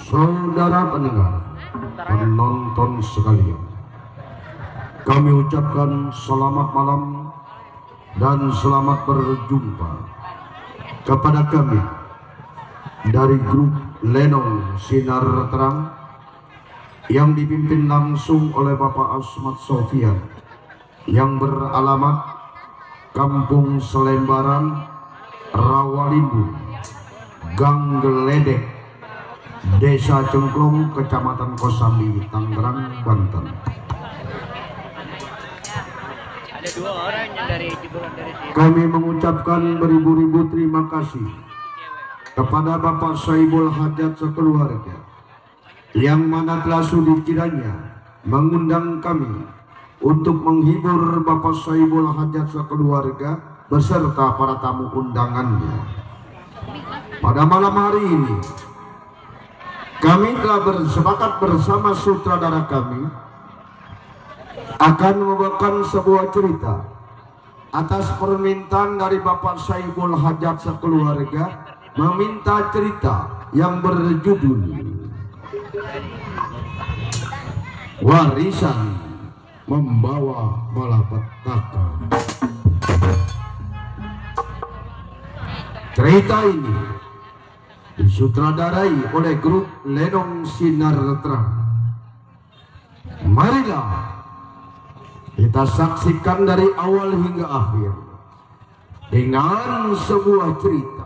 Saudara pendengar, penonton sekalian, kami ucapkan selamat malam dan selamat berjumpa kepada kami dari grup Lenong Sinar Terang yang dipimpin langsung oleh Bapak Asmat Sofian yang beralamat Kampung Selembaran, Rawalimbung, Gang Geledek, Desa Cengklong, Kecamatan Kosambi, Tangerang, Banten. Kami mengucapkan beribu-ribu terima kasih kepada Bapak Saibul Hajat sekeluarga yang mana telah sudi kiranya mengundang kami untuk menghibur Bapak Saibul Hajat sekeluarga beserta para tamu undangannya. Pada malam hari ini kami telah bersepakat bersama sutradara kami akan membawakan sebuah cerita atas permintaan dari Bapak Saibul Hajat sekeluarga, meminta cerita yang berjudul Warisan Membawa Malapetaka. Cerita ini disutradarai oleh grup Lenong Sinar Terang. Marilah kita saksikan dari awal hingga akhir dengan sebuah cerita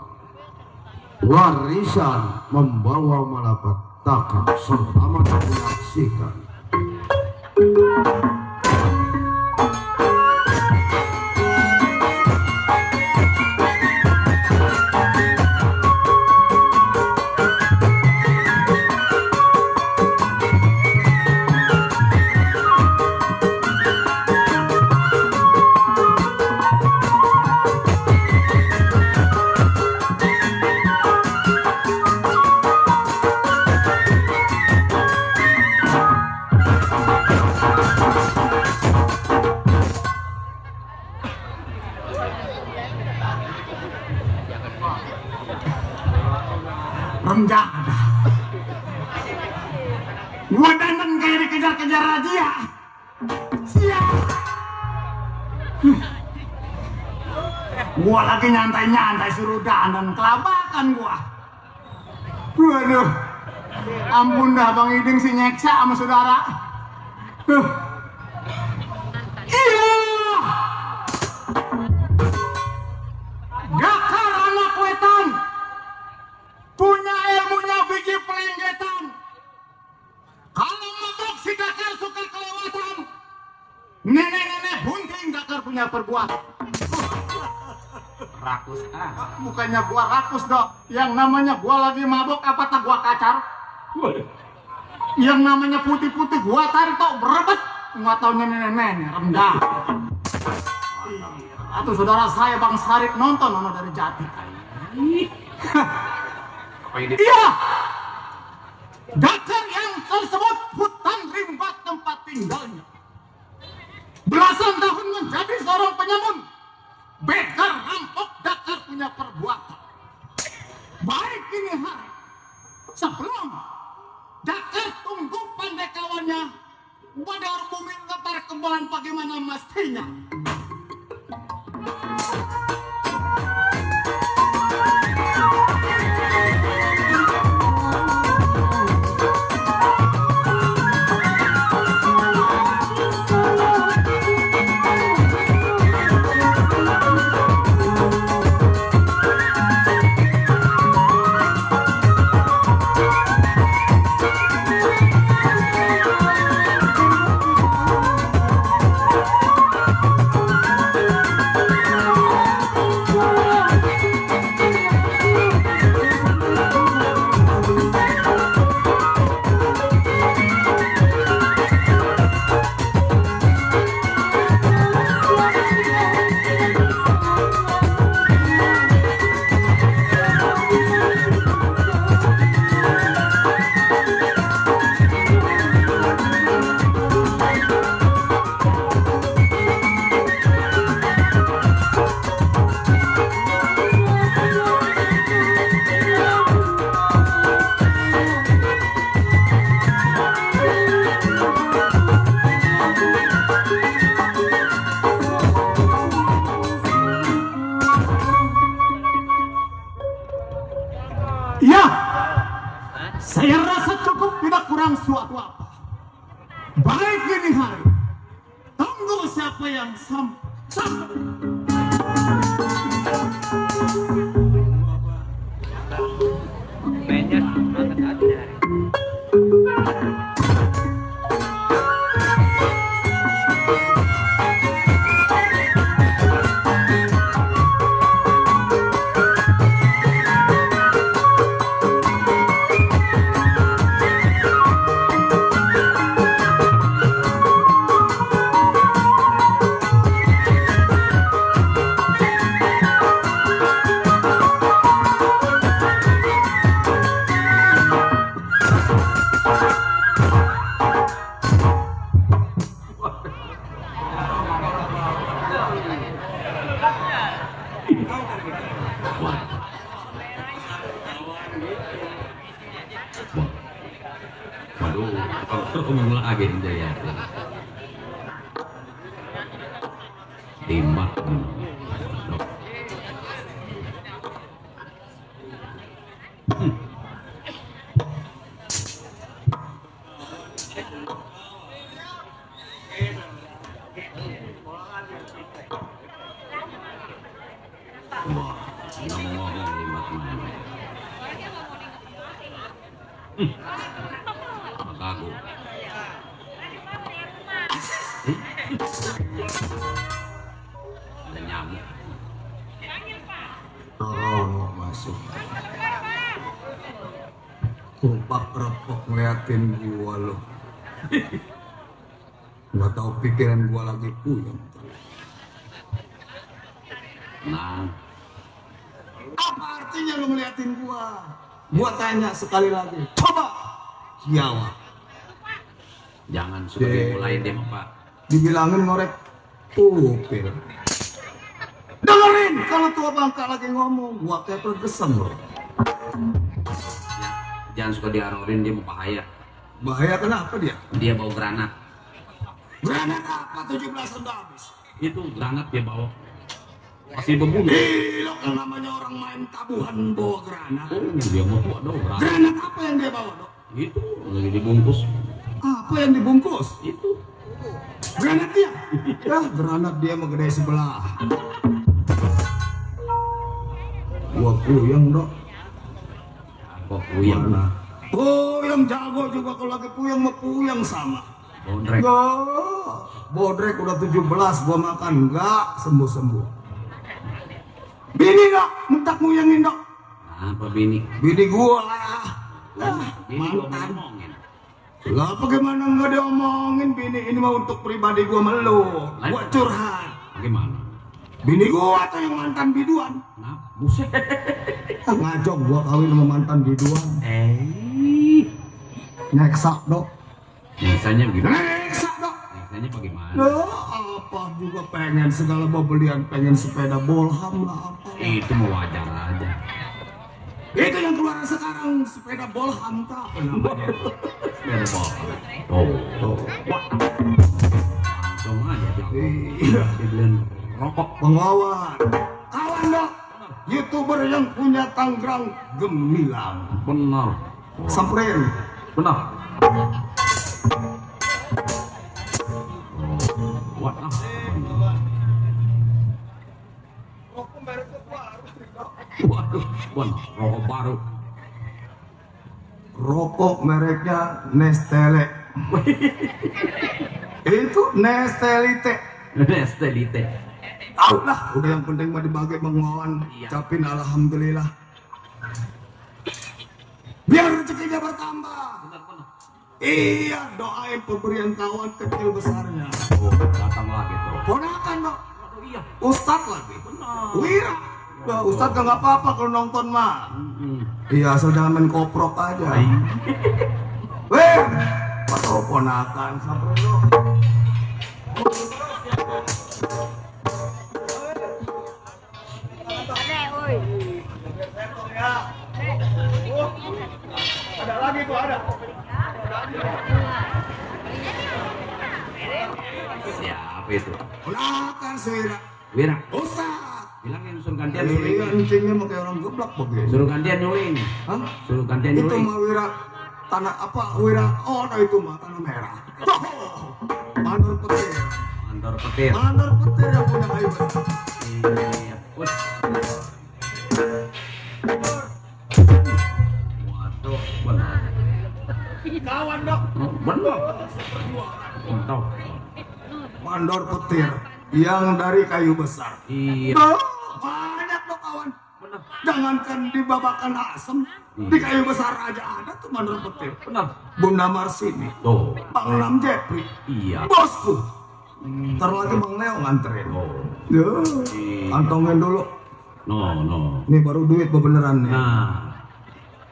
Warisan Membawa Malapetaka. Selamat menyaksikan. Rendah ada. Gua dandan kayak dikejar-kejar razia. Siap. Gua lagi nyantai-nyantai suruh dandan, kelabakan gua. Waduh. Ampun dah Bang Iding si nyeksa sama saudara. Iya. Dakar anak wetan. Punya ilmunya biji pelenggetan. Kalau mabok si Dakar suka kelewatan. Nenek-nenek bunting Dakar punya perbuatan. Rakus bukannya gua rakus dok. Yang namanya gua lagi mabok apa tak gua kacar. Yang namanya putih-putih gua tarik tok berebet. Nggak taunya nenek-nenek rendah. Atau saudara saya Bang Sarik nonton dari Jati. Iya, Dakar yang tersebut hutan rimba tempat tinggalnya. Belasan tahun menjadi seorang penyamun. Begal rampok Dakar punya perbuatan. Baik ini hari, sebelum Dakar tunggu pandai kawannya, Badar bumi lebar kembalan bagaimana mestinya. Saya rasa cukup, tidak kurang suatu apa. Baik ini hari, tunggu siapa yang sampai. Waduh, lagi ya. Timbang. Wah, ngomong limat mana? Aku. Ada nyamuk. Oh, masuk. Kompak repok ngeliatin gua lo. Nggak tahu pikiran gua lagi puyeng. Nah, Apa artinya lu ngeliatin gua? Gua tanya sekali lagi, coba jawab. jangan sudah dimulai deh, Pak. Dibilangin ngorek upil. Dengerin, kalau tua bangka lagi ngomong, gua kayak tergesem loh. Jangan suka diarorin, dia mau bahaya. Bahaya kenapa dia? Dia bawa granat. Granat apa 17 udah habis? Itu granat dia bawa. Masih membunuh. Lo kan namanya orang main tabuhan bawa granat. Dia mau bawa dong granat. Granat apa yang dia bawa dok? Itu lagi dibungkus. Apa yang dibungkus? Itu. Granat dia. Ya, granat dia mah gede sebelah. Gua puyeng dok. Kok puyeng? Mana? Puyeng jago juga, kalau lagi puyeng mah puyeng sama. Bondrek. Enggak. Bodrek udah 17 gua makan enggak sembuh-sembuh. Bini dok, mentak muyengin dok. Apa bini? Bini gua lah. Bini lo ngomongin. Lah bagaimana enggak diomongin bini ini mah untuk pribadi gua melu. Gua curhat. Bagaimana? Bini gua atau yang mantan biduan. Nah, buset. Ngajok gua kawin sama mantan biduan. Nyeksa dok. Biasanya begitu. Nyeksa dok. Biasanya bagaimana? Apa juga pengen segala pembelian, pengen sepeda bolham lah apa. Itu mau wajar aja. Itu yang keluar sekarang sepeda bolham tak apa namanya. Sepeda bola. Oh. Langsung aja Iya. dibeliin rokok. Pengawan. Kawan dok. YouTuber yang punya Tangerang gemilang. Benar. Samperin. Benar. What? Waduh, rokok baru. Rokok mereknya Nestele. Itu Nestelite. Nestelite. Tahu lah, udah yang penting mah dibagi mengawan. Iya. Capin alhamdulillah. Biar rezekinya bertambah. Benar. Iya, doain pemberian kawan kecil besarnya. Oh, datang lagi tuh. Ponakan dok. Waduh, iya. Ustadz lagi. Benar. Wira. Nah, Ustadz gak apa-apa kalau nonton mah. Iya, asal jangan main koprok aja. Weh, patau ponakan sampai lo. Ada lagi tuh, ada. Siapa itu? Ponakan Wira. Wira. Ustadz. Bilangin suruh gantian Iya, nyuling. encingnya mau kayak orang geblak begini. Suruh gantian nyuling. Hah? Suruh gantian Itu nyuling. mah Wira tanah apa wira itu mah tanah merah. Mandor petir. Mandor petir. Mandor petir yang punya kayu besar. Iya. Waduh, benar. Kawan dok. Benar. Entah. Mandor petir yang dari kayu besar. Iya. Banyak dok kawan. Benar. Jangankan di babakan asem, di kayu besar aja ada tuh mandor petir. Benar. Bunda Marsini, Tuh. Bang Nam Jepri, Iya. bosku. Ntar lagi Bang Leo nganterin. Oh. Ya, kantongin dulu. No. Ini baru duit beneran nih. Nah.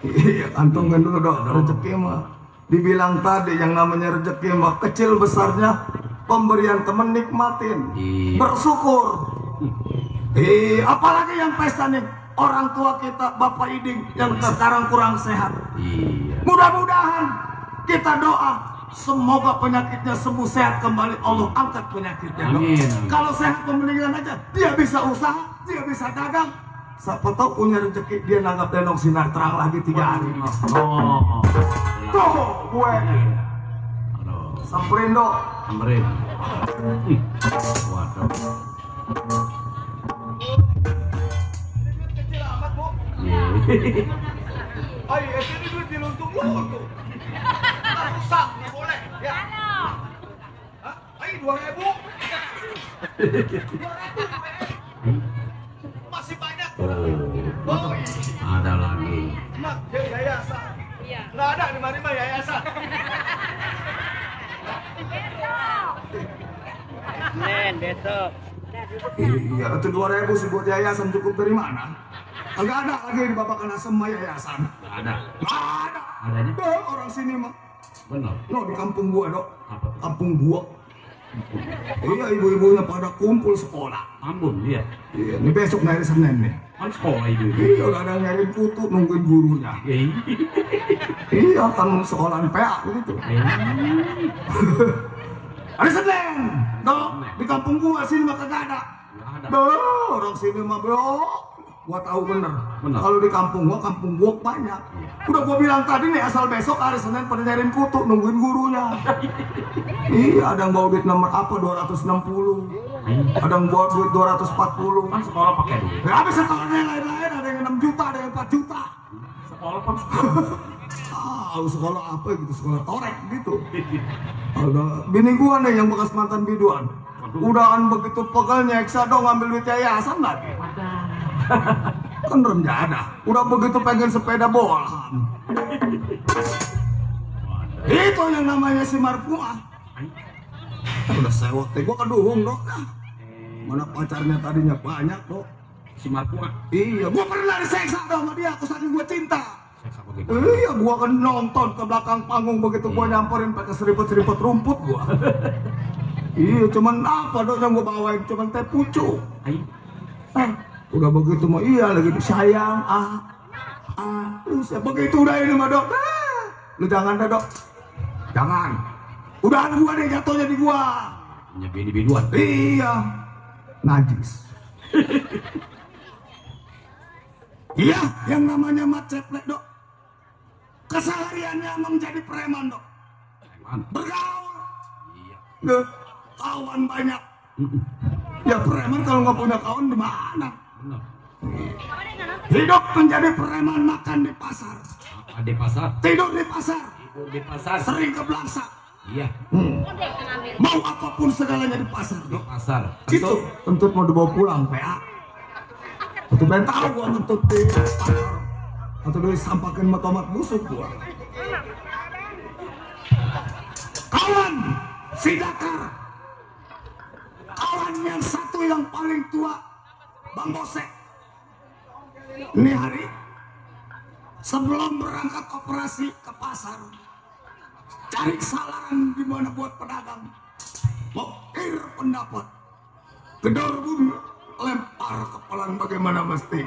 Iya, kantongin dulu dok. Rezeki mah. Dibilang tadi yang namanya rezeki mah kecil besarnya pemberian temen nikmatin, Iya. bersyukur. Apalagi yang pesta nih orang tua kita Bapak Iding yang sekarang kurang sehat. Iya. Mudah-mudahan kita doa semoga penyakitnya sembuh sehat kembali, Allah angkat penyakitnya. Amin. Kalau sehat pemeliharaan aja dia bisa usaha, dia bisa dagang. Siapa tahu punya rezeki dia nanggap denok sinar terang lagi 3 hari. Oh. Tuh gue Aduh. samperin dok. Samperin. Waduh. Iya. Ayo, ini duit diluntung-luntung. Rusak, nggak boleh. Ya. Ayo 2.000. 2.000. Masih banyak. Oh, Ada lagi. mak, yayasan. Iya. Nggak ada di mana yayasan. Nen, besok. Iya, itu 2.000 sih buat yayasan cukup dari mana? Enggak ada lagi di babakan asem yayasan. Ada. Nggak ada. Adanya? Orang sini mah. Benar. No, di kampung gua dok. Apa? Kampung gua. Iya, ibu-ibunya pada kumpul sekolah. Ambon dia. Iya, ini besok hari Senin nih. Kan sekolah itu. Iya, udah ada nyariin putu nungguin gurunya. Iya, kan sekolahan PA gitu. Hari Senin, dok, di kampung gua sini mah kagak ada. Nggak ada. Duh, orang sini mah bro, gua tahu bener. Bener. Kalau di kampung gua banyak. Udah gua bilang tadi nih asal besok hari Senin pada nyariin kutu nungguin gurunya. Iya, ada yang bawa duit nomor apa 260. Ada yang bawa duit 240. Kan sekolah pakai duit. Ya, habis sekolahnya yang lain-lain ada yang 6 juta, ada yang 4 juta. Sekolah kan Sekolah apa gitu, sekolah torek gitu. Ada bini gua nih yang bekas mantan biduan. Udahan begitu pegal nyeksa dong ngambil duit yayasan lagi. Kan rendah ada. Udah begitu pengen sepeda bola. Itu yang namanya si Marfuah. Udah sewot teh gua keduhung dok. Mana pacarnya tadinya banyak dok. si Marpua. Iya, gua pernah diseksa dong sama dia, aku saking gua cinta. Seksa begitu. Iya, gua kan nonton ke belakang panggung begitu gua nyamperin pakai seriput-seriput rumput gua. Iya, cuman apa dong yang gua bawain, cuman teh pucuk. Udah begitu mah iya lagi disayang, lu begitu udah ini mah dok. Lu jangan dah dok, jangan. Udahan gua deh jatuhnya di gua. Punya bini-binuan. Iya, najis. Iya, yang namanya mat ceplek dok. Kesehariannya menjadi preman dok. Preman. Bergaul. Iya. Deh, kawan banyak. Ya preman kalau nggak punya kawan di mana? Benar. Hidup menjadi preman, makan di pasar, Apa di pasar? tidur di pasar, Tidur di pasar. sering ke belangsa. Iya. Mau apapun segalanya di pasar Di dok. pasar. Gitu. Kentut mau dibawa pulang PA. Atau pengen tahu gua kentut di pasar. Atau disampakin sama tomat busuk gua. Kawan si Dakar. Kawan yang satu yang paling tua, Bang Bose. Ini hari sebelum berangkat operasi ke pasar, cari kesalahan di mana buat pedagang, mokir pendapat, gedor bumi, lempar kepalan bagaimana mesti.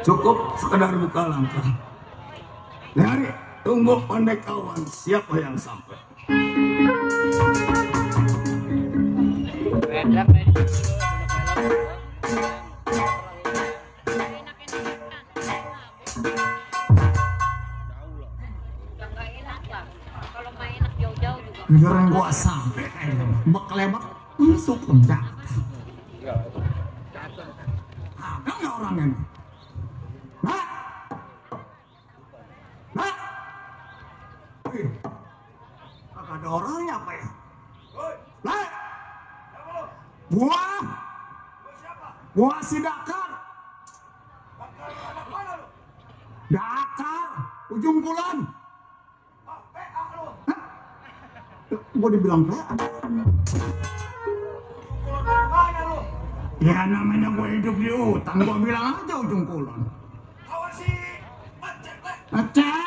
Cukup sekedar buka langkah. Nyari, tunggu pandai kawan, siapa yang sampai. Giliran gua sampai bak lemak masuk enggak. Ada nggak orangnya? Nah, nah, kagak ada orangnya apa ya? Nah, gua si Dakar. Dakar, ujung Kulon. Gua dibilang PA. Ya namanya gue hidup di hutan, gue bilang aja ujung Kulon. Ngecek lah.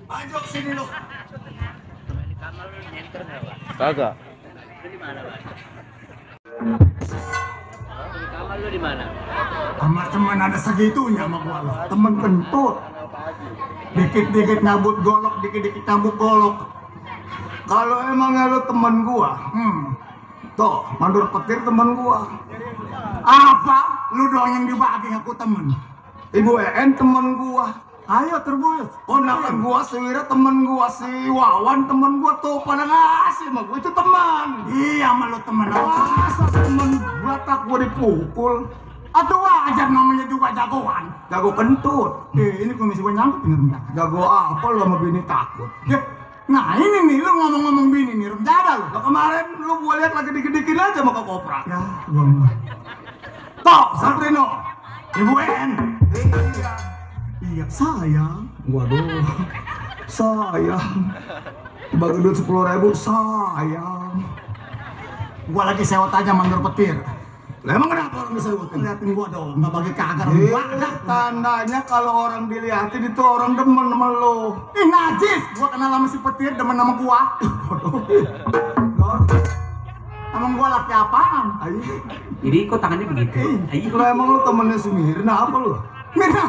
Anjok sini lu. Kagak. Lu di mana, Pak? Di kamar lu di mana? Sama teman ada segitunya sama gua lu. Temen kentut. Dikit-dikit nyabut golok, dikit-dikit nyabut golok. Kalau emangnya lu temen gua, tuh mandur petir temen gua. Apa? Lu doang yang dibagi, aku temen. Ibu EN temen gua. Ayo terbuyut. Ponakan gua si Wira temen gua, si Wawan temen gua tuh pada ngasih sama gua itu teman. Iya sama lu temen. Masa temen batak gua dipukul? Atau wajar namanya juga jagoan. Jago kentut. Ini komisi gua nyangkut ini rendah. Jago apa lu sama bini takut? Nah ini nih lu ngomong-ngomong bini nih rendah lu. Kemarin lu gua lihat lagi dikit-dikit aja sama ke koprak. Ya gua mah. Toh Sabrino, Ibu En. Iya sayang. Waduh, sayang. Bagi duit 10.000 sayang. Gua lagi sewot aja mandur petir. Lah emang kenapa orang disewotin? Liatin gua dong, nggak bagi kagak. Tandanya kalau orang diliatin itu orang demen sama lo. Ih najis, gua kenal sama si petir demen sama gua. Emang gua laki apaan? Jadi kok tangannya begitu? Lo emang lu temennya si Mirna apa lu? Mirna?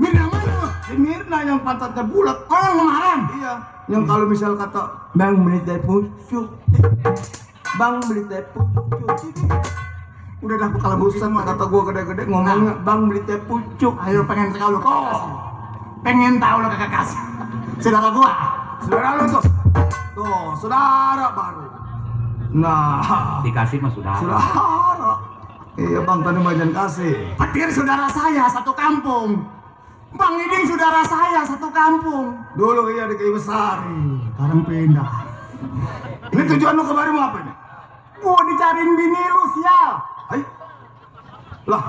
Mirna mana lu? Si Mirna yang pantatnya bulat. Oh yang kemarin? Iya. Yang kalau misal kata Bang menit dari pucuk. Bang beli teh pucuk. Udah dah kalau Buset, kata gua gede-gede ngomongnya bang beli teh pucuk. Ayo pengen tahu lu kok. Pengen tahu lu kakak kasih. Saudara gua. Saudara lu tuh. Tuh, saudara baru. Nah, Dikasih mah sudah. saudara. Iya bang, tadi majan kasih. Petir saudara saya satu kampung. Bang Iding saudara saya satu kampung. Dulu iya di Kayu Besar. Sekarang pindah. Ini tujuan lu kemarin mau apa ini? Gua dicariin bini lu sial. Hai. Lah,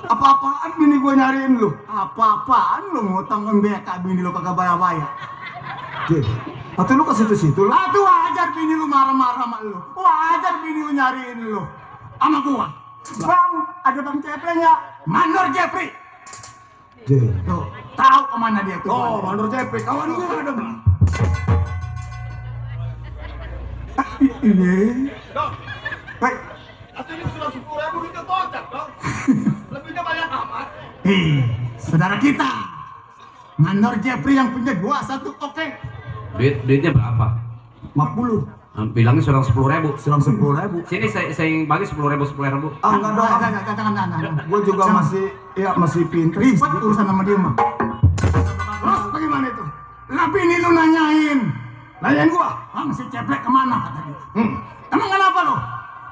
apa-apaan bini gua nyariin lu? Apa-apaan lu ngutang BK bini lu kagak bayar-bayar. Jeh, atau lu ke situ-situ lu? Aduh wajar bini lu marah-marah sama lu. Wajar bini lu nyariin lu. Sama gua. Bang, ada Bang Jepri nggak? Mandor Jepri. Jeh. Tuh, tahu kemana dia tuh? Oh, Mandor JP, kawan gua ada bang. Iya. Baik. Atau ini sudah 10.000 itu kocak dong. Lebihnya banyak amat. Saudara kita. Mandor Jepri yang punya 21, oke. Duitnya berapa? 50. Bilangnya sudah 10.000. Selang 10.000. Sini saya bagi 10.000. Ah, enggak dong. Jangan. Gua juga masih pinter. Ribet urusan sama dia mah. Terus bagaimana itu? Lah bini lu nanyain. Nanyain gua. Bang si Ceplek kemana kata dia. Emang kenapa lo?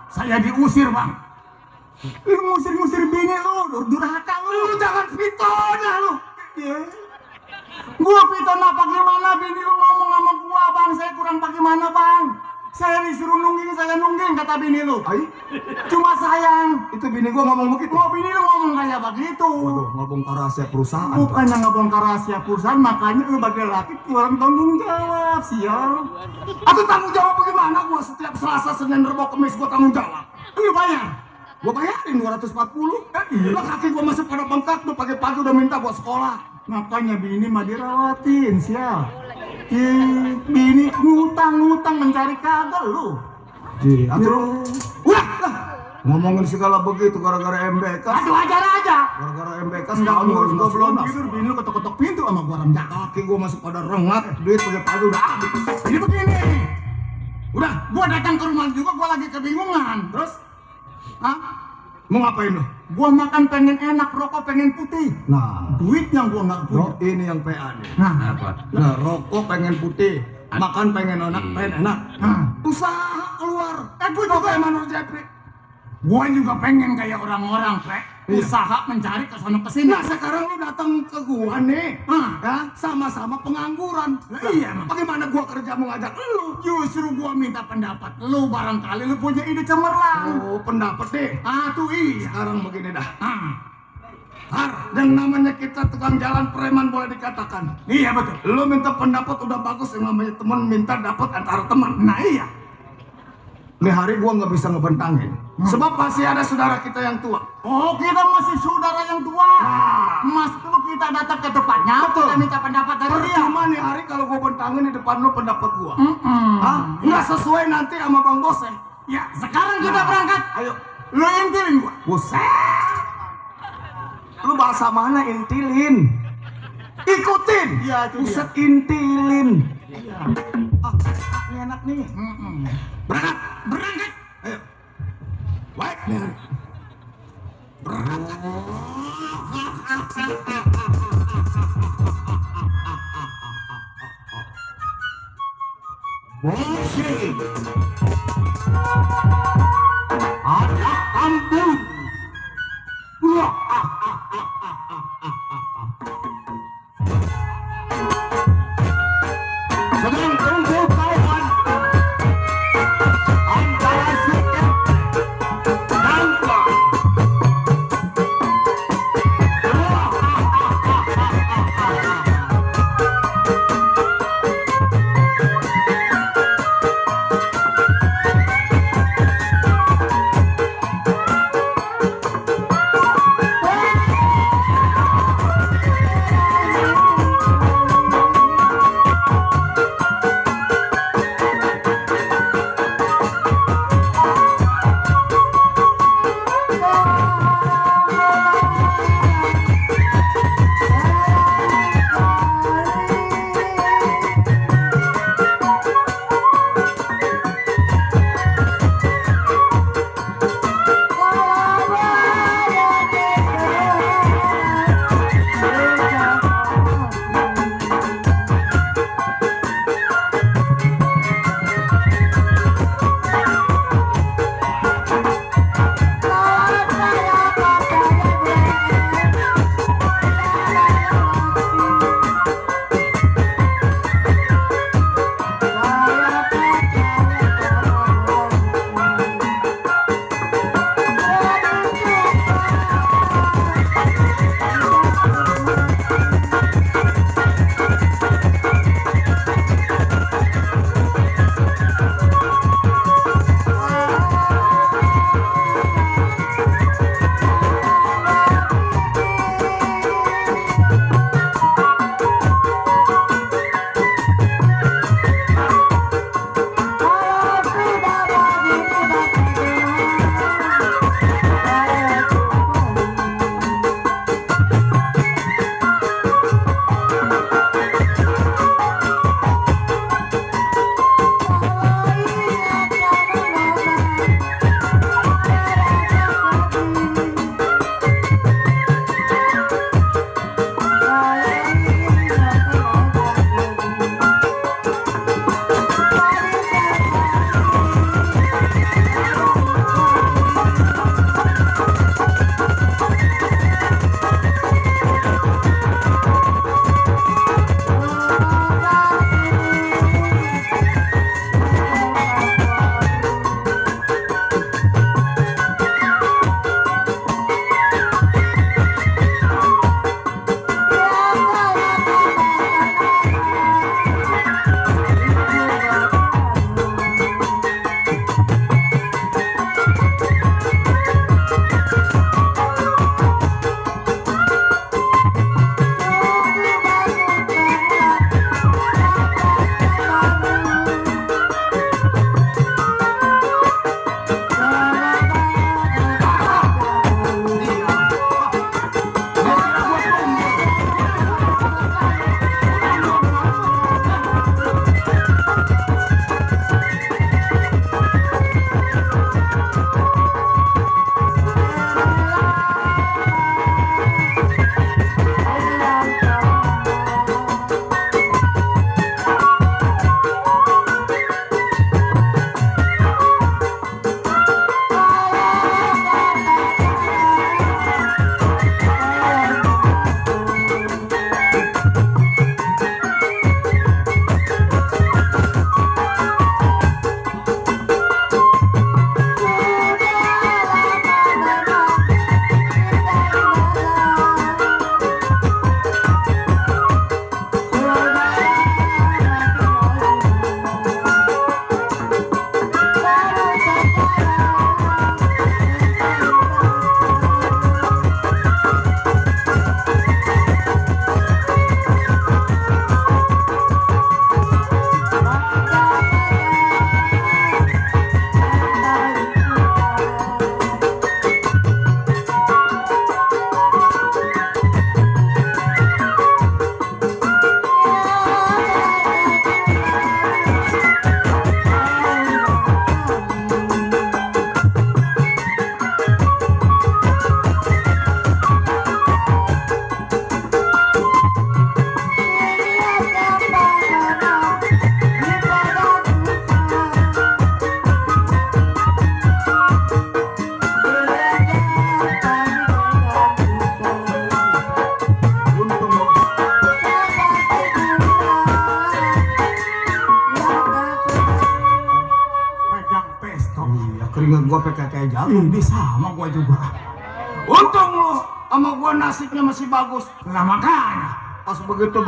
Saya diusir bang. Lu ngusir bini lu, durhaka lu. Jangan fitnah lu. Gua fitnah bagaimana bini lu ngomong sama gua bang. Saya kurang bagaimana bang. Saya disuruh nungging kata bini lu. Ai, Cuma sayang. itu bini gua ngomong begitu. Mau bini lu ngomong kayak begitu. Waduh, ngobongkar rahasia perusahaan. Bukannya ngebongkar rahasia perusahaan, makanya lu bagi laki kurang tanggung jawab, sial. Atau tanggung jawab bagaimana? Gua setiap Selasa, Senin, Rebo, Kamis gua tanggung jawab. Lu bayar. Gua bayarin 240. Lah kaki gua masih pada bengkak tuh, pagi-pagi udah minta buat sekolah. Makanya bini mah dirawatin, sial. Bini ngutang mencari kagak lu. Ji, atuh. Udah lah. Ngomongin segala begitu gara-gara MBK. Aduh ajar aja. Gara-gara MBK Enggak sekarang ngurus gua belum lunas. tidur, bini lu ketok-ketok pintu sama gua renjak. Kaki gua masih pada rengat, duit pagi-pagi udah habis. Jadi begini. Udah, Gua datang ke rumah juga, gua lagi kebingungan. terus Hah? mau ngapain lu? Gua makan pengen enak, rokok pengen putih. Nah, Duit yang gua nggak punya. ini yang PA nih. Nah, Apa? Nah, rokok pengen putih, makan pengen enak, pengen enak. Usaha keluar. gua juga Mandor Jepri. Gua juga pengen kayak orang-orang, Pak. Iya. Usaha mencari ke sono kesini. Nah, sekarang lu datang ke gua nih. Ya, sama-sama pengangguran. Lah, iya, Mang. Bagaimana gua kerja mau ngajak lu? Justru gua minta pendapat lu, barangkali lu punya ide cemerlang. Oh, pendapat deh. Tuh iya. Sekarang begini dah. Ah, Har, yang namanya kita tukang jalan preman boleh dikatakan. iya betul. Lu minta pendapat udah bagus, yang namanya teman minta dapat antara teman. Nah iya. Nih hari gua nggak bisa ngebentangin. Sebab masih ada saudara kita yang tua. Oh, kita masih saudara yang tua. Mas dulu kita datang ke tempatnya, Betul. kita minta pendapat dari dia. Percuma nih hari kalau gua bentangin di depan lu pendapat gua. Hah? Nggak sesuai nanti sama Bang Bose. Ya, sekarang kita berangkat. Ayo. Lu intilin gua. Buset. Lu bahasa mana intilin? Ikutin. Iya, itu dia. Buset intilin. Ini enak nih. Berangkat. Berangkat. Ayo. Baik nih. Anak kampung. Sedang tunggu kawan antara sikap dan Pak. keringat gua kayak jagung. Ini sama gua juga. Untung lu sama gua nasibnya masih bagus. Nah makanya Pas begitu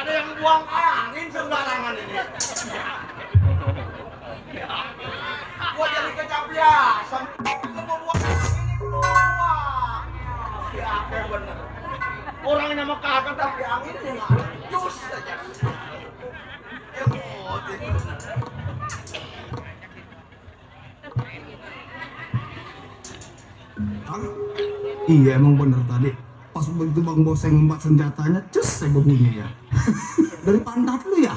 ada yang buang angin sembarangan ini. Gua jadi kecapiasan. Gua mau buang angin ini buang. Ya bener. Orangnya mah kagak tapi anginnya nggak ada. Jus saja. Ya moti bener. Iya emang bener tadi. Pas begitu Bang Boseng ngumpat senjatanya, cus saya berbunyi ya. Dari pantat lu ya?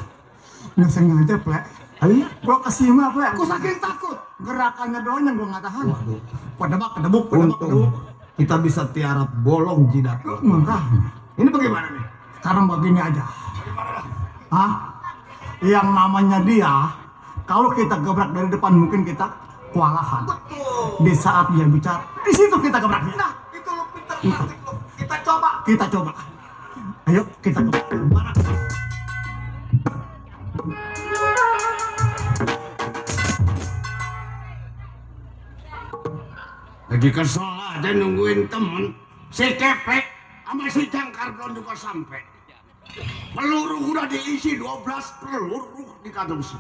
Nggak sengaja, Plek. Ayo, Gua kasih mah, Plek. Gua saking takut. Gerakannya doang yang gua nggak tahan. waduh. Kedebuk. Untung kita bisa tiarap bolong jidat. Makanya. Ini bagaimana nih? Sekarang begini aja. Hah? Yang namanya dia, kalau kita gebrak dari depan mungkin kita kewalahan. Betul. Di saat dia bicara, di situ kita gebrak dia. Nah, itu lu pinter taktik lu. Kita coba. Ayo kita gebrak. Mana? Lagi kesel aja nungguin temen. Si Keprek sama si Jangkar belum juga sampai. Peluru udah diisi 12 peluru di kantong si.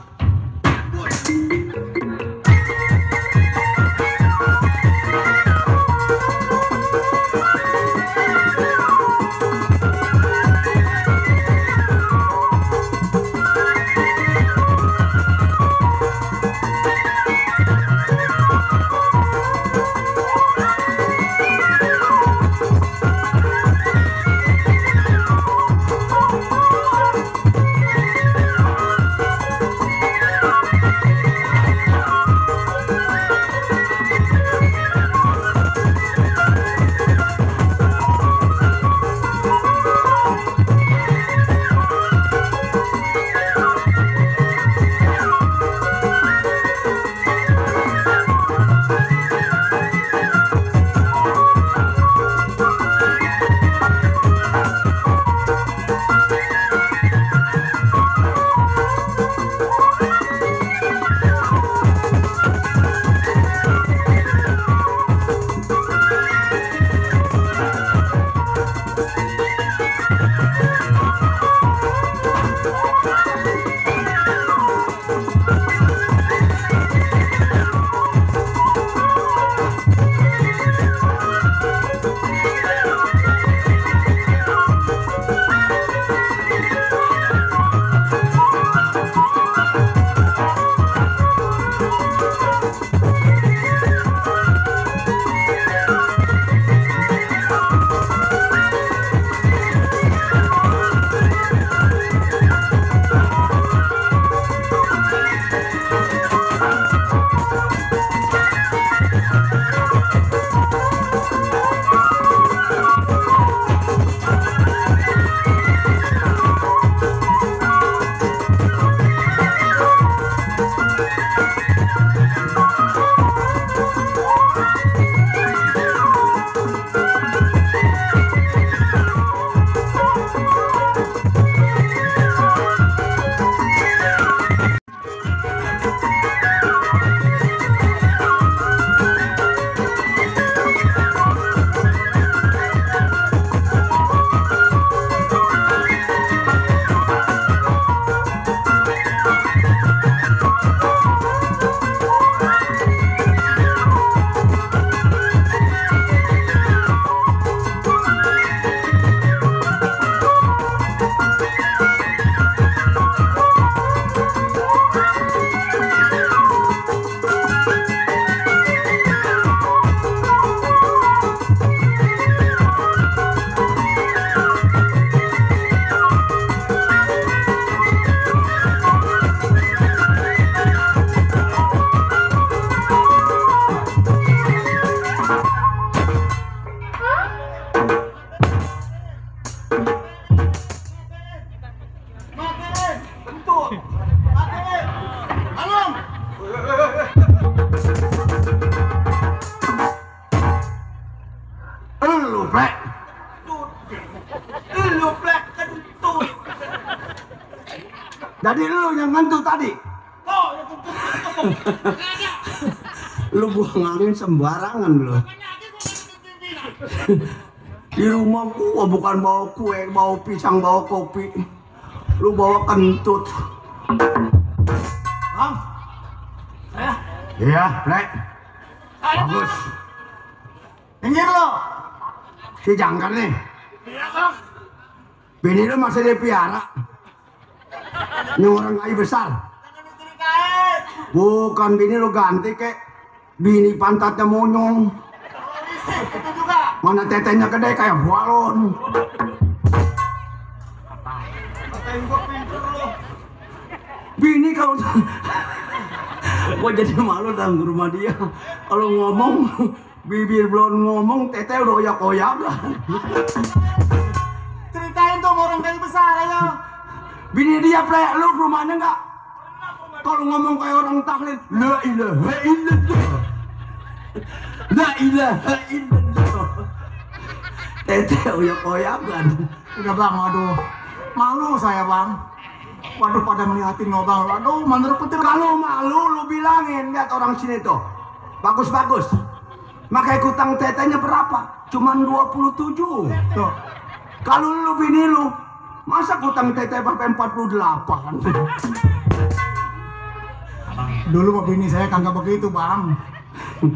Bangun. Lu plek. Lu plek kentut. Jadi lu yang ngentut tadi. Oh, ya kentut. Lu buang angin sembarangan lu. Di rumah gua bukan bawa kue, bawa pisang, bawa kopi. Lu bawa kentut. Bang. Saya. Iya, plek. Bagus. Pinggir lo. Si Jangkar nih. Iya, Bang. Bini lu masih dipiara. Ini orang kayu besar. Jangan diceritain. Bukan bini lu ganti kek. Bini pantatnya monyong. Polisi, itu juga. Mana tetenya gede kayak balon. Katain gua pinter lo. Bini kalau gua jadi malu dalam rumah dia. Kalau ngomong bibir belum ngomong, tete udah oyak-oyakan. Ceritain tuh sama orang kayu besar aja. Bini dia plek, lu rumahnya enggak? Kalau ngomong kayak orang tahlil, la ilaha illallah. La ilaha illallah. Tete oyak-oyakan. Udah bang, aduh. Malu saya bang. Waduh pada ngeliatin lo bang. Aduh, menurut petir. Kalau malu lu bilangin, lihat orang sini tuh. Bagus-bagus. Makanya kutang tetenya berapa? Cuman 27. Tuh. Kalau lu bini lu, masa kutang tete sampai 48? Dulu mau bini saya kagak begitu bang.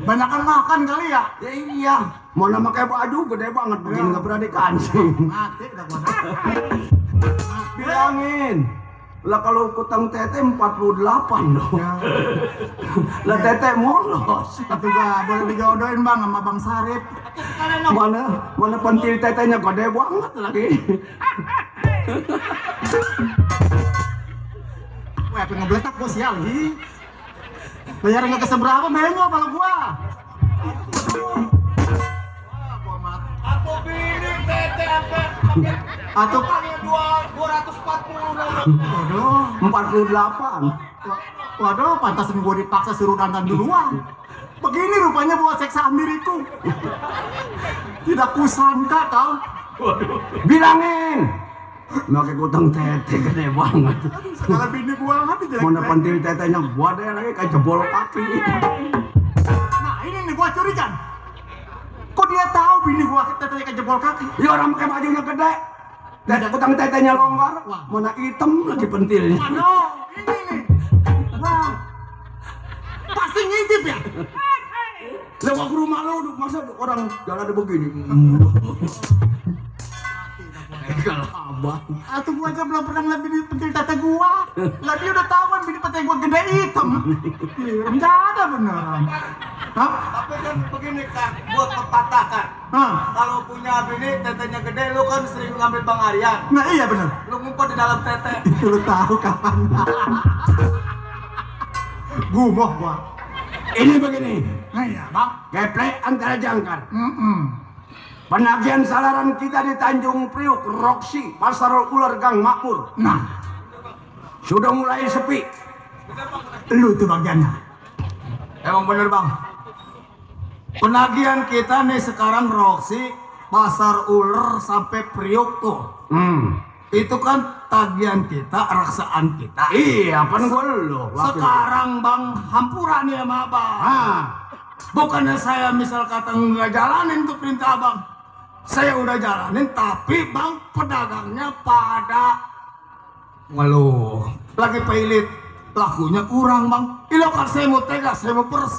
Banyakan makan kali ya. Ya iya, mana pakai baju gede banget begini nggak pernah dikancing. Mati dah gua. Bilangin. Lah kalau kutang tete 48 dong. Ya, Lah tete molos. itu gak boleh dijodohin bang sama bang Sarip. Mana pentil tetenya gede banget lagi. Wah, apa ngebletak gua sial nih. Bayar nggak keseberapa bengok kalau gua. Aku bini tete apa? Atau 240. waduh, 48. waduh, pantasan gua dipaksa suruh dandan duluan. Begini rupanya buat seks amir itu. Tidak kusangka kau. Bilangin. Pakai kutang tete gede banget. Segala bini gua hati jelek. Mana pentil tetenya gua deh lagi kayak jebol kaki. Nah ini nih gua curiga. Kok dia tahu bini gua tetenya kayak jebol kaki? Ya orang pakai bajunya gede. Dan kutang tetenya longgar. Mana hitam lagi pentilnya. Aduh, ini nih. Wah, pasti ngintip ya. Lewat ke rumah lu, masa orang jalan ada begini. Kalau abang. Atau gua aja belum pernah ngeliat bini pentil tete gua. Lah dia udah tahu kan bini tete gua gede hitam. Enggak ada beneran. Hah? Tapi kan begini kan, buat pepatah kan. Hah? Kalau punya bini tetenya gede, lu kan sering ngambil Bang Aryan. Nah iya bener. Lu ngumpet di dalam tete. Itu lu tahu kapan? Gumoh gua. Ini begini. Nah iya bang. Geplek antara jangkar. Penagihan Penagihan salaran kita di Tanjung Priuk, Roksi, Pasar Ular Gang Makmur. Nah, Sudah mulai sepi. lu tuh bagiannya. Emang bener bang. Penagihan kita nih sekarang Roksi, Pasar Ular sampai Priuk tuh. Itu kan tagihan kita, raksaan kita. Iya, apa lu? Sekarang bang hampura nih sama abang. Bukannya saya misal kata nggak jalanin tuh perintah abang. Saya udah jalanin, tapi bang pedagangnya pada ngeluh. Lagi pelit, lakunya kurang bang. Ilo kan saya mau tega, saya mau peres.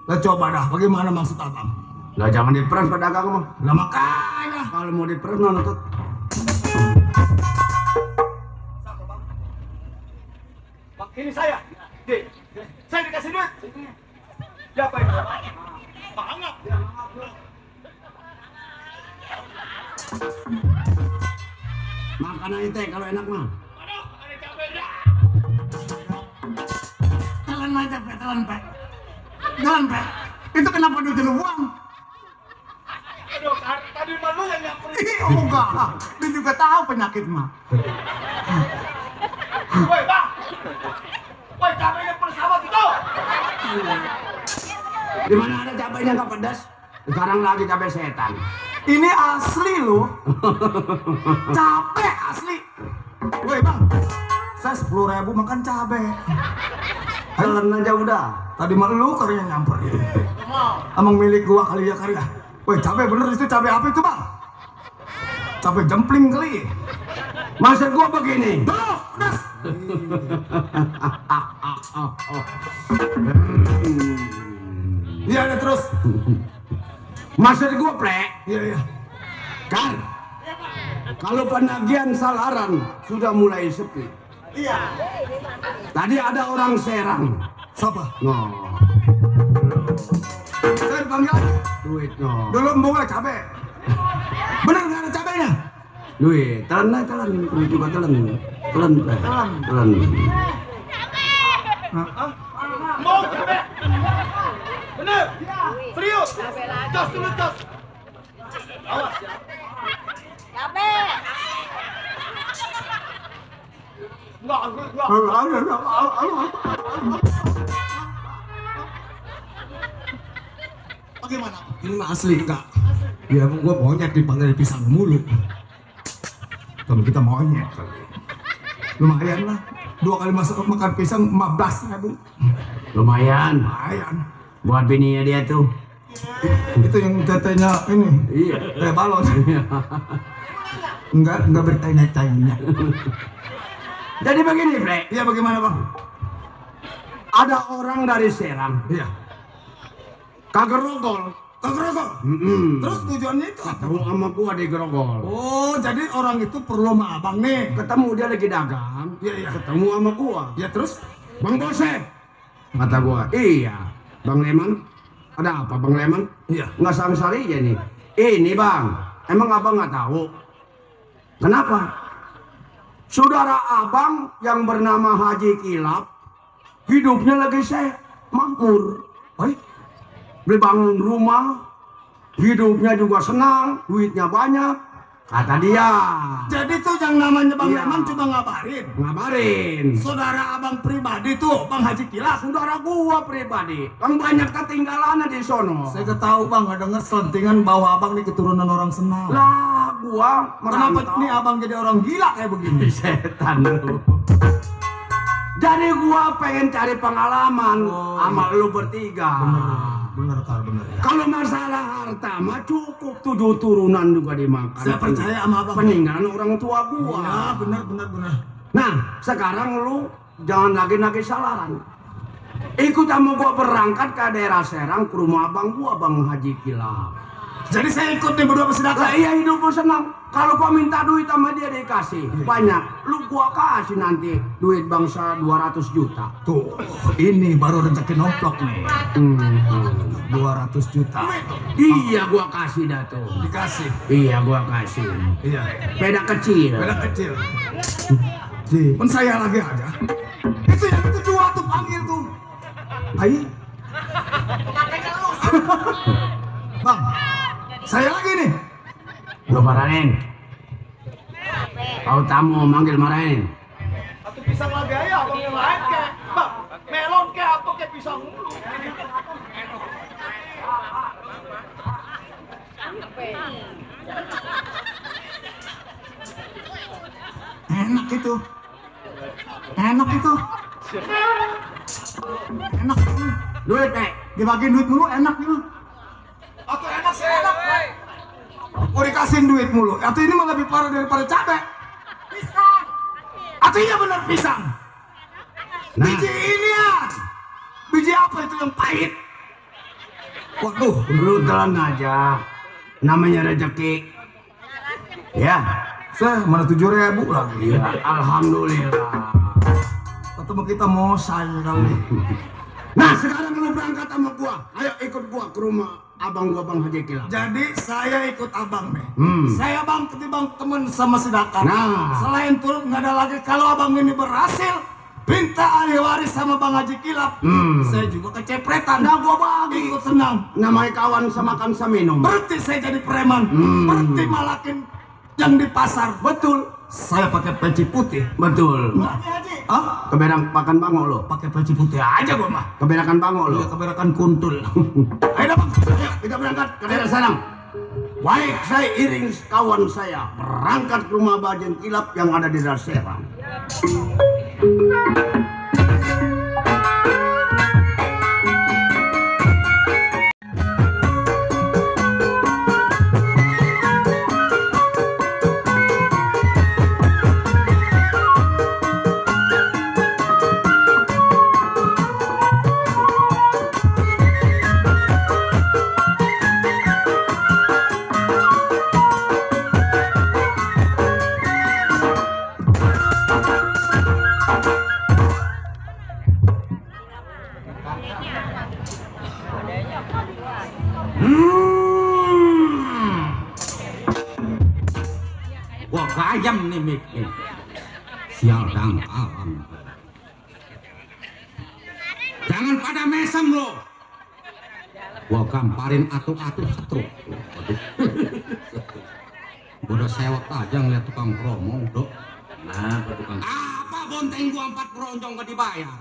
Lah coba dah, bagaimana maksud abang? Lah jangan diperas pedagang mah. Lah makanya. Kalau mau diperas nonton. Bang, ini saya. Saya dikasih duit. Siapa ini? Bang Anggap. Makan aja kalau enak mah. Aduh, ada capeknya. Telan aja, Pe, telan, Pe. Telan, Pe. Itu kenapa duit lu buang? Aduh, tadi malu yang nyamperin. Ih, oh enggak. Dia juga tahu penyakit mah. Woi, bang. cabenya persahabat itu? Di mana ada cabenya nggak pedas? Sekarang lagi cabai setan. Ini asli loh. Cabe asli. Woi bang, saya 10.000 makan cabe. Telan aja udah. Tadi mah lu karinya nyamperin. Emang milik gua kali ya kari ya. Woi cabe bener itu cabe apa itu bang? Cabe jempling kali. Maksud gua begini. Tuh, pedas. Iya ada terus. Maksud gua Plek. Iya iya. Kan kalau penagihan salaran sudah mulai sepi. Iya. Tadi ada orang Serang. Siapa? No. Saya dipanggil aja. Duit no. Dulu embung cabe. Bener nggak ada cabenya? Duit. Telan lah telan. Duit juga telan. Telan Plek. Telan. Mau cabe? Bener? Serius? Tos dulu tos. Awas ya. Cabe. Enggak. Bagaimana? Ini mah asli kak. Ya gua monyet dipanggil pisang mulu. Temen kita monyet kali. Lumayan lah. 2 kali makan pisang 15.000. Lumayan. Lumayan. Buat bininya dia tuh. Itu yang tetenya ini. Iya. Teh balon. Enggak bertanya-tanya. Jadi begini Plek. Iya bagaimana bang? Ada orang dari Serang. Iya. Kagerogol. Kagerogol. Terus tujuannya itu apa? Ketemu sama gua di Grogol. Oh jadi orang itu perlu sama abang nih. Ketemu dia lagi dagang. Iya iya. Ketemu sama gua. Ya terus? Bang Bose. Kata gua, iya. Bang Leman. Ada apa Bang Leman? Iya. Nggak sangsari ya nih. Ini Bang. Emang abang nggak tahu? Kenapa? Saudara abang yang bernama Haji Kilap hidupnya lagi makmur. Beli bangun rumah, hidupnya juga senang, duitnya banyak. Kata dia. Jadi tuh yang namanya Bang Iya. Leman cuma ngabarin. Saudara abang pribadi tuh Bang Haji Kilap. saudara gua pribadi. Yang banyak ketinggalannya di sono. Saya ketahu bang, ada denger selentingan bahwa abang ini keturunan orang senang. Lah gua Kenapa merantau. ini abang jadi orang gila kayak begini? Setan lu. Jadi gua pengen cari pengalaman sama lu bertiga. Bener kal, bener ya. Kalau masalah harta mah cukup 7 turunan juga dimakan. Saya percaya sama abang. Peninggalan orang tua gua. Ya bener. Nah sekarang lu jangan lagi nagih salaran. Ikut sama gua berangkat ke daerah Serang ke rumah abang gua Bang Haji Kilap. Jadi saya ikut nih berdua bersedekah. Lah iya hidup lu senang. Kalau gua minta duit sama dia dikasih banyak. Lu gua kasih nanti duit bangsa 200 juta. Tuh, ini baru rezeki nomplok nih. 200 juta. Iya gua kasih dah tuh. Dikasih. Iya gua kasih. Iya. Beda kecil. Beda kecil. Ji, pun saya lagi aja. Itu yang itu 2 tuh panggil tuh. Ayo. Bang, saya lagi nih. Lu marahin. Kau tamu manggil marahin. Atau pisang lagi aja, abang yang lain ke. Bang, melon ke atau ke pisang mulu. Enak itu. Enak itu. Enak. Duit Dibagiin duit mulu enak gitu. Atau enak sih enak, Bray. Oh dikasihin duit mulu. Atau ini mah lebih parah daripada cabai. Pisang. Atau iya benar pisang. Nah. Biji ini ya. Biji apa itu yang pahit? Waduh. Lu telan aja. Namanya rezeki. Ya. Saya mana 7.000 lagi. Iya. Alhamdulillah. Ketemu kita mau saya kali. Nah sekarang lu berangkat sama gua. Ayo ikut gua ke rumah abang gua Bang Haji Kilap. Jadi saya ikut abang nih. Saya Saya ketimbang temen sama si Dakar. Nah. Selain turut nggak ada lagi kalau abang ini berhasil minta ahli waris sama Bang Haji Kilap. Saya juga kecepretan. Nah gua bagi. Ikut senang. Namanya kawan semakan seminum. Berarti saya jadi preman. Berarti malakin yang di pasar. Betul. saya pakai peci putih. Betul. Haji. Keberakan bango lo. Pakai peci putih aja gua mah. Keberakan bango lo. Iya, keberakan kuntul. Ayo bang, ayo kita berangkat ke daerah Sanang. Baik, saya iring kawan saya berangkat ke rumah Bajen Kilap yang ada di daerah Serang. Wah gayam nih Mik. Sial dang alam. Jangan pada mesem lo. Gua gamparin atu-atu setruk. Gua udah sewot aja ngeliat tukang promo dok. Nah, tukang apa bonteng gua 4 keroncong gak dibayar.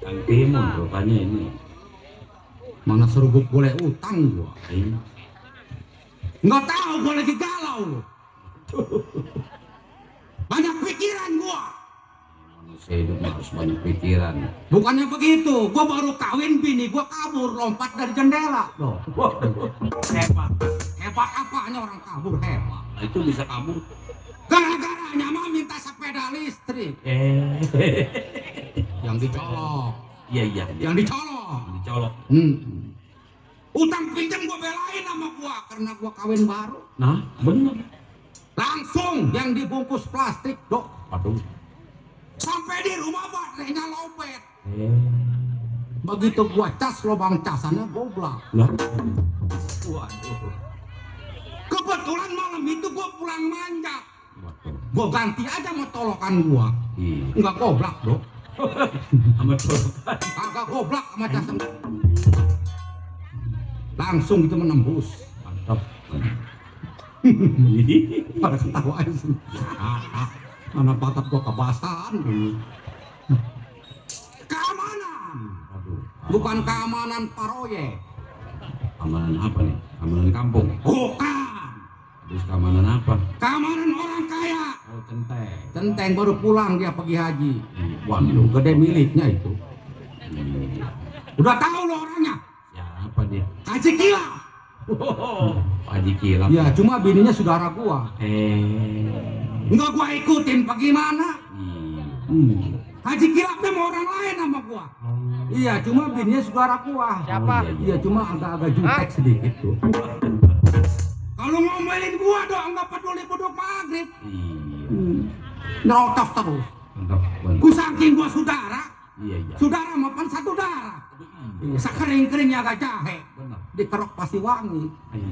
Kang Timun rupanya ini. Mana serubuk boleh utang gua. Nggak tahu gua lagi galau. Banyak pikiran gua. Manusia hidup harus banyak pikiran. Bukannya begitu, gua baru kawin bini gua kabur lompat dari jendela. Loh, hebat. Hebat apanya orang kabur hebat. Nah, itu bisa kabur. Gara-garanya mah minta sepeda listrik. Yang dicolok. Iya. Yang dicolok. Utang pinjam gua belain sama gua karena gua kawin baru. Nah, bener. Langsung yang dibungkus plastik, dok. Aduh. Sampai di rumah baterainya lobet. Begitu gua cas lubang casannya goblok. Nah. Waduh. Kebetulan malam itu gua pulang manja. Gua ganti aja sama tolokan gua. Enggak goblok, dok. Sama tolokan. Agak goblok sama casan. Langsung itu menembus. Mantap. Pada ketawa aja. Mana patah gua kebasan. Keamanan. Bukan keamanan paroye. Keamanan apa nih? Keamanan kampung. Bukan. Terus keamanan apa? Keamanan orang kaya. Oh, centeng. Centeng baru pulang dia pergi haji. Waduh, gede miliknya itu. Udah tahu lo orangnya? Siapa dia? Haji Kilap. Haji Kilap. Ya, cuma bininya saudara gua. Enggak gua ikutin bagaimana? Haji Kilap mau orang lain sama gua. Iya, cuma bininya saudara gua. Siapa? Iya, cuma agak-agak jutek sedikit tuh. Kalau ngomelin gua dong, nggak peduli beduk maghrib. Nerotos terus. Ku saking gua saudara. Saudara mapan satu darah. Sekering-keringnya agak jahe. Dikerok pasti wangi.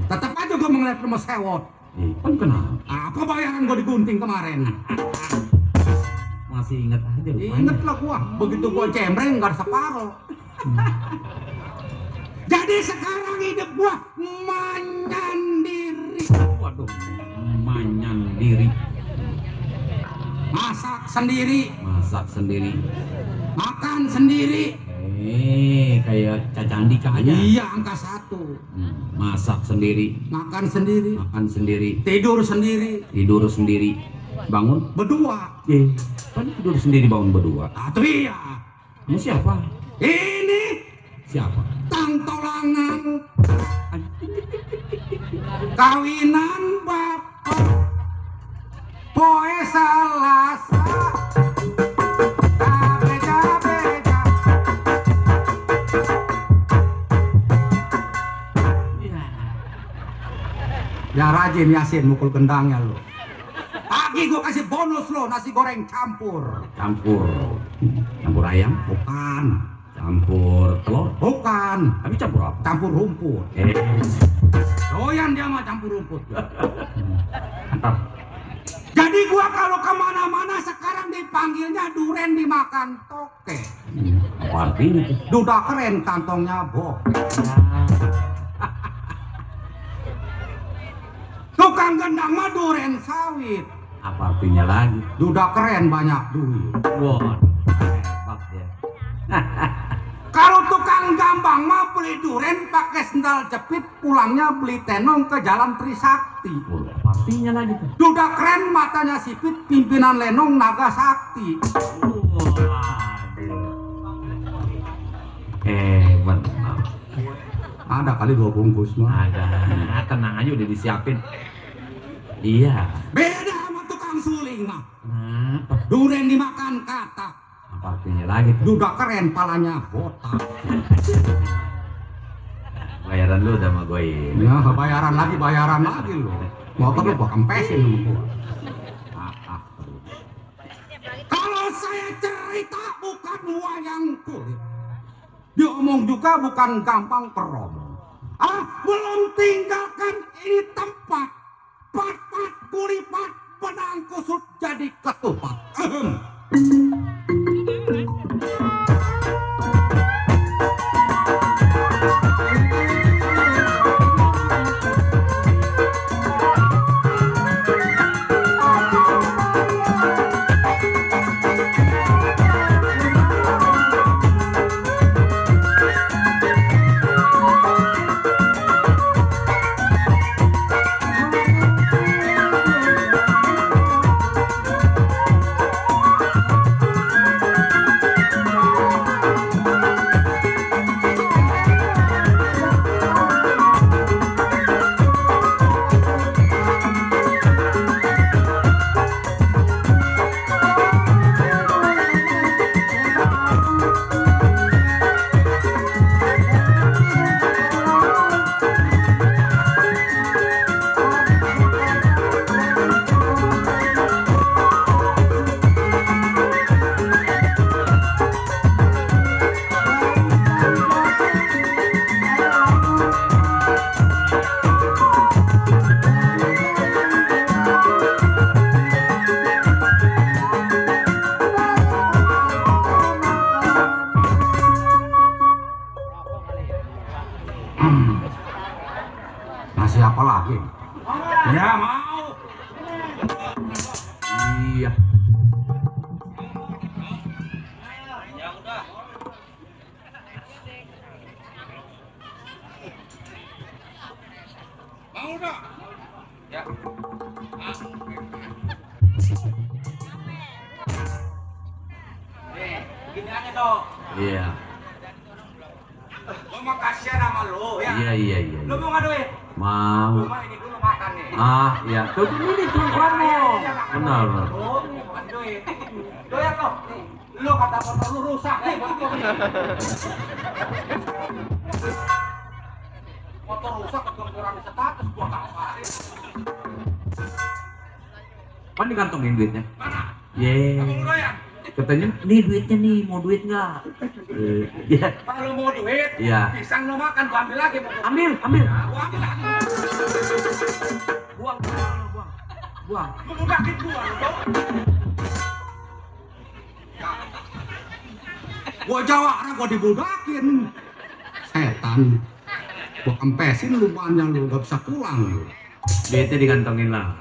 Tetap aja gua ngeliat rumah sewot. Kan kenapa? Apa bayaran gua digunting kemarin? Masih inget aja. Inget lah gua. Begitu gua cemreng nggak ada separuh. Jadi sekarang hidup gua mandiri. Waduh, mandiri. Masak sendiri. Makan sendiri. Kayak Caca Andika aja. Iya, angka 1. Masak sendiri. Makan sendiri. Tidur sendiri. Bangun berdua. Kan tidur sendiri bangun berdua. Atau iya. Ini siapa? Ini siapa? Tangtolangan. Kawinan bapak. Poe Salasa. Beda-beda. Ya rajin Yasin mukul gendangnya lo. Pagi gua kasih bonus lo nasi goreng campur. Campur ayam? Bukan. Campur telur? Bukan. Tapi campur apa? Campur rumput. Doyan dia mah campur rumput. Mantap. Jadi gua kalau kemana-mana sekarang dipanggilnya duren dimakan toke. Apa artinya tuh? Duda keren kantongnya bok. Tuh Tukang gendang mah duren sawit. Apa artinya lagi? Duda keren banyak duit. Wah, hebat ya. Kalau tukang gambang mah beli duren pakai sendal jepit, pulangnya beli tenong ke Jalan Trisakti. Artinya lagi tuh. Duda keren matanya sipit, pimpinan Lenong Naga Sakti. Hebat. Ada kali 2 bungkus mah. Ada. Tenang aja udah disiapin. Iya. Beda sama tukang suling mah. Kenapa? Duren dimakan katak. Apa artinya lagi? Duda keren palanya botak. Bayaran lu udah sama gue. Ya, bayaran lagi lu. Motor lu gua kempesin sama gua. Kalau saya cerita bukan wayang kulit. Diomong juga bukan gampang kerom. Belum tinggalkan ini tempat. Pat-pat kulipat pedang kusut jadi ketupat. Masih apa lagi? Ya mau. Iya. Ya udah. Mau dah. Ya. Gini aja dong. Iya. Gua mau kasihan sama lu ya. Iya. Lu mau nggak duit? Mau. Cuma ini dulu makan nih. Iya. Tuh ini tujuanmu. Benar. Oh, bukan duit. Doyan lo. Lu kata motor lu rusak nih. Motor rusak kurang status gua kaparin. Kan dikantongin duitnya. Mana? Ye. Doyan. Katanya, nih duitnya nih, mau duit nggak? Iya. Kalau mau duit, Iya. pisang lo makan, gua ambil lagi. Ambil. Gua ambil lagi. Buang. Lu mau bagi gua, lu tau? Gua jawara, gua dibudakin. Setan. Gua kempesin lu banyak lu, gak bisa pulang lu. Duitnya dikantongin lah.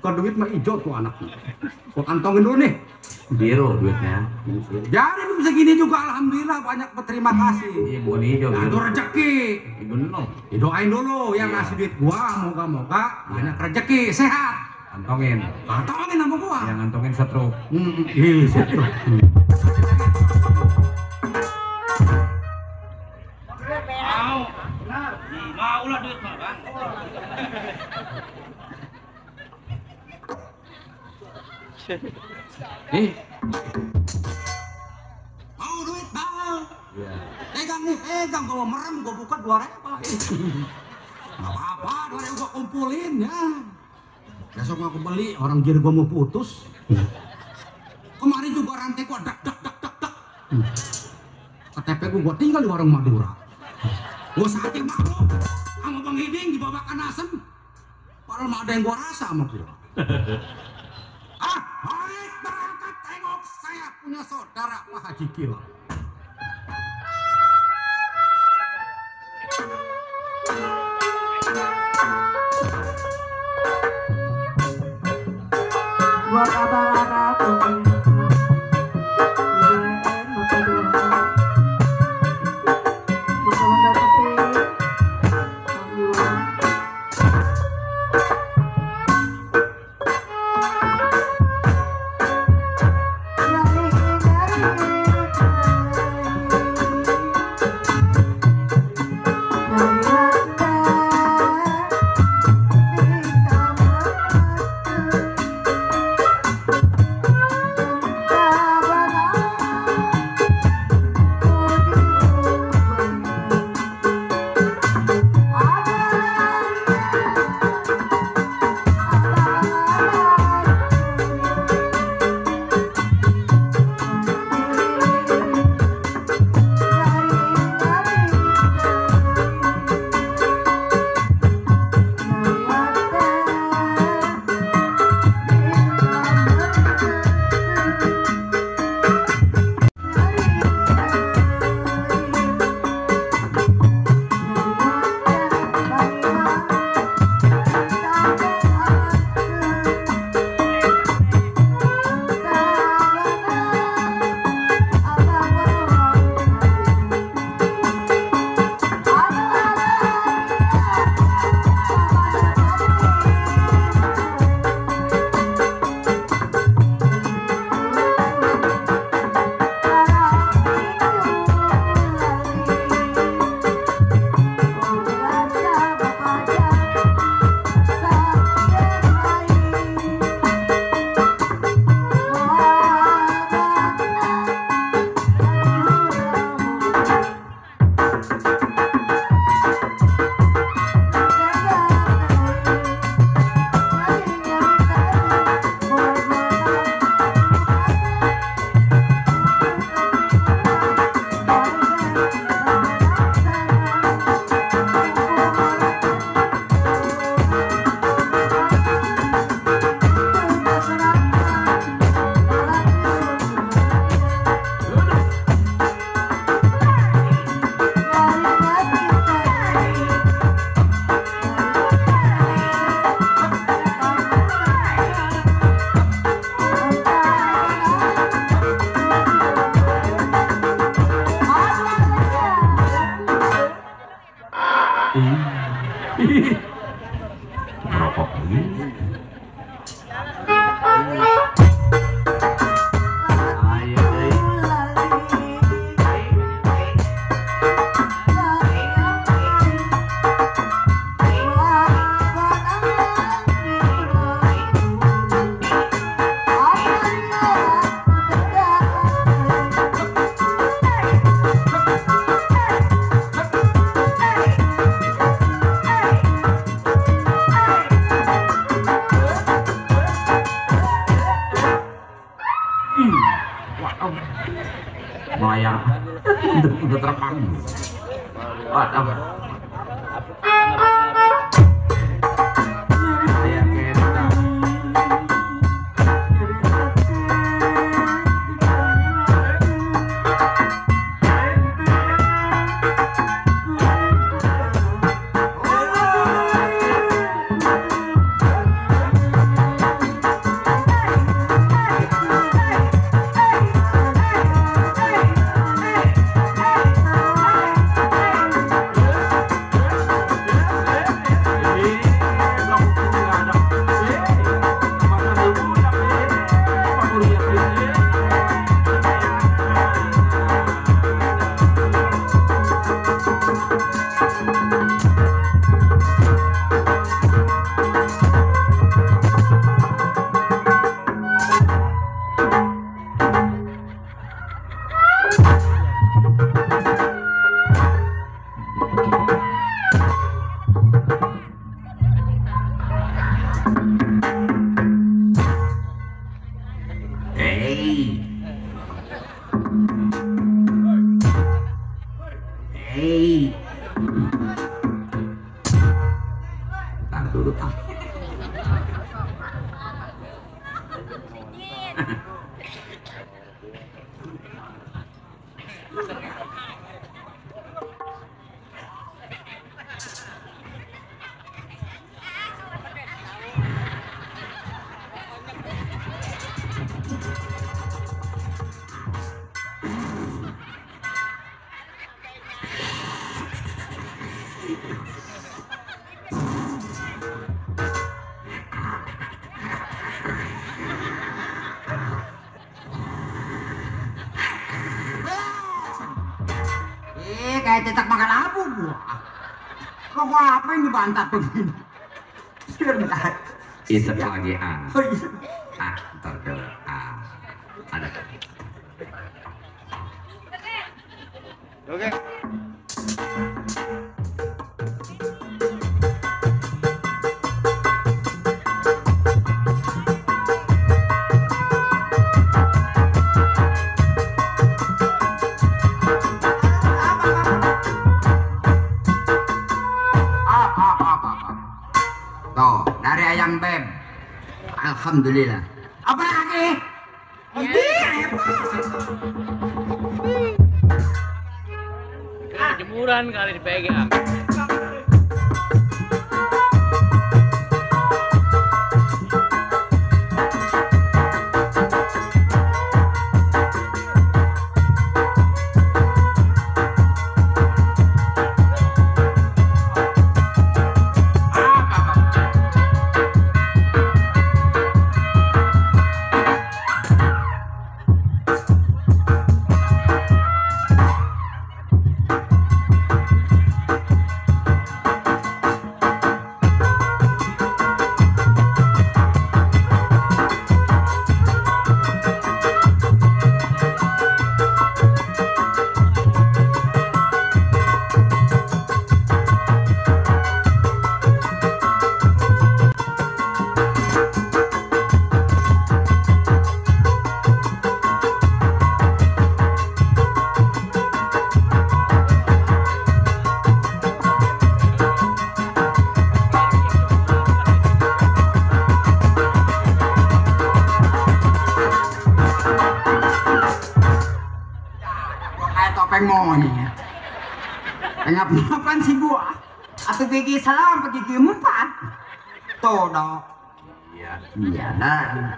Kalau duit mah hijau tuh anaknya. Gua kantongin dulu nih. Biru duitnya. Jadi segini juga alhamdulillah banyak berterima kasih. Iya, bukan hijau. Itu rezeki. Bener. Doain dulu yang Iya. ngasih duit gua, moga-moga banyak rezeki, sehat. Kantongin. Kantongin sama gua. Yang ngantongin setro. Iya, situ. Mau. Benar. Mau lah duit mah, Bang. Mau duit, mau. Iya. Pegang nih, pegang. Kalau merem gua buka 2.000. Gak apa-apa, 2.000 gua kumpulin ya. Besok aku beli, orang gear gua mau putus. Kemarin juga rantai gua dak. KTP gua tinggal di warung Madura. Gua saking maklum sama Bang Hiding dibawakan asem. Padahal mah ada yang gua rasa sama gua. Baik berangkat tengok saya punya saudara Pak Haji Kilap. Merokok begini. Ayo deh. Melayang udah terekam. Waduh. Tahan dulu, tahan. Kayak cetak makan abu gua. Kok apa ini bantat begini? Isep lagi ah. Oh iya. Ah, ntar dulu. Ah, ada. Oke. Tuh, dari ayam beb. Alhamdulillah. Apa lagi? Jemuran kali dipegang. Topeng monyet. Kenapa sih gua? Atau gigi salam apa gigi empat? Tuh dok. Iya. Iya dah.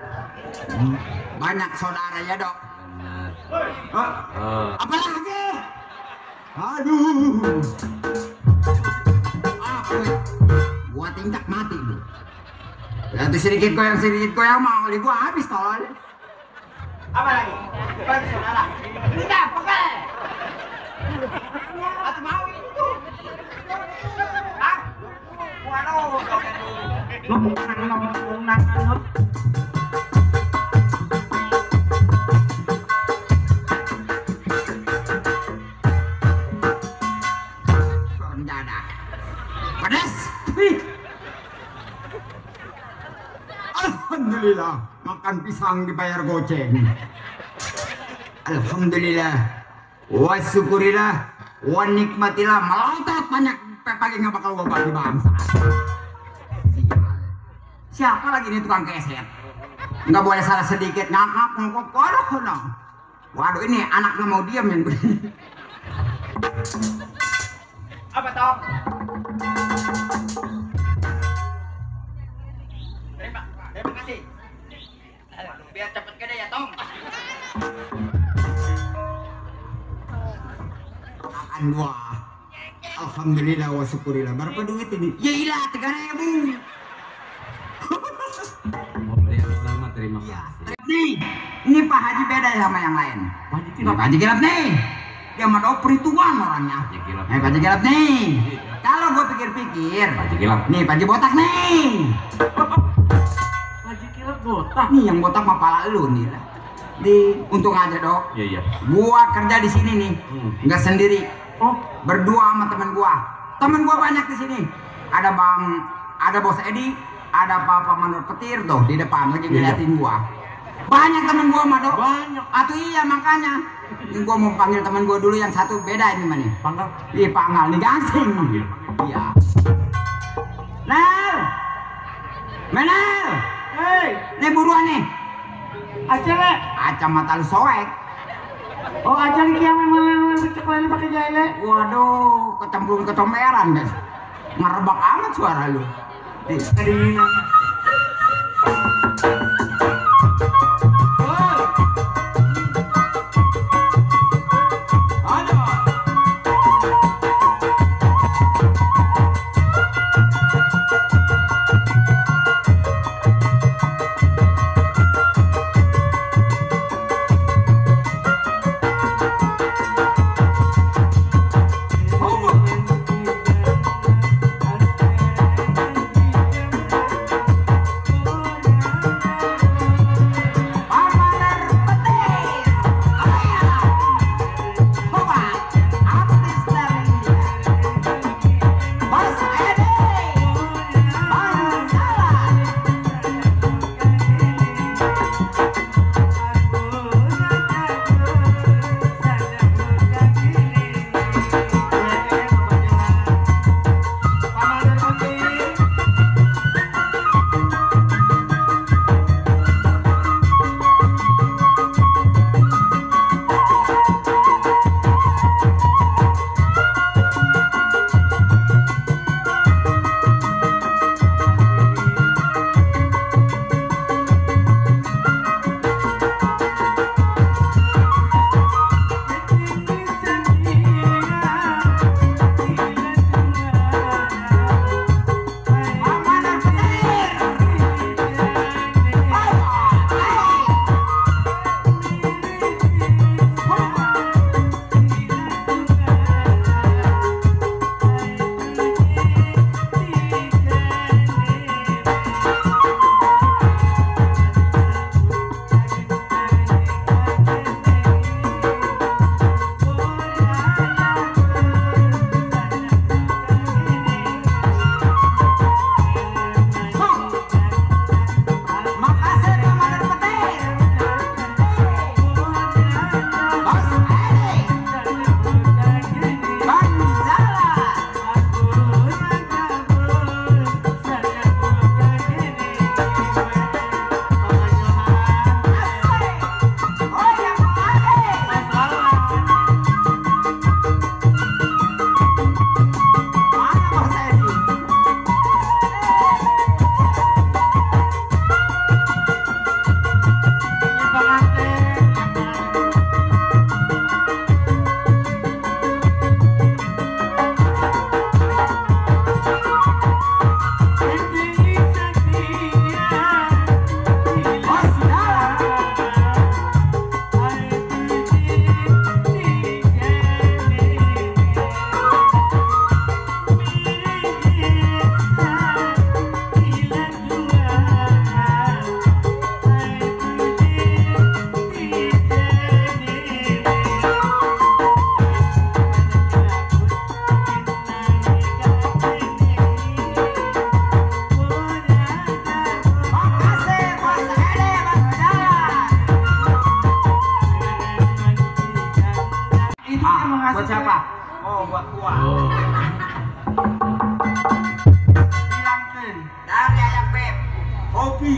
Banyak saudara ya dok. Benar. Apa lagi? Aduh. Apa? tingkat mati lu. Ya itu sedikit goyang mau li gua habis tolol. Apa lagi? Bagi saudara. Tidak, pakai. Atau mau itu? Ah? Waduh, nang. Dada. Pedas. Alhamdulillah, makan pisang dibayar goceng. Alhamdulillah. Wa syukurillah. Wa nikmatillah. Meloncat banyak pagi nggak bakal gua bagi bangsa. Siapa lagi nih tukang keset? Nggak boleh salah sedikit ngakak ngokok kodoh no. Waduh ini anaknya mau diam yang begini. Apa toh? Terima kasih. Biar cepet gede ya Tom. Makan gua. Alhamdulillah wa syukurillah. Berapa duit ini? Ya ilah 3.000. Terima Iya. Nih, ini Pak Haji beda sama yang lain. Pak Haji Kilap nih. Dia mah tahu perhitungan orangnya. Pak Haji Kilap nih. Kalau gua pikir-pikir, Pak Haji Kilap. Nih, Pak Haji Botak nih. Pak Haji Kilap botak. Nih yang botak mah pala lu nih lah. Untung aja, Dok. Iya. Gua kerja di sini nih. Enggak sendiri. Oh, Berdua sama temen gua. Temen gua banyak di sini. Ada Bos Edi, ada Papa Manor Petir tuh di depan lagi ngeliatin gua. Banyak temen gua mah, Dok. banyak. Atuh iya makanya. Ini gua mau panggil temen gua dulu yang satu beda ini mah nih. Panggal. Ih, Pangal nih gangsing. Iya. Nel. Menel. Hei, Nih buruan nih. aja le. Kacamata lu soek. Oh, aja nih kiaman mana ceklanya pakai jahile. Waduh, kecemplung kecomberan guys. Ngerebak amat suara lu. Nih, Kedinginan. Buat siapa? Oh, buat gua. Bilangkeun. Dari ayak Beb. Kopi.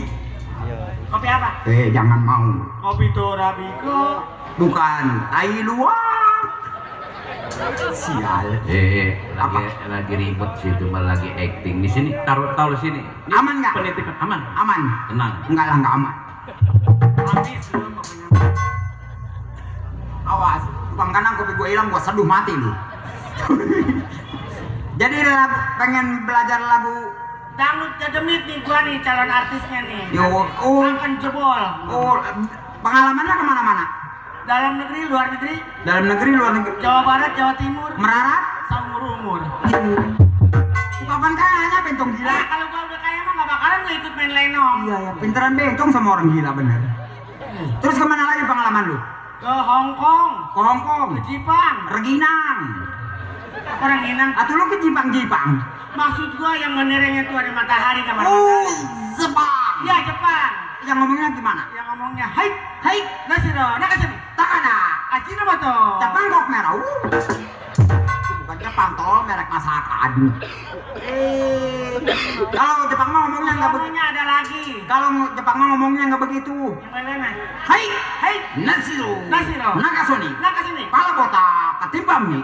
Kopi apa? Jangan mau. Kopi Torabiko. Bukan, tai luwak. Sial. Lagi ribet situ, malah lagi acting di sini. Taruh sini. Ini Aman nggak? penitipan aman. Aman. Tenang. Enggak lah, enggak aman. Habis lu pokoknya. Awas, tukang kanang kopi gue hilang, gue seduh mati lu. Jadi pengen belajar lagu. Dangdut Cedemit nih gua nih calon artisnya nih. Yo, Akan jebol. Pengalamannya kemana-mana? Dalam negeri, luar negeri, Dalam negeri, luar negeri. Jawa Barat, Jawa Timur, Merarat? seumur umur. Kapan kayaknya bentong gila? Nah, kalau gua udah kaya mah gak bakalan gua ikut main lenong. Iya ya, pinteran bentong sama orang gila bener. Terus kemana lagi pengalaman lu? Ke Hong Kong, Ke Hong Kong, ke Jepang. Reginang. Orang Minang. Atau lu ke Jepang? Maksud gua yang menerengnya tuh ada matahari kamar Oh, matahari. Jepang. Iya Jepang. Yang ngomongnya gimana? Yang ngomongnya hai nasiro nakasemi Takada. acina moto. Jepang kok merah. Bukan Jepang, tol merek masakan. Kalau Jepang mah ngomongnya nggak begitu. Ngomongnya ada lagi. Kalau Jepang mah ngomongnya nggak begitu. Yang mana? Hai, nasiro. Nakasoni. Nakasemi. Pala botak, ketimpa mie.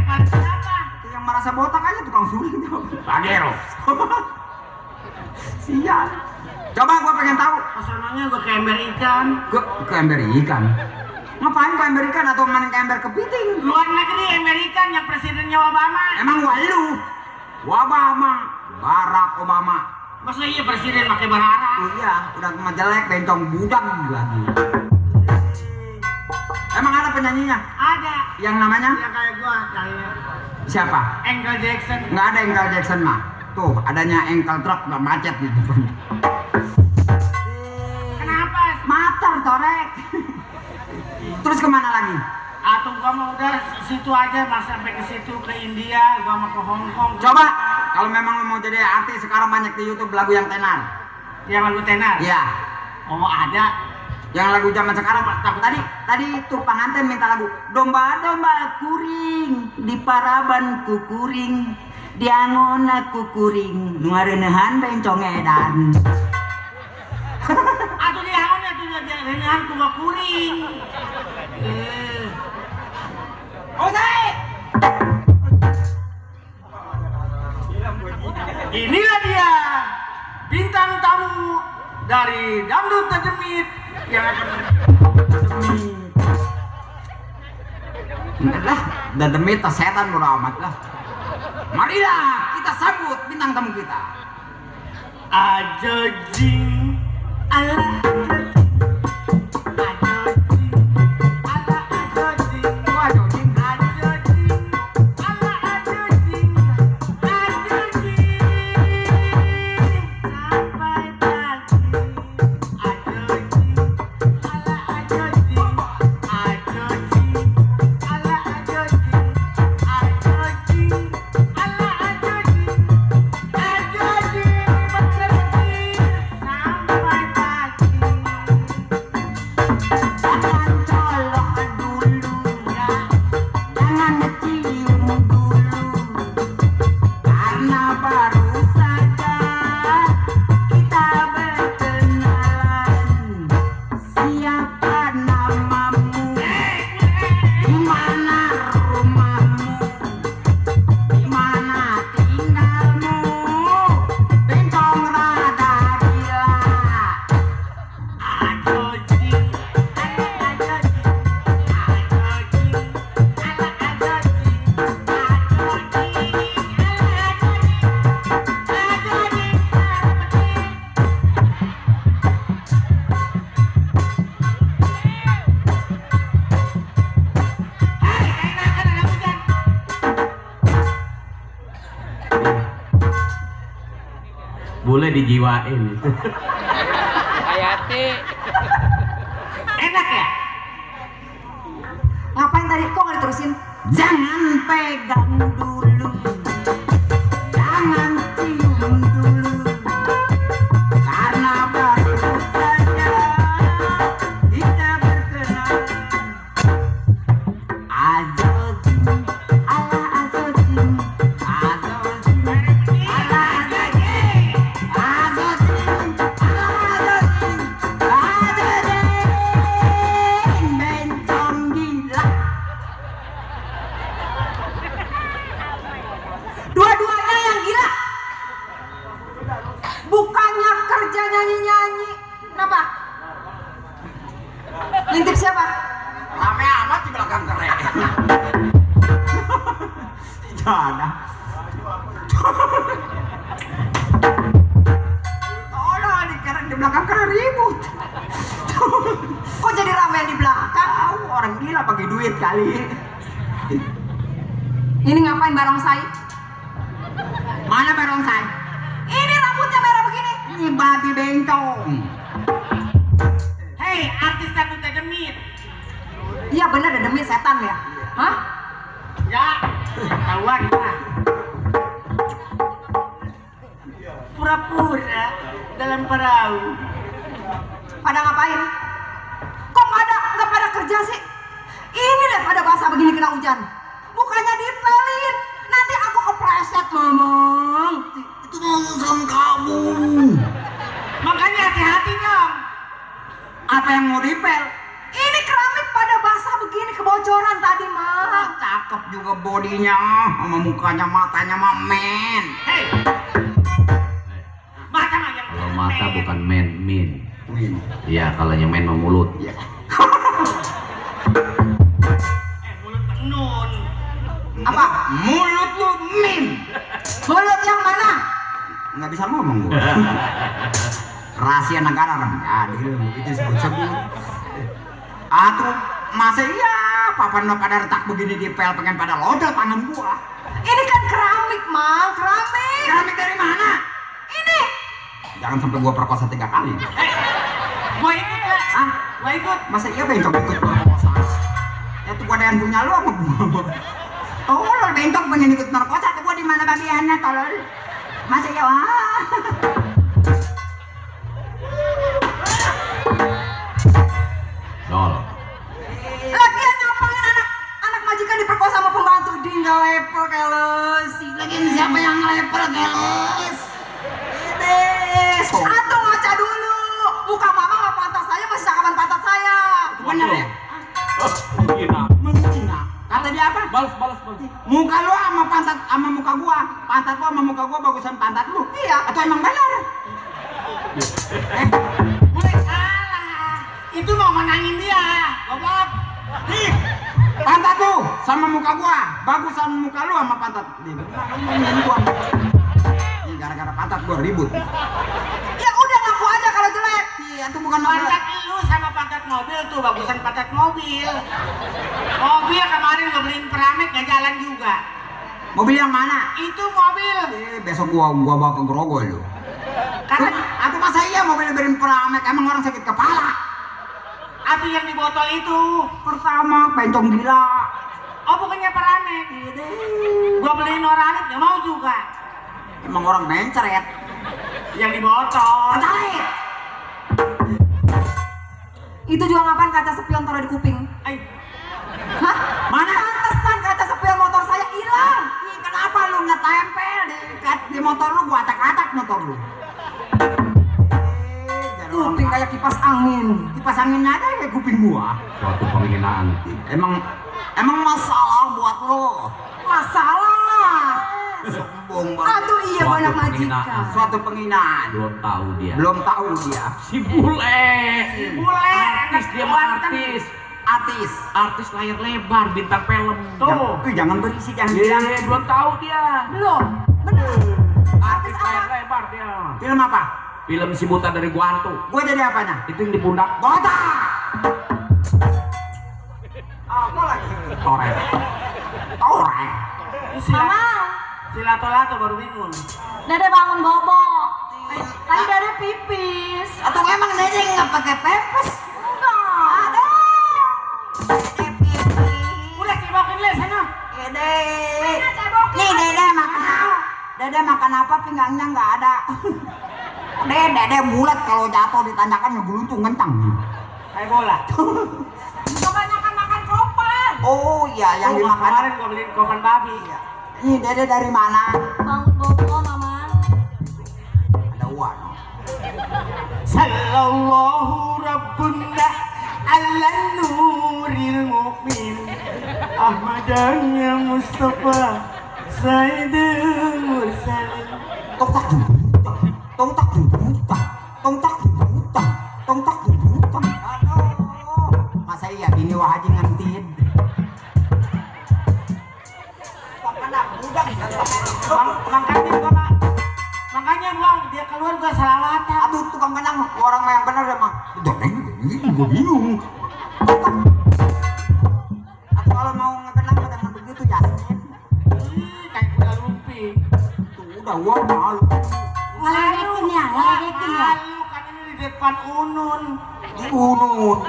Pada siapa? Itu yang merasa botak aja tukang suling. Bagero. Sial. Coba gua pengen tahu. Kesononya gua ke ember ikan. Ke ember ikan. Ngapain ke ember ikan atau main ke ember kepiting? Luar negeri ember ikan yang presidennya Obama. Emang walu? Obama, Barack Obama. Masa iya presiden pakai berharap? Iya, udah mah jelek, bencong budak lagi. Emang ada penyanyinya? Ada. Yang namanya? Yang kayak gua kayaknya. Siapa? Angel Jackson. Nggak ada Angel Jackson mah. Tuh, adanya ankle truk nggak macet di depan. Kenapa? Mater torek. Terus kemana lagi? Atau gua mau udah situ aja, mas sampai ke situ ke India, gua mau ke Hong Kong. Coba, kalau memang lo mau jadi artis sekarang banyak di YouTube lagu yang tenar. Yang lagu tenar. Iya. Oh ada. Yang lagu zaman sekarang tadi itu pengantin minta lagu domba-domba kuring di paraban kukuring diangon aku kuring nuarenehan bencong edan. Atau diangon ya tuh dengan kuba kuring. Inilah dia bintang tamu dari Dangdut Tajemit yang akan Lah, dan demi tas setan bodo amat lah. Marilah kita sambut bintang tamu kita. Ajojing ala boleh dijiwain. Hayati. enak ya? Ngapain tadi? Kok nggak diterusin? Jangan pegang dulu, jangan cium dulu, karena baru saja kita berkenalan. Ajol Ngintip siapa? Rame amat di belakang keren. Jangan. Tolong di belakang keren ribut. Kok jadi rame di belakang? Tahu orang gila pakai duit kali. Ini ngapain barongsai? Mana barongsai? Ini rambutnya merah begini. Ini babi bencong. Hei, artis dangdut Demit. Iya bener ada demi setan ya? Hah? Ya, ketahuan lah. Pura-pura dalam perahu. Pada ngapain? Kok nggak pada kerja sih? Ini deh pada basah begini kena hujan. Mukanya dipelin. Nanti aku kepleset ngomong. Itu urusan kamu. Makanya hati-hati dong. Apa yang mau dipel? Ini keramik pada basah begini kebocoran tadi mah. Cakep juga bodinya, sama mukanya, matanya mah men. Hei, mata mah yang Kalau mata bukan men. Men. Iya, kalau yang men mah mulut. Iya. mulut penun. Apa? Mulut lu min. Mulut yang mana? Nggak bisa ngomong gua. Rahasia negara kan. Adil itu sebut-sebut. Atuh masa iya papan lo pada retak begini dipel pengen pada lodel tangan gua. Ini kan keramik mang, keramik. Keramik dari mana? Ini. Jangan sampai gua perkosa 3 kali. Gua ikut lah. Ah, Gua ikut. masa iya bencong ikut perkosa? Ya tuh gua ada yang punya lu sama gua. Tolol bencong pengen ikut perkosa tuh gua di mana bagiannya tolol. Masa iya wah. Dol. Lagian ngapain anak majikan diperkosa sama pembantu di nggak level keles. Lagian siapa yang ngelepel geles? So, Atau ngaca dulu. Muka mama sama pantat saya masih cakapan pantat saya. bener ya? Menghina. Kata dia apa? Balas. Muka lu sama pantat sama muka gua. Pantat lu sama muka gua bagusan pantat lu. Iya. Atau emang benar? Mulai salah. Itu mau menangin dia. Goblok. Nih, pantat lu sama muka gua bagusan muka lu sama pantat. Nih, gua. Nih, gara-gara pantat gua ribut. Ya udah ngaku aja kalau jelek. Iya, itu bukan Pantat masalah. lu sama pantat mobil tuh bagusan pantat mobil. Mobil kemarin gua beliin keramik gak jalan juga. Mobil yang mana? Itu mobil. Besok gua bawa ke Grogol lu. Karena Aku masa iya mobil beliin peramek, emang orang sakit kepala. api yang di botol itu. Pertama pencong gila. Oh bukannya peramek. Gua beliin oranik gak mau juga. Emang orang mencret. Yang di botol. Pertalite. Itu juga ngapain kaca spion taruh di kuping? Ay, Hah? Mana? Pantesan kaca spion motor saya hilang. Ih, kenapa lu nggak tempel di motor lu? Gua atak-atak motor lu. Kuping kayak kipas angin. Kipas anginnya aja kayak kuping gua. Suatu penghinaan. Emang masalah buat lo. Masalah. Sombong banget. Aduh iya Suatu banyak penghinaan. majikan. Suatu penghinaan. Belum tahu dia. Belum tahu dia. Si bule. bule. Artis dia mah artis. Artis Layar lebar, bintang film. Tuh. Jangan berisi, jangan Iya, bilang. belum tahu dia. Belum. Bener. Artis Layar apa? lebar dia. Film apa? Film si buta dari Guantu. Gua jadi apanya? Itu yang di pundak. Botak. Apa lagi? Torek. Torek. Mama. Si lato-lato baru bingung. Dede bangun bobo. Tadi Dede pipis. Atau emang Dede nggak pakai pepes? Enggak. Ada. Dede pipis. Udah cipokin le sana. Dede. Nih Dede makan apa? Dede makan apa pinggangnya nggak ada. Dede bulat kalau jatuh ditanyakan ngebeluntung kencang. Kayak bola. Kebanyakan makan kopan. Oh iya yang Tuh, dimakan. kemarin gua beliin kopan babi. Ini Dede dari mana? Bangun bobo mama. Ada uang. Sallallahu rabbuna ala nuril mu'min Ahmadanya Mustafa Sayyidul Mursalin. Tongtak dudutang, tongtak dudutang, tongtak dudutang, tongtak dudutang. Aduh, Wah Haji ngentin. Makanya bang dia keluar gua salawatan. Aduh tukang kenang orang yang benar ya mak. Ini gue bingung. Atau kalau mau ngekenang dengan begitu Yasmin. Kayak kuda lumping. Tuh udah gua malu. Ngeledekin ya, ngeledekin ya. Malu kan ini di depan Unun. Di Unun.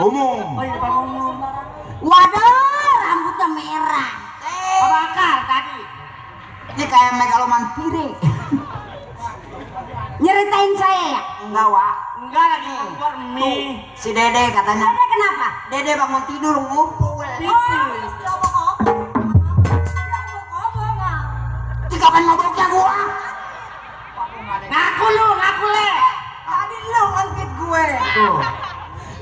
Omong. Oh di depan Unun. Waduh, rambutnya merah. Bakar tadi. Ini kayak megaloman pire. Nyeritain saya ya? Enggak Wak. Enggak lagi kompor mie. Si Dede katanya. Dede kenapa? Dede bangun tidur ngumpul. Pipis. Jika kan ngobrolnya gua. Ngaku lu, ngaku le. Tadi lu ngangkit gue. Tuh.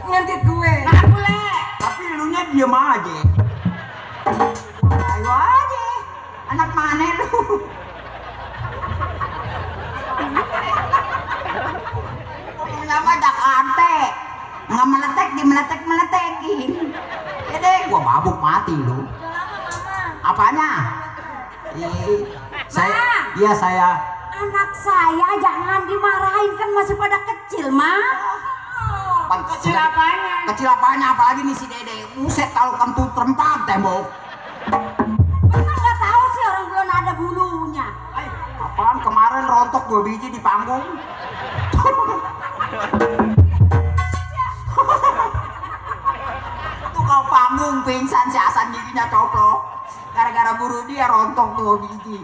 Ngangkit gue. Ngaku le. Tapi lu nya diem aja. Ayo aja. Anak mana lu? Kenapa Jakarta? Nggak meletekin. Ya deh, gua mabuk mati lu. Apanya? Saya. Anak saya jangan dimarahin kan masih pada kecil, Ma. Kecil apanya? Kecil apanya? Apalagi nih si Dede. Buset kalau kentut terempat tembok. Emang nggak tahu sih orang belum ada bulunya. Apaan kemarin rontok 2 biji di panggung. Tuh kalau panggung pingsan si Hasan giginya coplok. Gara-gara buru dia rontok 2 biji.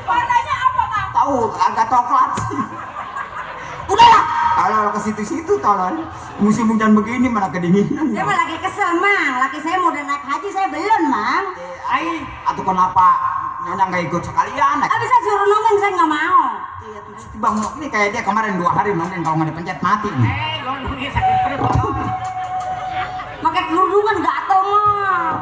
Warnanya apa, Bang? Tahu agak coklat sih. Udahlah. Kalau ke situ-situ tolong. Musim hujan begini mana kedinginan. Saya mah lagi kesel, Mang. Laki saya mau udah naik haji, saya belum, Mang. Atau kenapa Nyonya nggak ikut sekalian? Abis saya suruh nonton, saya nggak mau. Iya tuh si Bang Mok ini kayak dia kemarin 2 hari nonton kalau nggak dipencet mati nih. Gondongnya sakit perut. Pakai kerudungan gatel, Mang.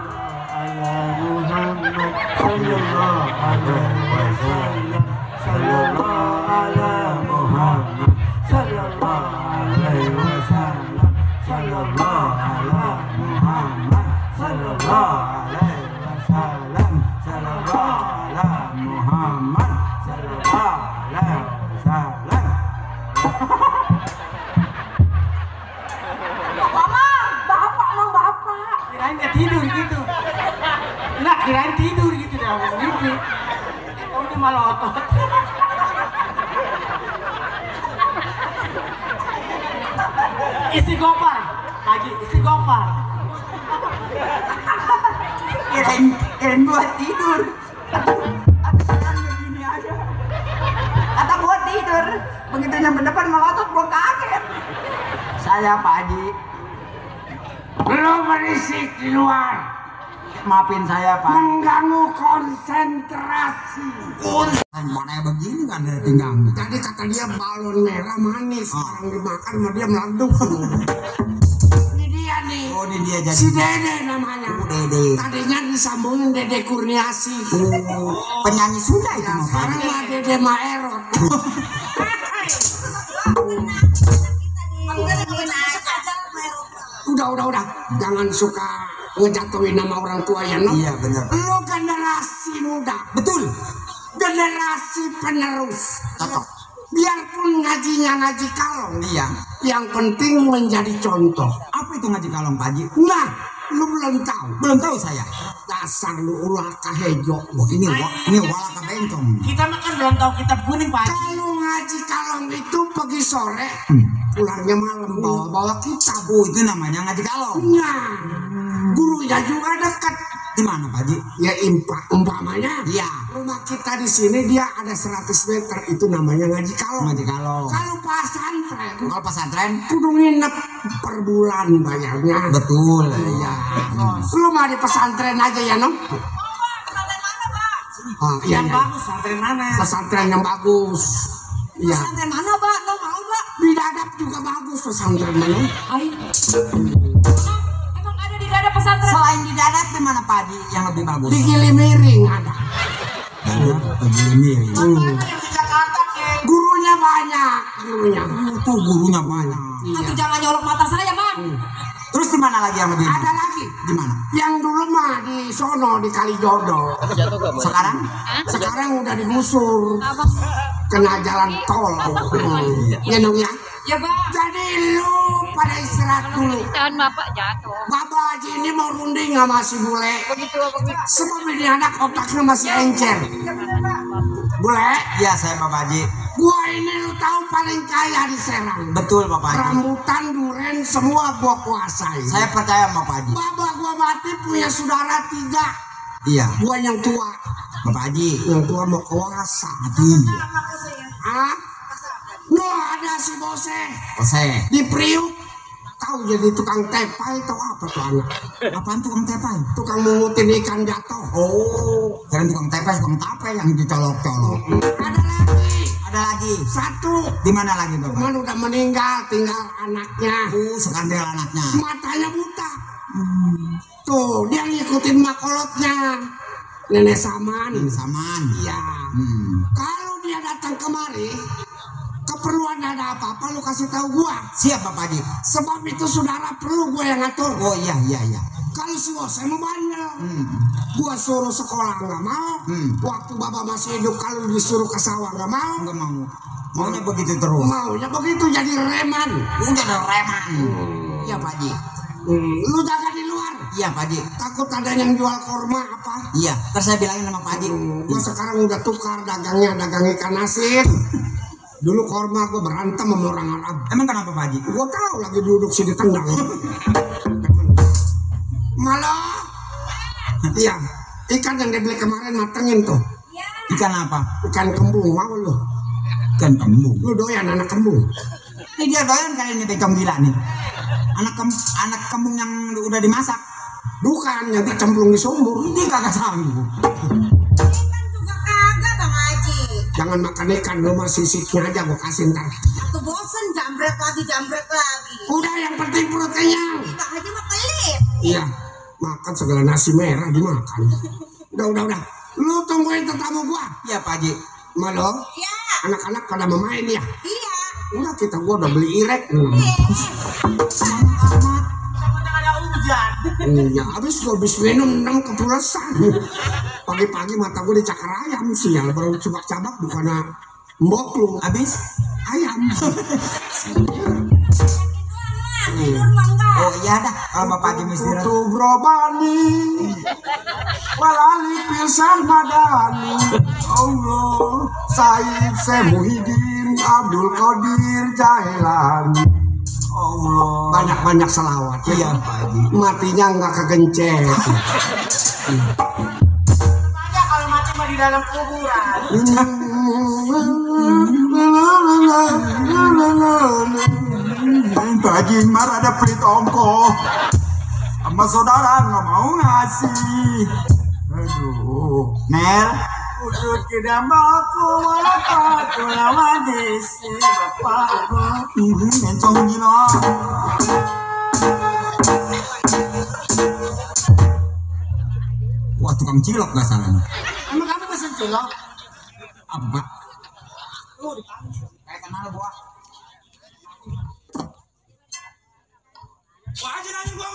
Kirain dia tidur gitu. Enggak, kirain tidur gitu dalam mimpi. Oh ini malah otot. Isi gopar, Haji, isi gopar. Kirain gua tidur. Aturan begini aja. Kata gua tidur. Begitu nyampe depan melotot gua kaget. Saya Pak Haji. Lu berisik di luar. Maafin saya Pak. Mengganggu konsentrasi. Mana begini kan ada pinggang. Tadi kata dia balon merah manis. Orang dimakan sama dia meleduk. Ini dia nih. Oh ini dia jadi. Si Dede namanya. Dede. Tadinya disambungin Dede Kurniasi. Penyanyi Sunda itu. Nah, sekarang mah Dede Maerot. Udah. Jangan suka ngejatuhin nama orang tua ya, no? Iya benar. Lu generasi muda. Betul. Generasi penerus. Cocok. Biarpun ngajinya ngaji kalong. Iya. Yang penting menjadi contoh. Apa itu ngaji kalong Pak Haji? Nah, lu belum tahu. Belum tahu saya. Dasar lu ulah kahejo. Ini walaka bencong. Kita makan belum tahu kitab kuning Pak Haji. Kalau ngaji kalong itu pagi sore, pulangnya malam bawa kitab. Oh itu namanya ngaji kalong. Nah, gurunya juga dekat. Di mana Pak Haji? Ya umpamanya. Iya. Rumah kita di sini dia ada 100 meter, itu namanya ngaji kalong. Ngaji kalong. Kalau pesantren, Kalau pesantren kudu nginep per bulan bayarnya. betul. Iya. Lu mah di pesantren aja ya, no? Iya, Yang iya. bagus pesantren mana? Pesantren yang bagus. Iya. Pesantren mana Pak? Lo mau Pak? Bidadap juga bagus pesantren mana? Emang ada di daerah pesantren? Selain di darat di mana Pak Haji yang lebih bagus? Di Gilimiring ada. Ini. Gurunya banyak, gurunya. Tuh gurunya banyak. Aduh jangan nyolok mata saya, Bang. Terus di mana lagi yang lebih? Ada lagi. Di mana? Yang dulu mah di sono di Kalijodo. Sekarang? Sekarang udah digusur. Kena jalan tol. Ya dong ya. Ya Bang. Jadi lu pada istirahat dulu. Jangan Bapak jatuh. Bapak Haji ini mau runding sama si bule. Sebab ini anak otaknya masih encer. Bule? Iya, saya Bapak Haji. Gua ini lu tahu paling kaya di Serang. Betul Bapak Haji. Rambutan, duren, semua gua kuasai. Saya percaya Bapak Haji. Bapak gua mati punya saudara 3. Iya. Gua yang tua. Bapak Haji. Yang tua mau kuasa. Iya. Ah? Lo ada si Bose Bose. di Priuk. Tahu jadi tukang tepai atau apa tuh anak? Apaan tukang tepai? Tukang mengutin ikan jatuh. Oh, keren tukang tepai, tukang tape yang dicolok-colok. Ada lagi. Ada lagi. Satu. Di mana lagi Bapak? Cuman udah meninggal, tinggal anaknya. Sekarang tinggal anaknya. Matanya buta. Tuh, dia ngikutin makolotnya. Nenek Saman. Ini Saman. Iya. Kalau dia datang kemari, keperluan ada apa-apa lu kasih tahu gua. Siap Bapak Haji. Sebab itu saudara perlu gua yang ngatur. Oh iya. Kalau si Bose mau bandel, gua suruh sekolah nggak mau. Waktu bapak masih hidup kalau disuruh ke sawah nggak mau. Enggak mau. Maunya begitu terus. Maunya begitu jadi reman. Udah ada reman. Iya Pak Haji. Lu jaga di luar. Iya Pak Haji. Takut ada yang jual korma apa? Iya. Terus saya bilangin sama Pak Haji. Gua sekarang udah tukar dagangnya, dagang ikan asin. Dulu korma gua berantem sama orang Arab. Emang kenapa Pak Haji? Gua tahu lagi duduk sini tendang. Malah, iya, ikan yang dibeli kemarin matengin tuh. Ikan apa? Ikan kembung, mau lu? Ikan kembung. Lu doyan anak kembung? Ini dia doyan kali ini becong gila nih. Anak kembung yang udah dimasak. Bukan, yang dicemplung di sumur. Ini kagak sanggup. Juga kagak Bang Haji. Jangan makan ikan, lu masih sisiknya aja gua kasih ntar. Aku bosen jambret lagi. Udah, yang penting perut kenyang. Bang Haji mah pelit. Iya, makan segala nasi merah dimakan. Udah. Lu tungguin tetamu gua. Iya Pak Haji. Malo, Iya. anak-anak pada mau main ya. Iya. Udah, gua udah beli irek. Iya, habis minum 6 kepulasan. Pagi-pagi mata gue dicakar ayam sial, baru cabak-cabak bukannya mbok lu. Habis Ayam. Tidur mah enggak. Oh iya dah, kalau Bapak Haji istirahat. Tuh Brobani, walali pilsah madani, Allah, Said Semuhidin, Abdul Qadir Jailani. Allah, banyak-banyak selawat. Iya Pak Haji. Matinya nggak kegencet. Aja kalau mati mah di dalam kuburan. Pak Haji mar ada pelit ongkoh. Sama saudara nggak mau ngasih. Aduh. Nel. Udut kidambaku walapatu lawadisi bapak. Mencong gila. Wah tukang cilok gak salahnya. Emang kamu pesen cilok? Apa Pak? Kayak kenal gua. Wah aja nanya gua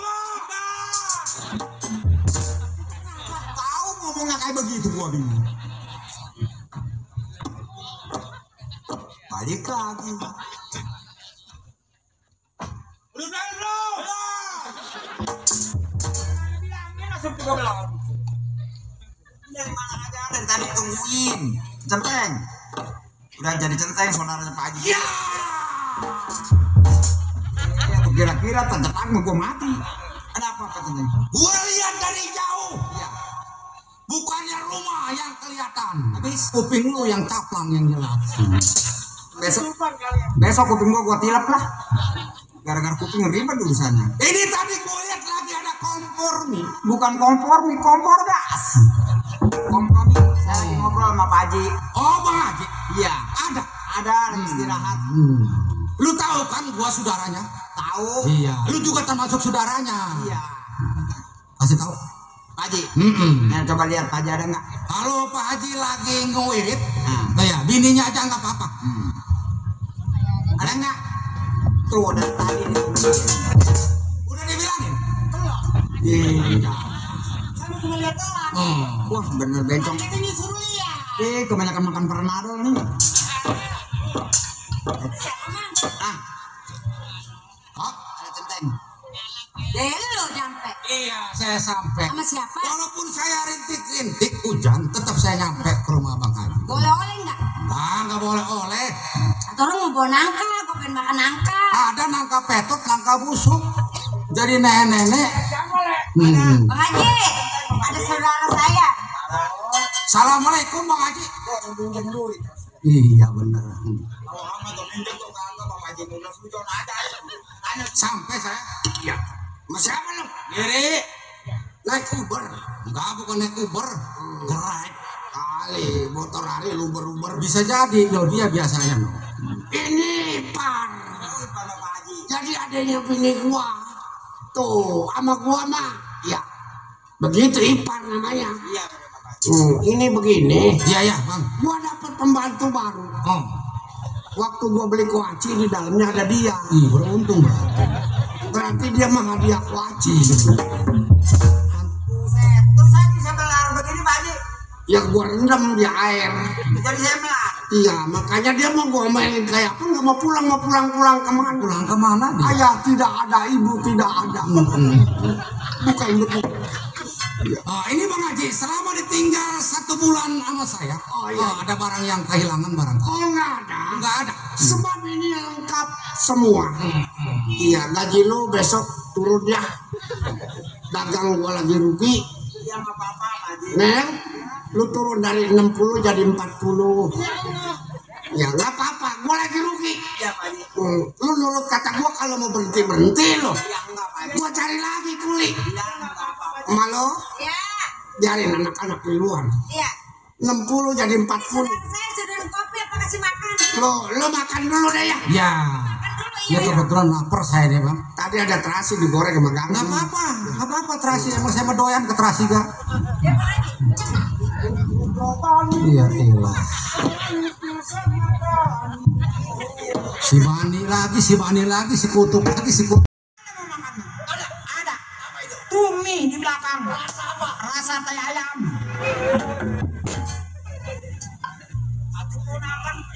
tahu ngomongnya kayak begitu gua bingung. Balik lagi. Bro. Langsung ke belakang. Dari mana aja dari tadi tungguin. Centeng. Udah jadi centeng saudaranya Pak Haji. Ya. Kira-kira terdepan mau gua mati. Ada apa Pak Centeng? Gua lihat dari jauh. Ya. Bukannya rumah yang kelihatan. Habis kuping lu yang caplang yang jelas. Besok kuping gua tilap lah. Gara-gara kuping ribet urusannya. Ini tadi gua lihat lagi ada kompor nih. Bukan kompor nih, kompor gas. Kompromi. Saya lagi ngobrol sama Pak Haji. Oh Pak Haji? Iya. Ada istirahat. Lu tahu kan gua saudaranya? Tahu. Iya. Lu juga termasuk saudaranya. Iya. Kasih tahu. Pak Haji. Nah, coba lihat Pak Haji ada nggak? Kalau Pak Haji lagi ngewirit, kayak bininya aja nggak apa-apa. Ada nggak? Tuh dari tadi nih. Udah dibilangin. Iya. Saya cuma lihat doang. Wah bener bencong. Kita disuruh lihat. Kebanyakan makan Panadol nih. Ada centeng. Lo nyampe. Iya, saya sampai. Sama siapa? Walaupun saya rintik-rintik hujan, tetap saya nyampe ke rumah Bang Haji. Boleh oleh nggak? Nggak boleh oleh. Atau lu mau bawa nangka? Gue pengen makan nangka. Ada nangka petot, nangka busuk. Jadi nenek-nenek. Bang Haji, ada saudara saya. Assalamualaikum Bang Haji. Iya bener. Sampai saya. Iya. Masih apa lo? Diri. Naik Uber. Enggak, bukan naik Uber. Gerak. Kali motor hari Uber. Bisa jadi loh, dia biasanya loh. Ini Ipar. Jadi adanya bini gua. Tuh, sama gua mah. Ya. Begitu Ipar namanya. Iya. Ini begini. Iya Bang. Gua dapat pembantu baru. Waktu gua beli kuaci di dalamnya ada dia. Beruntung berarti dia mah hadiah kuaci. Terus saya bisa belar begini Pak Haji. Ya gua rendam di air. Jadi saya belar. Iya, makanya dia mau gua mainin kayak apa, nggak mau pulang kemana? Pulang kemana? Ayah tidak ada, ibu tidak ada. Bukan begitu. Ini Bang Haji, selama ditinggal 1 bulan sama saya, ada barang yang kehilangan barang? Nggak ada. Sebab ini lengkap semua. Iya, gaji lo besok turun ya. Dagang gua lagi rugi. Iya nggak apa-apa Pak Haji. Neng, lu turun dari 60 jadi 40. Ya nggak apa-apa, gua lagi rugi. Iya Pak Haji. Lu nurut kata gua, kalau mau berhenti lo. Iya enggak Pak Haji. Gua cari lagi kuli. Iya enggak apa-apa. Malo, Iya. biarin anak-anak di luar. Iya. 60 jadi 40. Saya sudah kopi apa kasih makan? Lo makan dulu deh ya. Ya. Makan dulu Ya iya. kebetulan lapar saya nih Bang. Tadi ada terasi digoreng sama gang. Nggak apa-apa terasi. Emang saya doyan ke terasi gak? Ya Pak Haji. Iya. Si Bani lagi, si Kutuk lagi, si Kutuk. Ada. Tumi di belakang. Rasa apa? Rasa tai ayam.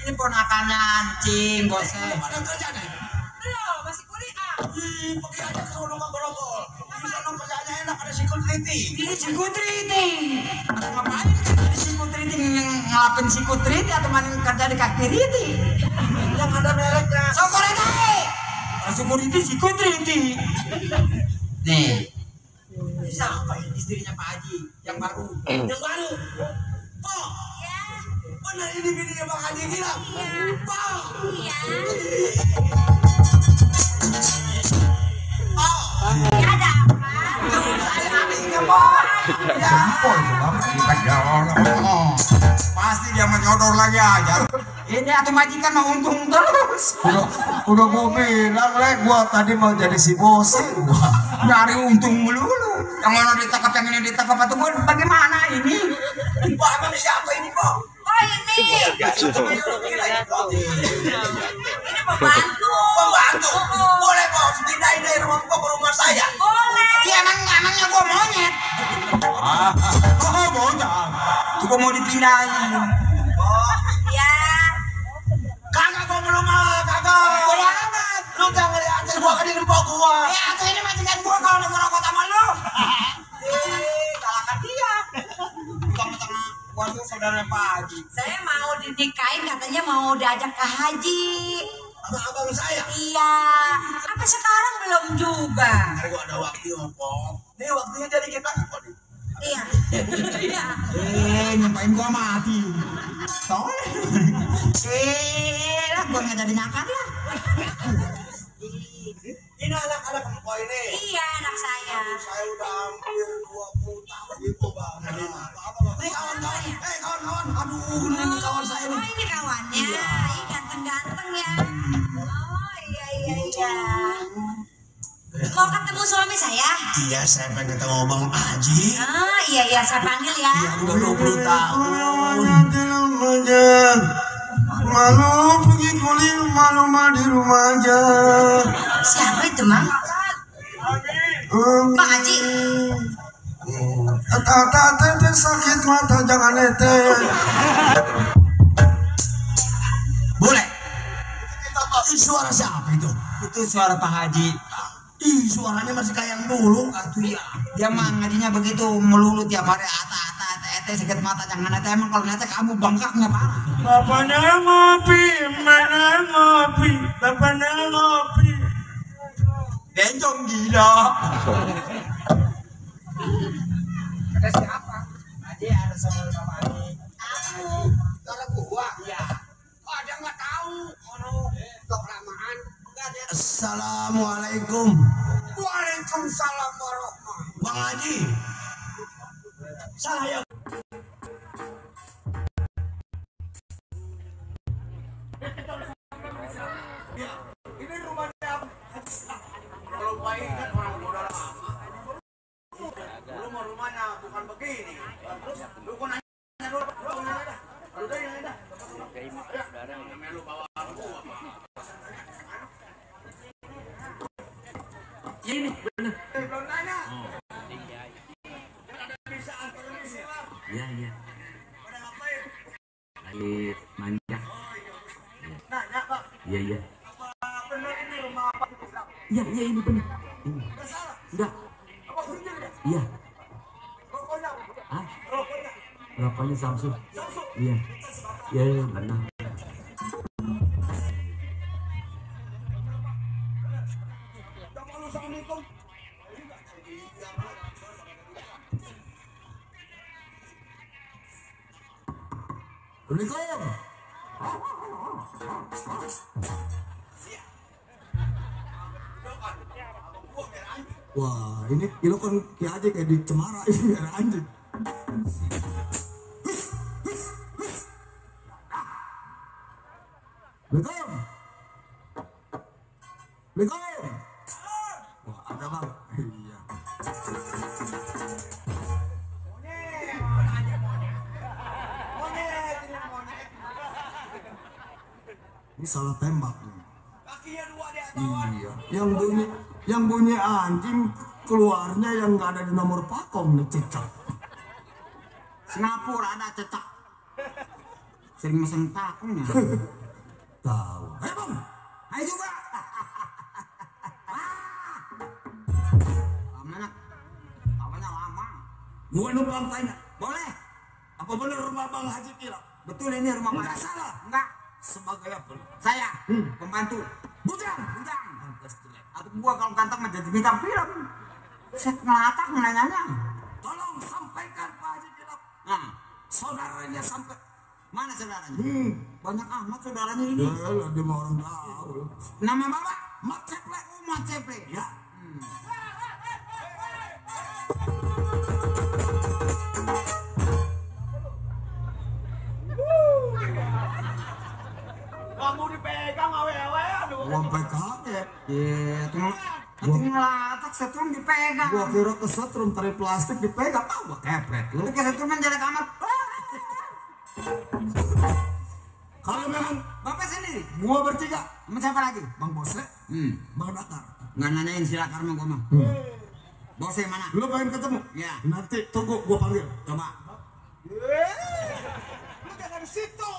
Ini ponakannya Ancing, bosnya. Ada kerja nih. Belum, masih kuliah. Pergi aja ke sono ngeborobol. Di sono kerjanya enak, ada security. Ini sikutriti. Ngapain di sikutriti ngelapin sikutriti atau main kerja di kakiriti? Yang ada mereknya. Sokorete. Sikutriti sikutriti. Nih. Siapa ini istrinya Pak Haji yang baru? Yang baru. Pak. Ya. Benar ini bininya Pak Haji gila. Iya. Pak. Iya. Ya ada apa? Saya adiknya Pak. Ya. Pasti dia menyodor lagi aja. Ini atau majikan mau untung terus. Udah gua bilang gua tadi mau jadi si bos. Nyari untung melulu. Yang mana ditangkap, yang ini ditangkap, atau bagaimana ini? Pak, emang siapa ini Pak? Oh ini. Ini pembantu. Pembantu. Boleh Pak, pindahin dari rumah Pak ke rumah saya. Boleh. Iya emangnya gua monyet. Bocah. Gua mau dipindahin. Oh, iya. Kagak gua belum mau, kagak. Boleh amat. Lu jangan liatin gua ke rumah gua. Ya, atau ini majikan gua kalau negara kota sama lu. Kalahkan dia. Tengah-tengah gua tuh saudara Pak Haji. Saya mau dinikahin, katanya mau diajak ke haji. Sama abang saya? Iya. Sampai sekarang belum juga. Ntar gua ada waktu Pok. Nih waktunya jadi kita Pok. Iya. Nyampain gua mati. Toleh. Lah gua nggak jadi nyangkat lah. Ini anak-anak Mpok ini? Iya, anak saya. Saya udah hampir 20 tahun gitu Bang. Nih kawan-kawan. Kawan-kawan. Aduh, ini kawan saya nih. Oh ini kawannya. Iya. Ganteng-ganteng ya. Oh iya. Mau ketemu suami saya? Iya, saya pengen ketemu Bang Haji. Oh iya, saya panggil ya. Iya, udah 20 tahun. Malu pergi kuliah, malu mah di rumah aja. Siapa itu, Mang? Bang Haji. Tete sakit mata jangan ete. Boleh. Suara siapa itu? Itu suara Pak Haji. Ih, suaranya masih kayak yang dulu. Atuh ya. Dia mah ngajinya begitu melulu tiap hari ate sakit mata jangan ete. Emang kalau nete kamu bengkaknya parah. Bapaknya ngopi, mana ngopi, bapaknya ngopi. Bencong gila. Ada siapa? Haji ada sama Bapak Haji. Aku. Kalau gua. Iya. Oh, ada nggak tahu. Kelamaan. Assalamualaikum. Waalaikumsalam warahmatullahi. Bang Haji. Saya Ini rumahnya kalau baik kan orang udah lama. Dulu mau rumahnya bukan begini. Terus dukun nanya dulu, dukun nanya dah. Lalu dia nanya dah. Namanya lu bawa aku apa? Ini bener. Belum nanya. Iya, iya. Pada ngapain? Lagi manja. Nanya Pak. Iya, iya. Apa benar ini rumah Pak Islam? Iya, iya ini bener. Ini. Nggak salah. Enggak. Apa sendiri ya? Iya. Rokoknya. Ah, Rokoknya. rokoknya Samsung. Samsung. Iya. Iya, iya, benar. Assalamualaikum. Assalamualaikum. Wah, ini kilo kan Ki Haji kayak di Cemara ini merah anjing. Assalamualaikum. Assalamualaikum. Wah, ada bang. Iya. Ini salah tembak nih. Kakinya dua di atas. Iya. Yang bunyi anjing keluarnya yang nggak ada di nomor pakom nih cecak. Singapura ada cecak. Sering mesen pakungnya. Tahu. Bang. Ayo juga. Lama awalnya lama. Gua numpang tanya. Boleh. Apa benar rumah Bang Haji Kila? Betul ini rumah Pak. Enggak salah. Enggak. Sebagai apa? Saya pembantu. Bujang. Atau gua kalau ganteng mah jadi bintang film. Saya ngelatak nanya-nanya. Tolong sampaikan Pak Haji Kila. Nah, Saudaranya sampai. mana saudaranya? Banyak amat saudaranya ini. Ya, dia mau orang tahu. Nama bapak? Mat Ceplek. Mat Ceple. Ya. Kamu dipegang awe-awe aduh. Gua sampai kaget. Iya, itu ngelatak setrum dipegang. Gua kira kesetrum tali plastik dipegang. Ah, gua kepret lu. Lu kayak setrum kan jelek amat. Kalau memang Bapak sendiri? gua bertiga, Sama siapa lagi? Bang Bose, Bang Dakar. Nggak nanyain si Dakar mah gua mah. Bosnya mana? Lu pengen ketemu? Ya. Nanti tunggu gua panggil. Coba. Lu jangan di situ.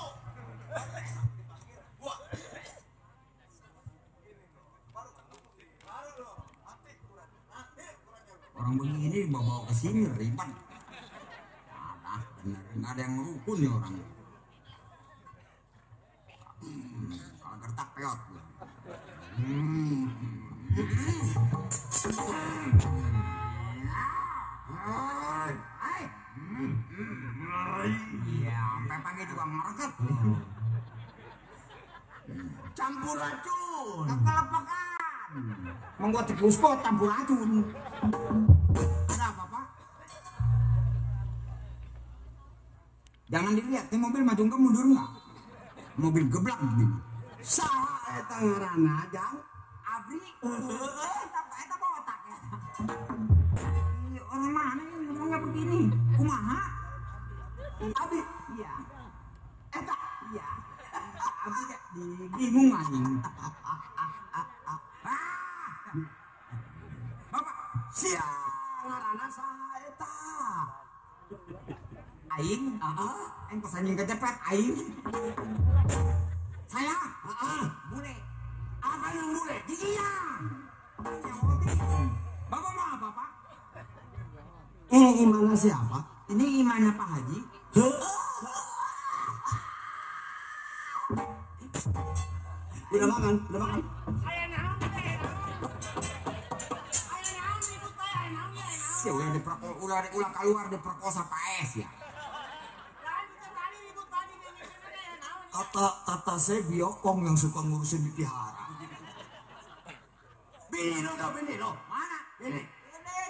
Orang begini bawa ke sini ribet. Alah, bener nggak ada yang rukun nih orang. Kalau gertak peot. Iya, sampai pagi juga ngereket. Campur racun. Kepala-pekan. Membuat tikus campur racun. Ada apa, Pak? Jangan dilihat, ini mobil maju ke mundur nggak? Mobil geblak begini. Saha eta ngaranna, Jang? Abri, eta botak ya. Orang mana ini ngomongnya begini? Kumaha? Abi, iya. Eta, iya. Abi ya, bingung anjing. Bapak, Siang ngaranna saha eta? Aing, aing pesannya kecepet aing. Saya, bule. Apa yang bule? Iya. Bapak mau apa, Pak? Ini imannya siapa? Ini imannya Pak Haji. Udah makan? Ya udah keluar diperkosa Pak Es ya. Kata saya biokong yang suka ngurusin di pihara. Bini lo. Mana? Ini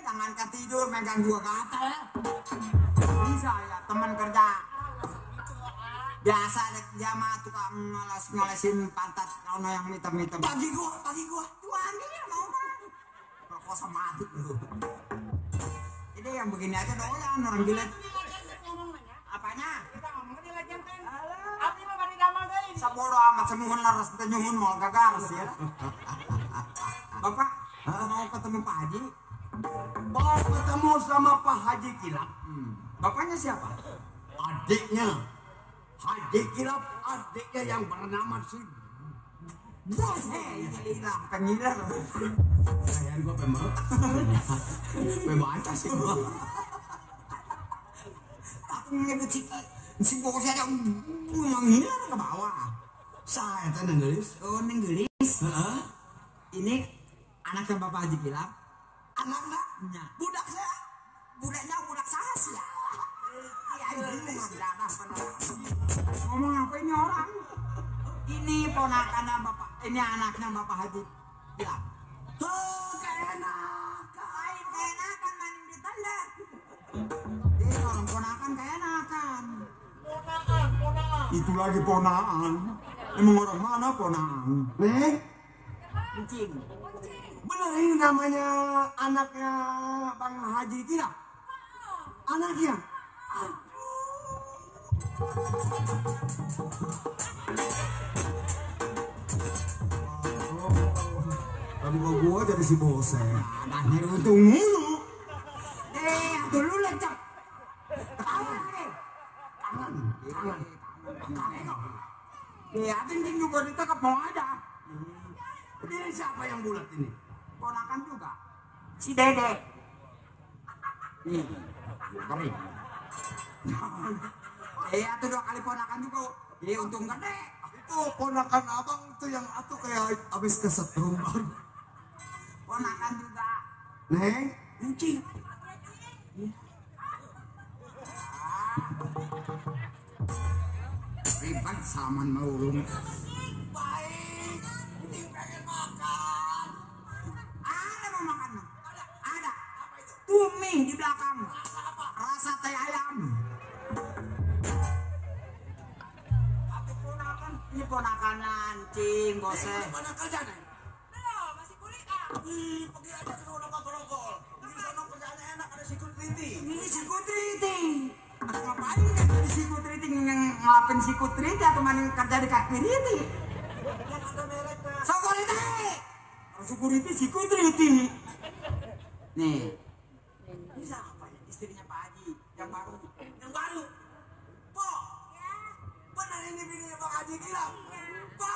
jangan tidur megang gua kata ya. Bisa ya teman kerja. Biasa dia mah tukang ngolesin pantat kalau yang mitem-mitem. Pagi gua. Tuang dia mau mah. Perkosa mati lu. Ini yang begini aja doyan orang gila. Apanya? Kita ngomong di legend kan. Abdi mah bari damel deui. Sabodo amat semuhun laras teh nyuhun moal gagares ya. Bapak, mau ketemu Pak Haji? Mau ketemu sama Pak Haji Kilap. Bapaknya siapa? Adiknya. Haji Kilap, adiknya yang bernama si Bos, hilang pengiler. Kayaan gua pemerut. Baca sih gua. Aku ngedut si bosnya yang ngiler ke bawah. Saya teh nenggelis. Oh, nenggelis. Ini anaknya Bapak Haji Kilap. Anaknya? Ya. Budaknya budak saya sih ya. Ngomong apa ini orang? Ini ponakannya Bapak, ini anaknya Bapak Haji Kilap. Keenakan main di tenda. Ini orang ponakan keenakan. Ponaan. Itu lagi ponaan. Emang orang mana ponaan? Nih, Kucing. bener ini namanya anaknya Bang Haji Kilap. Anaknya. Tadi mau gua jadi si bose. Nah, untung mulu. Dulu lecek. Ya, ting juga ditangkap mau aja. Ini siapa yang bulat ini? Ponakan juga. Si Dede. Nih, kering. Itu 2 kali ponakan juga. Jadi untung gede. Itu ponakan abang tuh yang atuh kayak abis kesetrum. Ponakan juga. Neng, Kucing. Ribet salaman mau ulung. Baik. Ini pengen makan. Ada mau makan? Ada. Apa itu? Tumi di belakang. Rasa teh ayam. Tapi ponakan. Ini ponakan anjing, bose. Mana kerja nih? Masih kuliah. Pergi aja ke rumah nongol. Di sana kerjaannya enak, ada security. Ini si Kutriti. Aku ngapain kan jadi si Kutriti ngelapin si Kutriti atau mana kerja di Kakiriti? Yang ada mereknya. Security. Security si Kutriti. Nih. Ini siapa ya? Istrinya Pak Haji yang baru. Yang baru. Po. Benar ini bininya Bang Haji Kilap. Po.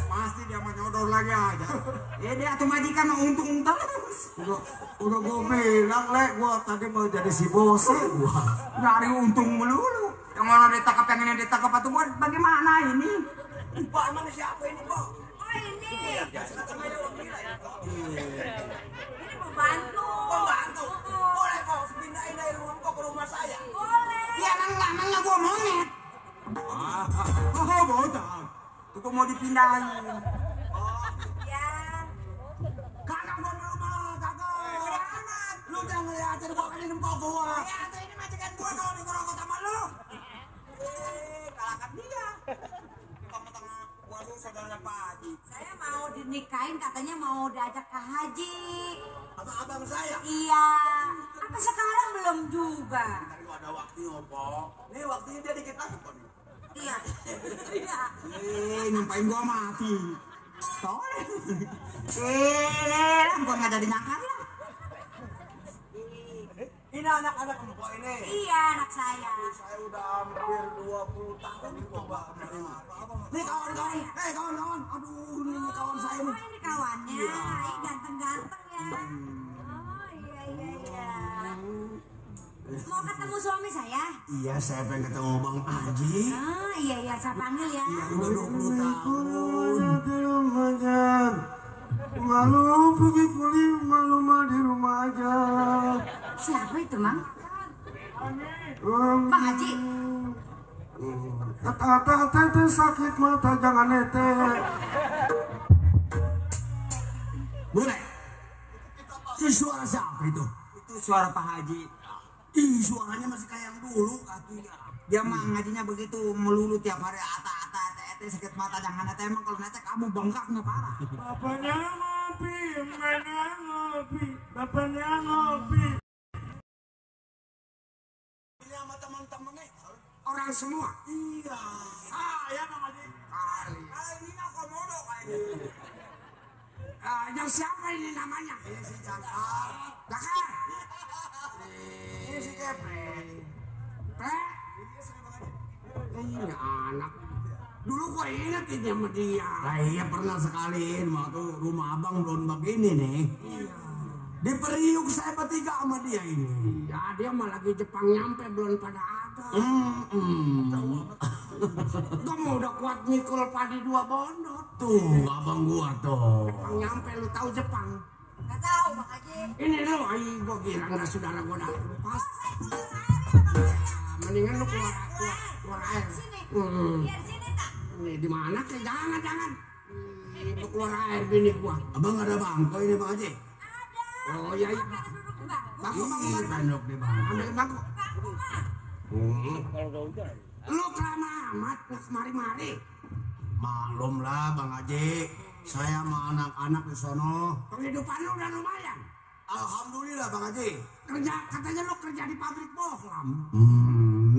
Pasti dia menyodor lagi aja. Dia tuh majikan mau untung terus. Udah gua bilang, gua tadi mau jadi si bose gua. Nyari untung melulu. Yang mana ditangkap, yang ini ditangkap atau buat bagaimana ini? Pak, mana siapa ini, Pak? Oh ini. Ini pembantu. Boleh, Pak, pindahin dari rumah Pak ke rumah saya. Boleh. Ya namanya gua monyet. Oh, bocah. Tuh gua mau dipindahin. Ya. Kagak gua mau rumah, kagak. Lu jangan ngeliatin gua kan ini muka gua. Lihat ini majikan gua kalau digorong sama lu. Kalahkan dia. Tengah-tengah gua Langsung saudara Pak Haji. Saya mau dinikahin, katanya mau diajak ke haji. Apa abang saya? Iya. Apa sekarang belum juga? Ntar gua ada waktu ngopo. Nih waktunya dia dikit lagi kok nih. Iya. Iya. Nyumpain gua mati. Toleh. Gua nggak jadi nyangkar lah. Ini anak-anak empok ini. Iya, anak saya. Saya udah hampir 20 tahun coba menerima apa-apa. Nih kawan-kawan, kawan-kawan. Aduh, ini kawan saya nih. Oh, ini kawannya. Ih, ganteng-ganteng ya. Oh, iya. Mau ketemu suami saya? Iya, saya pengen ketemu Bang Haji. Oh, iya, saya panggil ya. Iya, udah 20 tahun. Malu pergi kuliah, malu mah di rumah aja. Siapa itu, Mang? Bang Haji. Kata-kata teh sakit mata jangan nete. Bule, itu suara siapa itu? Itu suara Pak Haji. Ih, suaranya masih kayak yang dulu. Dia mah ngajinya begitu melulu tiap hari ata-ata sakit mata jangan nete. Emang kalau nete kamu bengkaknya parah. Bapaknya ngopi, emaknya ngopi, bapaknya ngopi. Ini sama teman-temannya orang semua. Iya. Saya Bang Haji. Kali. Ini mah komodo kayaknya. Yang siapa ini namanya? Ini si Jakar. Dakar. Ini si Kepre. Ini anak. Dulu gua inget ini sama dia. Nah, iya pernah sekali waktu rumah abang belum begini nih. Iya. Di Periuk saya bertiga sama dia ini. Ya dia mah lagi Jepang nyampe belum pada ada. Gua mau udah kuat mikul padi 2 bondot. Tuh abang gua tuh. Jepang nyampe lu tahu Jepang? Nggak tahu, Bang Haji. Ini lu, gua kira nggak saudara gua dah pas. Mendingan lu keluar air. Sini. Biar sini tak. Ini di mana ke? Jangan. Lu keluar air bini gua. Abang ada bangko ini Bang Haji? Ada. Oh iya. Duduk di bangku. Duduk di bangko. Ambil bangko. Bangku mah. Lu kelama amat nak kemari-mari. Maklum lah Bang Haji. Saya sama anak-anak di sono. Penghidupan lu udah lumayan. Alhamdulillah Bang Haji. Katanya lu kerja di pabrik bohlam.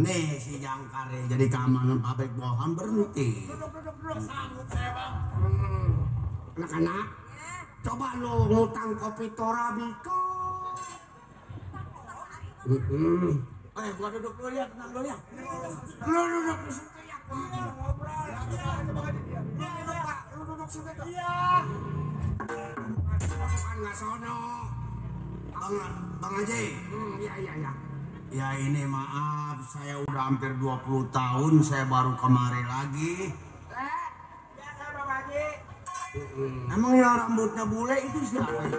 Nih si Jangkar jadi keamanan pabrik bohlam berhenti. Duduk, sanggup saya Bang. Anak-anak, coba lu ngutang kopi Torabika. Gua duduk dulu ya, tenang dulu ya. Lu duduk di situ ya. Lu duduk situ. Iya. Bukan nggak sono. Bang Haji. Iya. Ya ini maaf, saya udah hampir 20 tahun, saya baru kemari lagi. Biasa Bang Haji. Emang yang rambutnya bule itu siapa itu?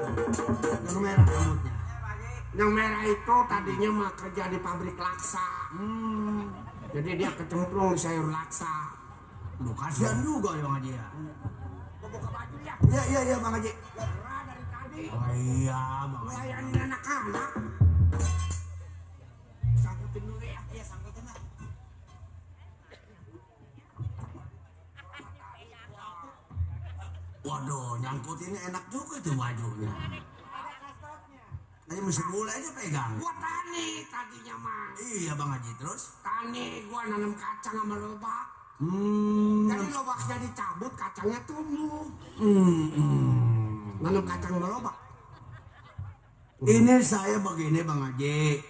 Yang merah rambutnya? Yang merah itu tadinya mah kerja di pabrik laksa. Jadi dia kecemplung di sayur laksa. Lu kasihan juga ya Bang Haji ya. Buka baju ya. Iya Bang Haji. Gerah dari tadi. Oh iya Bang Haji. Layanin anak-anak. Sangkutin dulu ya. Iya, sangkutin lah. Waduh, nyangkutinnya enak juga itu bajunya. Aja mesti mulai aja pegang. Gua tani tadinya mah. Iya Bang Haji, terus? Tani, gua nanam kacang sama lobak. Jadi lobaknya dicabut, kacangnya tumbuh. Nanam kacang sama lobak. Ini saya begini Bang Haji.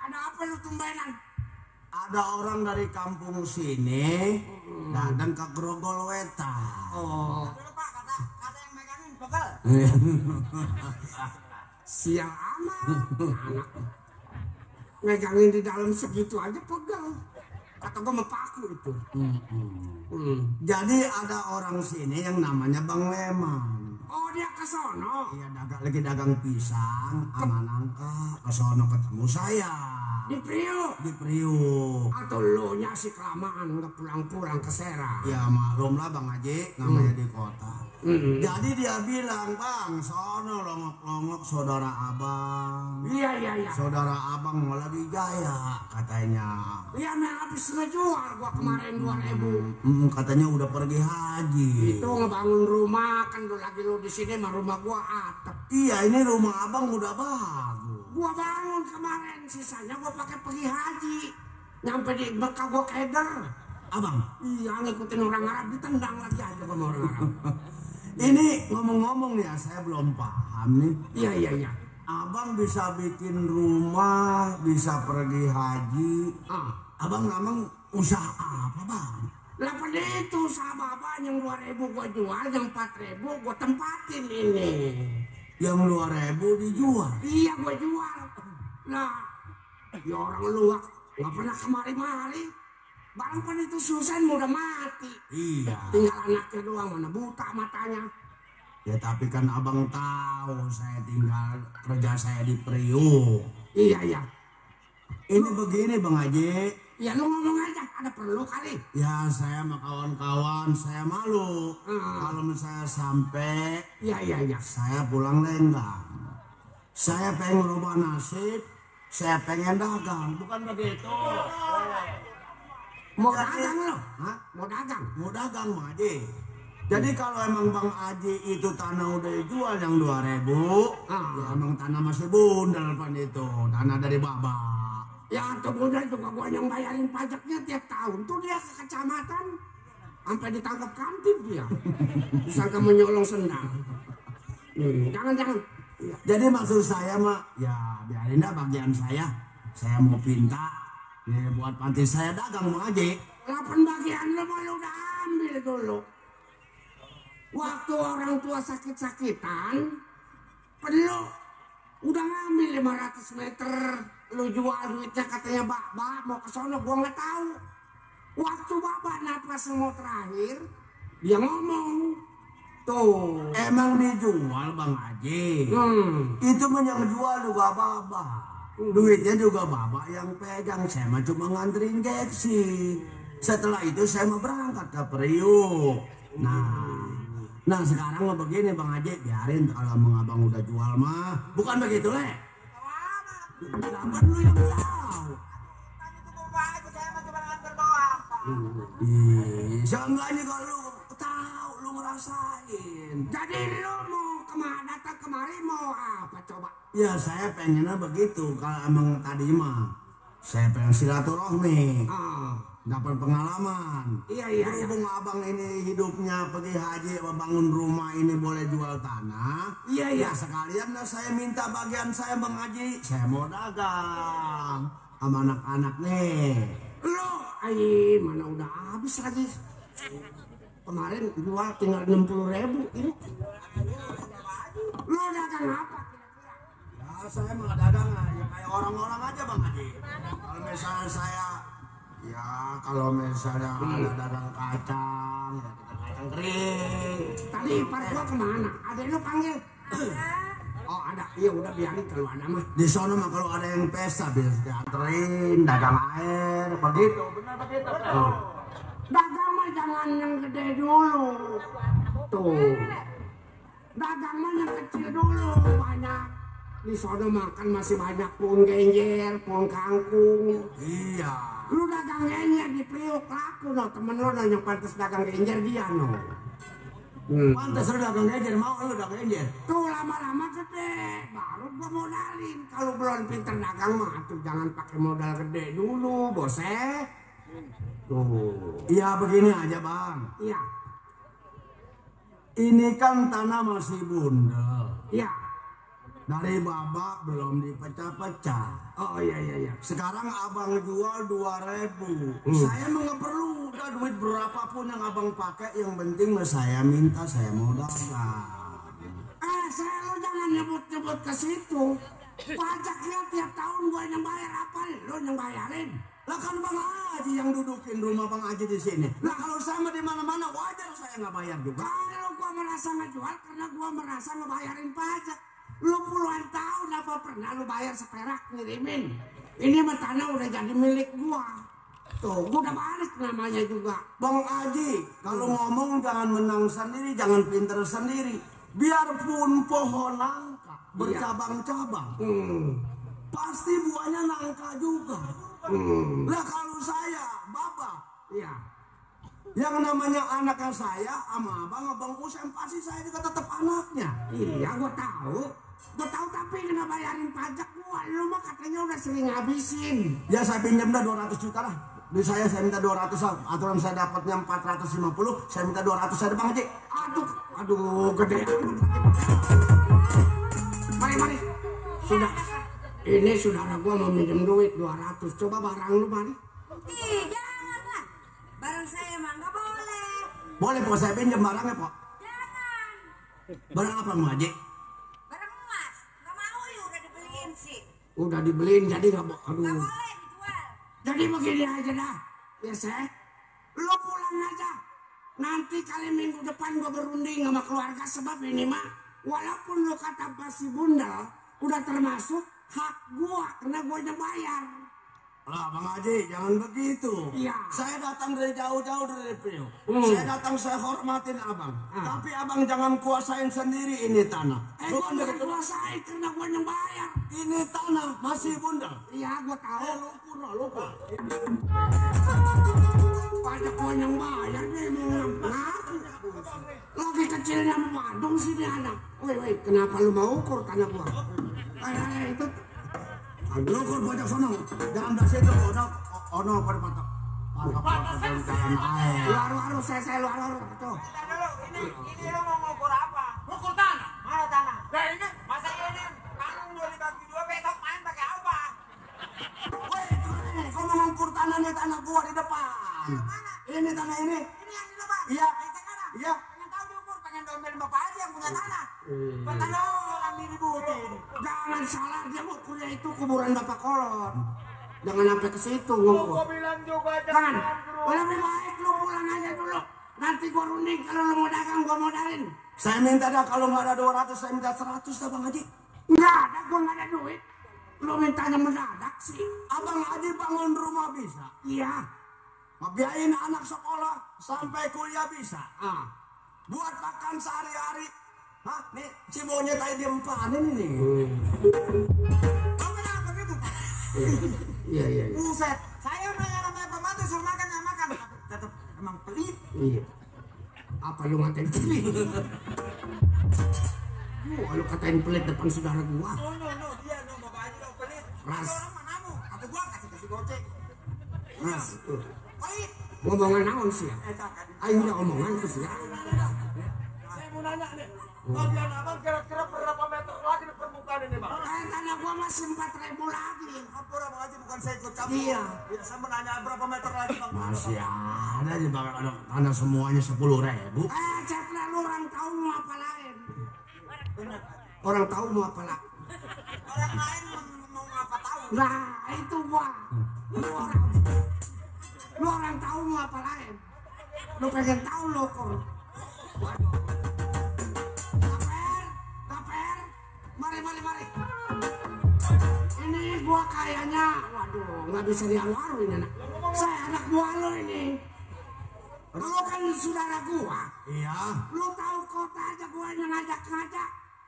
Ada apa lu tumbenan? Ada orang dari kampung sini datang ke Grogol Wetan. Oh. Dulu Pak, kata yang megangin pegel. Siang amat anak megangin di dalam segitu aja pegel. Kata gue mepaku itu. Jadi ada orang sini yang namanya Bang Leman. Oh dia ke sono? Iya lagi dagang pisang sama nangka. Ke sono ketemu saya. Di Priuk. Atau lo nya si kelamaan nggak pulang-pulang ke Serang. Ya maklum lah Bang Haji, namanya di kota. Jadi dia bilang, Bang, sono longok-longok saudara abang. Iya. Saudara abang mau lebih jaya katanya. Iya, habis ngejual gua kemarin 2.000. Katanya udah pergi haji. Itu ngebangun rumah, kan lo di sini mah rumah gua atap. Iya, ini rumah abang udah bagus. Gua bangun kemarin, sisanya gua pakai pergi haji. Nyampe di Mekah gua keder. Abang? Iya, ngikutin orang Arab, ditendang lagi aja sama orang Arab. Ini ngomong-ngomong ya, saya belum paham nih. Iya. Abang bisa bikin rumah, bisa pergi haji. Abang namanya usaha apa, Bang? Lah pada itu sama abang yang 2.000 gua jual, yang 4.000 gua tempatin ini. Yang 2.000 dijual? Iya, gua jual. Lah, ya orang luar nggak pernah kemari-mari. Barang pan itu Susan udah mati. Iya. Tinggal anaknya doang, mana buta matanya. Ya tapi kan abang tahu saya tinggal kerja saya di Priuk. Iya. Ini begini Bang Haji. Ya lu ngomong aja, ada perlu kali. Ya saya sama kawan-kawan saya malu. Kalau misalnya sampai. Iya. Saya pulang lenggang. Saya pengen rubah nasib, saya pengen dagang, bukan begitu? Mau dagang lo? Hah? Mau dagang Bang Haji. Jadi kalau emang Bang Haji itu tanah udah dijual yang 2.000, ya emang tanah masih bundel pan itu, tanah dari Bapak. Ya tuh bundel juga gua yang bayarin pajaknya tiap tahun tuh dia ke kecamatan, sampai ditangkap kantip dia. Disangka menyolong sendal. Jangan. Jadi maksud saya mah, ya biarin dah bagian saya mau pinta. Ya, buat panti saya dagang Bang Haji. 8 bagian lo malu udah ambil dulu. Waktu orang tua sakit-sakitan, perlu udah ngambil 500 meter. Lu jual duitnya katanya Bak, mau ke sono gua nggak tahu. Waktu Bapak napas mau terakhir, dia ngomong. Tuh. Emang dijual Bang Haji. Itu mah yang jual juga Bapak. Duitnya juga Bapak yang pegang, saya mah cuma ngantri injeksi. Setelah itu saya mau berangkat ke Priuk. Nah sekarang mau begini Bang Haji, biarin kalau abang udah jual mah. Bukan begitu Le? Dapat lu yang tahu. Seenggaknya kalau lu tahu, lu ngerasain. Jadi lu mau datang kemari mau apa coba? Ya saya pengennya begitu. Kalau emang tadi mah saya pengen silaturahmi, dapat pengalaman. Iya. Berhubung abang ini hidupnya pergi haji, bangun rumah ini boleh jual tanah. Iya. Ya sekalian lah saya minta bagian saya Bang Haji. Saya mau dagang sama anak-anak nih. Lo, mana udah habis lagi. Kemarin jual tinggal 60.000 ini. Lo dagang apa? Ya saya mau dagang ya kayak orang-orang aja Bang Haji. Kalau misalnya saya, ya kalau misalnya ada dagang kacang, ya kita kacang kering. Tadi ipar gua kemana? Ada lu panggil? Oh ada, iya udah biarin kalau ada mah. Di sana mah kalau ada yang pesta bisa dianterin, dagang air, begitu. Benar begitu. Dagang mah jangan yang gede dulu. Tuh. Dagang mah yang kecil dulu banyak. Di sana makan masih banyak pohon genjer, pohon kangkung. Iya. Lu dagang genjer di Priuk laku no, temen lu no yang pantas dagang genjer dia no. Pantas lu dagang genjer, mau lu dagang genjer? Tuh lama-lama gede, baru gua modalin. Kalau belum pinter dagang mah tuh jangan pakai modal gede dulu, boseh. Tuh. Iya begini aja Bang. Iya. Ini kan tanah masih bundel. Iya. Dari Bapak belum dipecah-pecah. Oh iya. Sekarang abang jual 2.000. Saya mah nggak perlu udah duit berapapun yang abang pakai. Yang penting mah saya minta, saya mau dagang. Saya lu jangan nyebut-nyebut ke situ. Pajaknya tiap tahun gua yang bayar apa? Lu yang bayarin. Lah kan Bang Haji yang dudukin rumah Bang Haji di sini. Lah kalau sama di mana-mana wajar saya nggak bayar juga. Kalau gua merasa ngejual karena gua merasa ngebayarin pajak. Lu puluhan tahun apa pernah lu bayar seperak ngirimin? Ini mah tanah udah jadi milik gua. Tuh, gua udah balik namanya juga. Bang Haji, kalau ngomong jangan menang sendiri, jangan pinter sendiri. Biarpun pohon nangka bercabang-cabang, pasti buahnya nangka juga. Lah kalau saya, Bapak, Iya. yang namanya anaknya saya sama abang Usem, pasti saya juga tetap anaknya. Iya, gua tahu. Gua tahu tapi kena bayarin pajak gua. Lu mah katanya udah sering ngabisin. Ya saya pinjam dah 200 juta lah. Di saya minta 200 lah. Aturan saya dapatnya 450, saya minta 200 saya Bang Haji. Aduh, gede. Mari. Sudah. Ini saudara gua mau minjem duit 200. Coba barang lu mari. Ih, janganlah. Barang saya mah nggak boleh. Boleh Pak, saya pinjam barangnya Pak. Jangan. Barang apa Bang Haji? Barang emas. Nggak mau ya udah dibeliin sih. Udah dibeliin jadi nggak Nggak aduh. boleh dijual. Jadi begini aja dah. Ya saya. Lu pulang aja. Nanti kali minggu depan gua berunding sama keluarga sebab ini mah walaupun lu kata masih bundel, udah termasuk hak gua karena gua yang bayar. Lah Bang Haji, jangan begitu. Iya. Saya datang dari jauh-jauh dari Priok. Saya datang, saya hormatin abang. Tapi abang jangan kuasain sendiri ini tanah. Gua nggak kuasain karena gua yang bayar. Ini tanah masih bundel. Iya, gua tahu. Lupa. Pajak gua yang bayar nih mau ngaku. Lagi kecilnya Bandung sih dia anak. Woi, kenapa lu mau ukur tanah gua? Itu. Lu ukur pajak sono. Jangan dah situ ono perpatok. Luar saya luar tuh. Ini lo mau ngukur apa? Ngukur tanah. Mana tanah? Nah ini masa ini kalung mau dibagi dua, besok main pakai apa? Woi, kau mau ngukur tanah gua di depan. Mana? Ini tanah ini. Ini yang di depan. Iya. Sekarang. Iya. Pengen tahu diukur, pengen domelin bapak aja yang punya tanah. Bertanah orang diributin. Jangan salah, dia ukurnya itu kuburan Bapak Kolot. Jangan sampai ke situ ngukur. Gua bilang juga Jangan. Lebih baik lu pulang aja dulu. Nanti gua runding kalau lu mau dagang gua modalin. Saya minta dah kalau nggak ada 200 saya minta 100 dah Bang Haji. Nggak ada, gua nggak ada duit. Lu mintanya mendadak sih. Abang Haji bangun rumah bisa. Iya. Ngebiayain anak sekolah sampai kuliah bisa. Buat makan sehari-hari. Hah, nih si monyet tadi diempanin ini. Kamu kenapa begitu? Iya. Buset, saya nanya namanya pembantu suruh makan nggak makan. Tetap emang pelit. Iya. Apa lu ngatain pelit? Lu katain pelit depan saudara gua. No, dia bapak aja lo pelit. Ras. Orang manamu, kata gua kasih gocek. Ras. Pahit. Ngomongan naon sih ya? Ayo udah omongan terus ya. Saya mau nanya nih, bagian abang kira-kira berapa meter lagi di permukaan ini bang? Tanah gua masih 4.000 lagi. Apa Bang Haji, bukan saya ikut campur. Iya. Ya, saya menanya berapa meter lagi Bang? Masih ada di bawah ada tanah semuanya 10.000. Ceklah lu orang tahu mau apa lain. Bener. Orang tahu mau apa lain. Orang lain mau ngapa tahu? Nah, itu gua. Lu orang tahu mau apa lain. Lu pengen tahu lo kok. Kaper. Mari. Ini gua kayaknya, waduh, nggak bisa diawaru ini anak. Saya anak gua lo ini. Lu kan saudara gua. Iya. Lu tahu kota aja gua yang ngajak.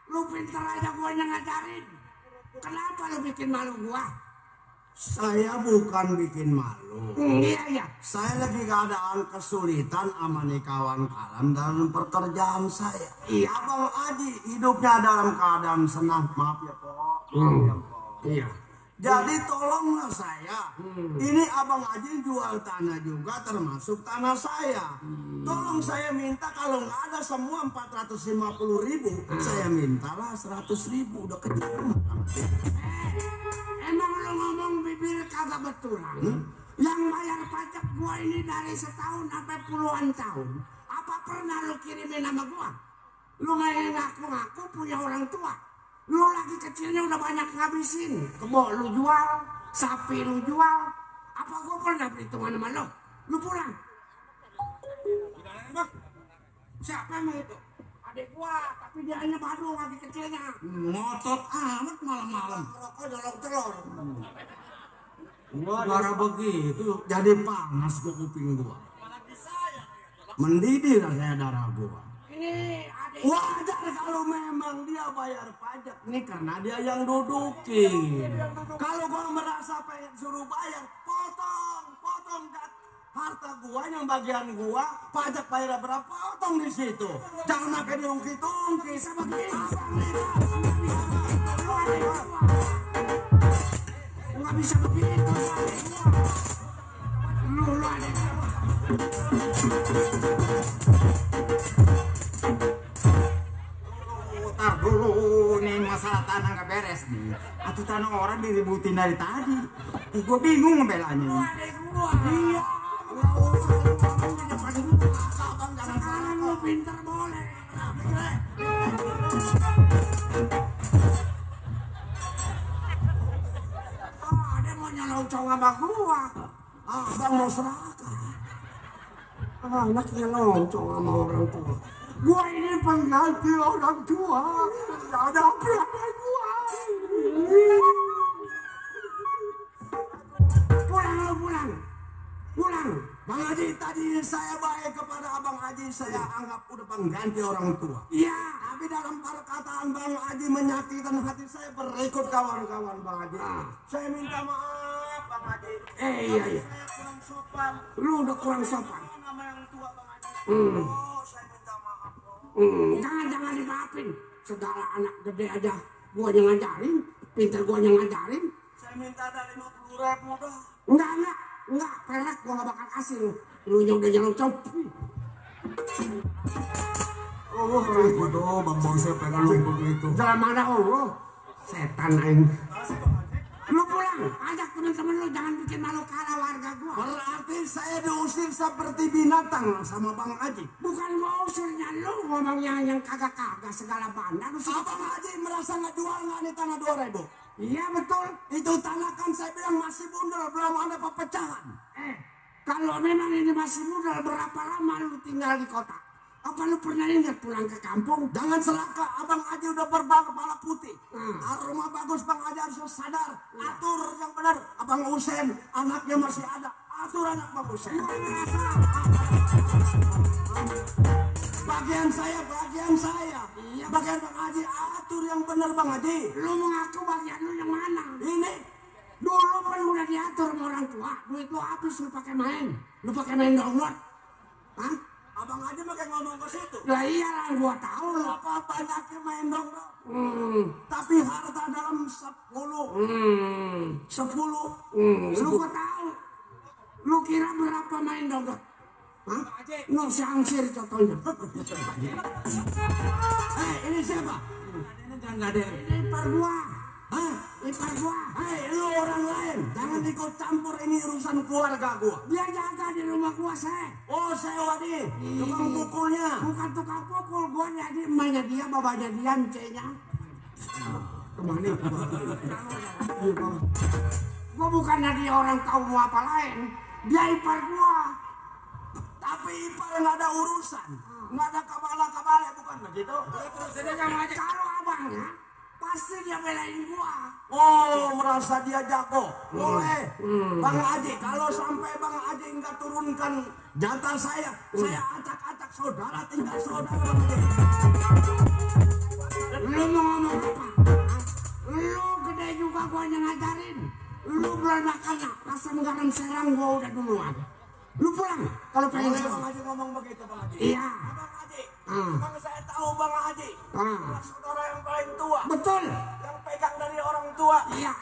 Lu pintar aja gua yang ngajarin. Kenapa lu bikin malu gua? Saya bukan bikin malu. Iya. Saya lagi keadaan kesulitan sama nih kawan-kawan dalam pekerjaan saya. Iya. Abang Haji hidupnya dalam keadaan senang. Maaf ya Pok. Iya. Jadi tolonglah saya. Ini Abang Haji jual tanah juga termasuk tanah saya. Tolong saya minta kalau nggak ada semua 450.000, saya mintalah 100.000. Udah kecil. Emang lu ngomong bibir kagak betulan? Yang bayar pajak gua ini dari setahun sampai puluhan tahun. Apa pernah lu kirimin nama gua? Lu nggak ngaku-ngaku punya orang tua. Lu lagi kecilnya udah banyak ngabisin. Kebo lu jual, sapi lu jual. Apa gua pernah perhitungan sama lu? Lu pulang. Siapa emang itu? Adik gua, tapi dia hanya baru lagi kecilnya. Ngotot amat malam-malam. Rokok nyolong telur. Suara begitu jadi panas ke kuping gua. Mendidih rasanya darah gua. Wajar kalau memang dia bayar pajak nih karena dia yang dudukin. Kalau gua merasa pengen suruh bayar, potong harta gua yang bagian gua, pajak bayar berapa potong di situ. Jangan pakai diungkit-ungkit sama kita. Nggak bisa begitu. Lu ada. Tar dulu nih masalah tanah nggak beres nih. Atau tanah orang diributin dari tadi. Gue bingung ngebelanya. Iya. Sekarang lu pinter boleh. Dia mau nyelocong sama gua. Abang mau serakah. Anaknya loncong sama orang tua. Gua ini pengganti orang tua. Gak ada apa-apa gua. Pulang. Bang Haji, tadi saya baik kepada Abang Haji, saya anggap udah pengganti orang tua. Iya. Tapi dalam perkataan Bang Haji menyakitkan hati saya berikut kawan-kawan Bang Haji. Saya minta maaf Bang Haji. Iya. Saya kurang sopan. Lu udah kurang sopan. Nama yang tua Bang Haji. Saya minta maaf. Jangan dimaafin. Segala anak gede aja gua yang ngajarin, pinter gua yang ngajarin. Saya minta ada 50.000 dah. Enggak, pelet gua gak bakal kasih lu. Lu yang udah nyelocong. Waduh, Bang Bose pengen lu begitu. Dalam mana lu? Setan aing. Lu pulang, ajak temen-temen lu, jangan bikin malu kalah warga gua. Berarti saya diusir seperti binatang sama Bang Haji. Bukan gua usirnya, lu ngomongnya yang kagak-kagak segala bandar. Abang Haji merasa ngejual nggak nih tanah 2.000? Iya betul. Itu tanah kan saya bilang masih bundel, belum ada pepecahan. Kalau memang ini masih bundel, berapa lama lu tinggal di kota? Apa lu pernah ingat pulang ke kampung? Jangan selaka, Abang Haji udah berkepala putih. Rumah bagus, Bang Haji harus sadar. Atur yang benar. Abang Husen, anaknya masih ada. Atur anak Bang Husen. Bagian saya. Iya. Bagian Bang Haji, atur yang benar Bang Haji. Lu mengaku bagian lu yang mana? Ini Dulu kan udah diatur sama orang tua. Duit lu habis lu pakai main. Lu pakai main download. Hah? Abang Haji pakai ngomong ke situ. Lah iyalah gua tahu lu. Apa banyaknya main dong. Tapi harta dalam 10. 10. Lu gua tahu. Lu kira berapa main download? Hah? No sangsir contohnya. Ini siapa? Ini jangan ada. Ini ipar gua. Hah? Ipar gua. Lu orang lain. Jangan ikut campur, ini urusan keluarga gua. Dia jaga di rumah gua, saya. Oh, sewa nih. Tukang pukulnya. Bukan tukang pukul, gua jadi emaknya dia, babanya dia, encenya. Kemana? Gua bukannya dia orang tahu mau apa lain. Dia ipar gua. Tapi ipar nggak ada urusan. Nggak ada kabala-kabala, bukan begitu? Kalau abangnya, pasti dia belain gua. Oh, merasa dia jago. Boleh. Bang Haji, kalau sampai Bang Haji nggak turunkan jatah saya acak-acak saudara tinggal saudara. Lu mau ngomong apa? Lu gede juga gua yang ngajarin. Lu belum makannya, asam garam serang gua udah duluan. Lu pulang kalau pengen Bang Haji ngomong begitu, Bang Haji. Iya. Bang Haji, Bang saya tahu Bang Haji. Saudara yang paling tua. Betul. Yang pegang dari orang tua. Iya.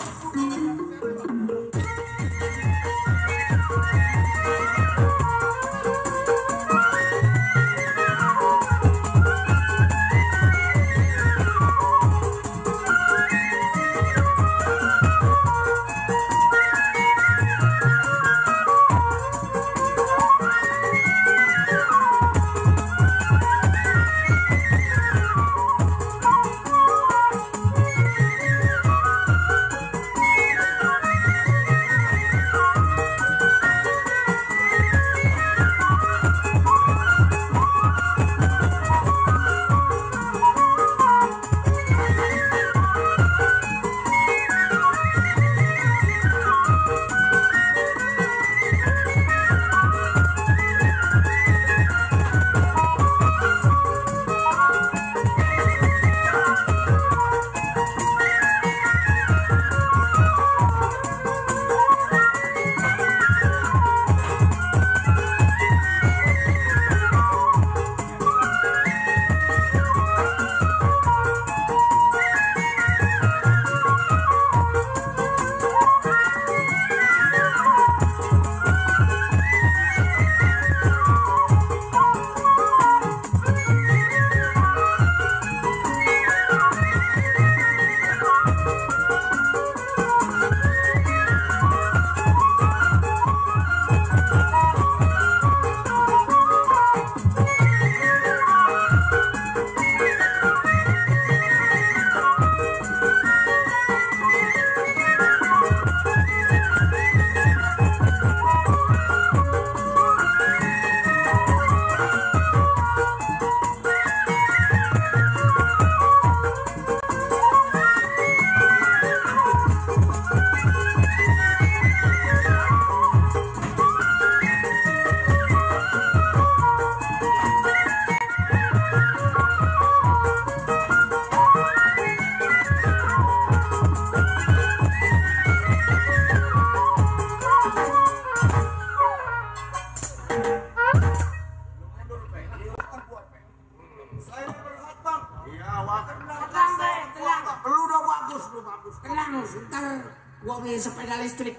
listrik.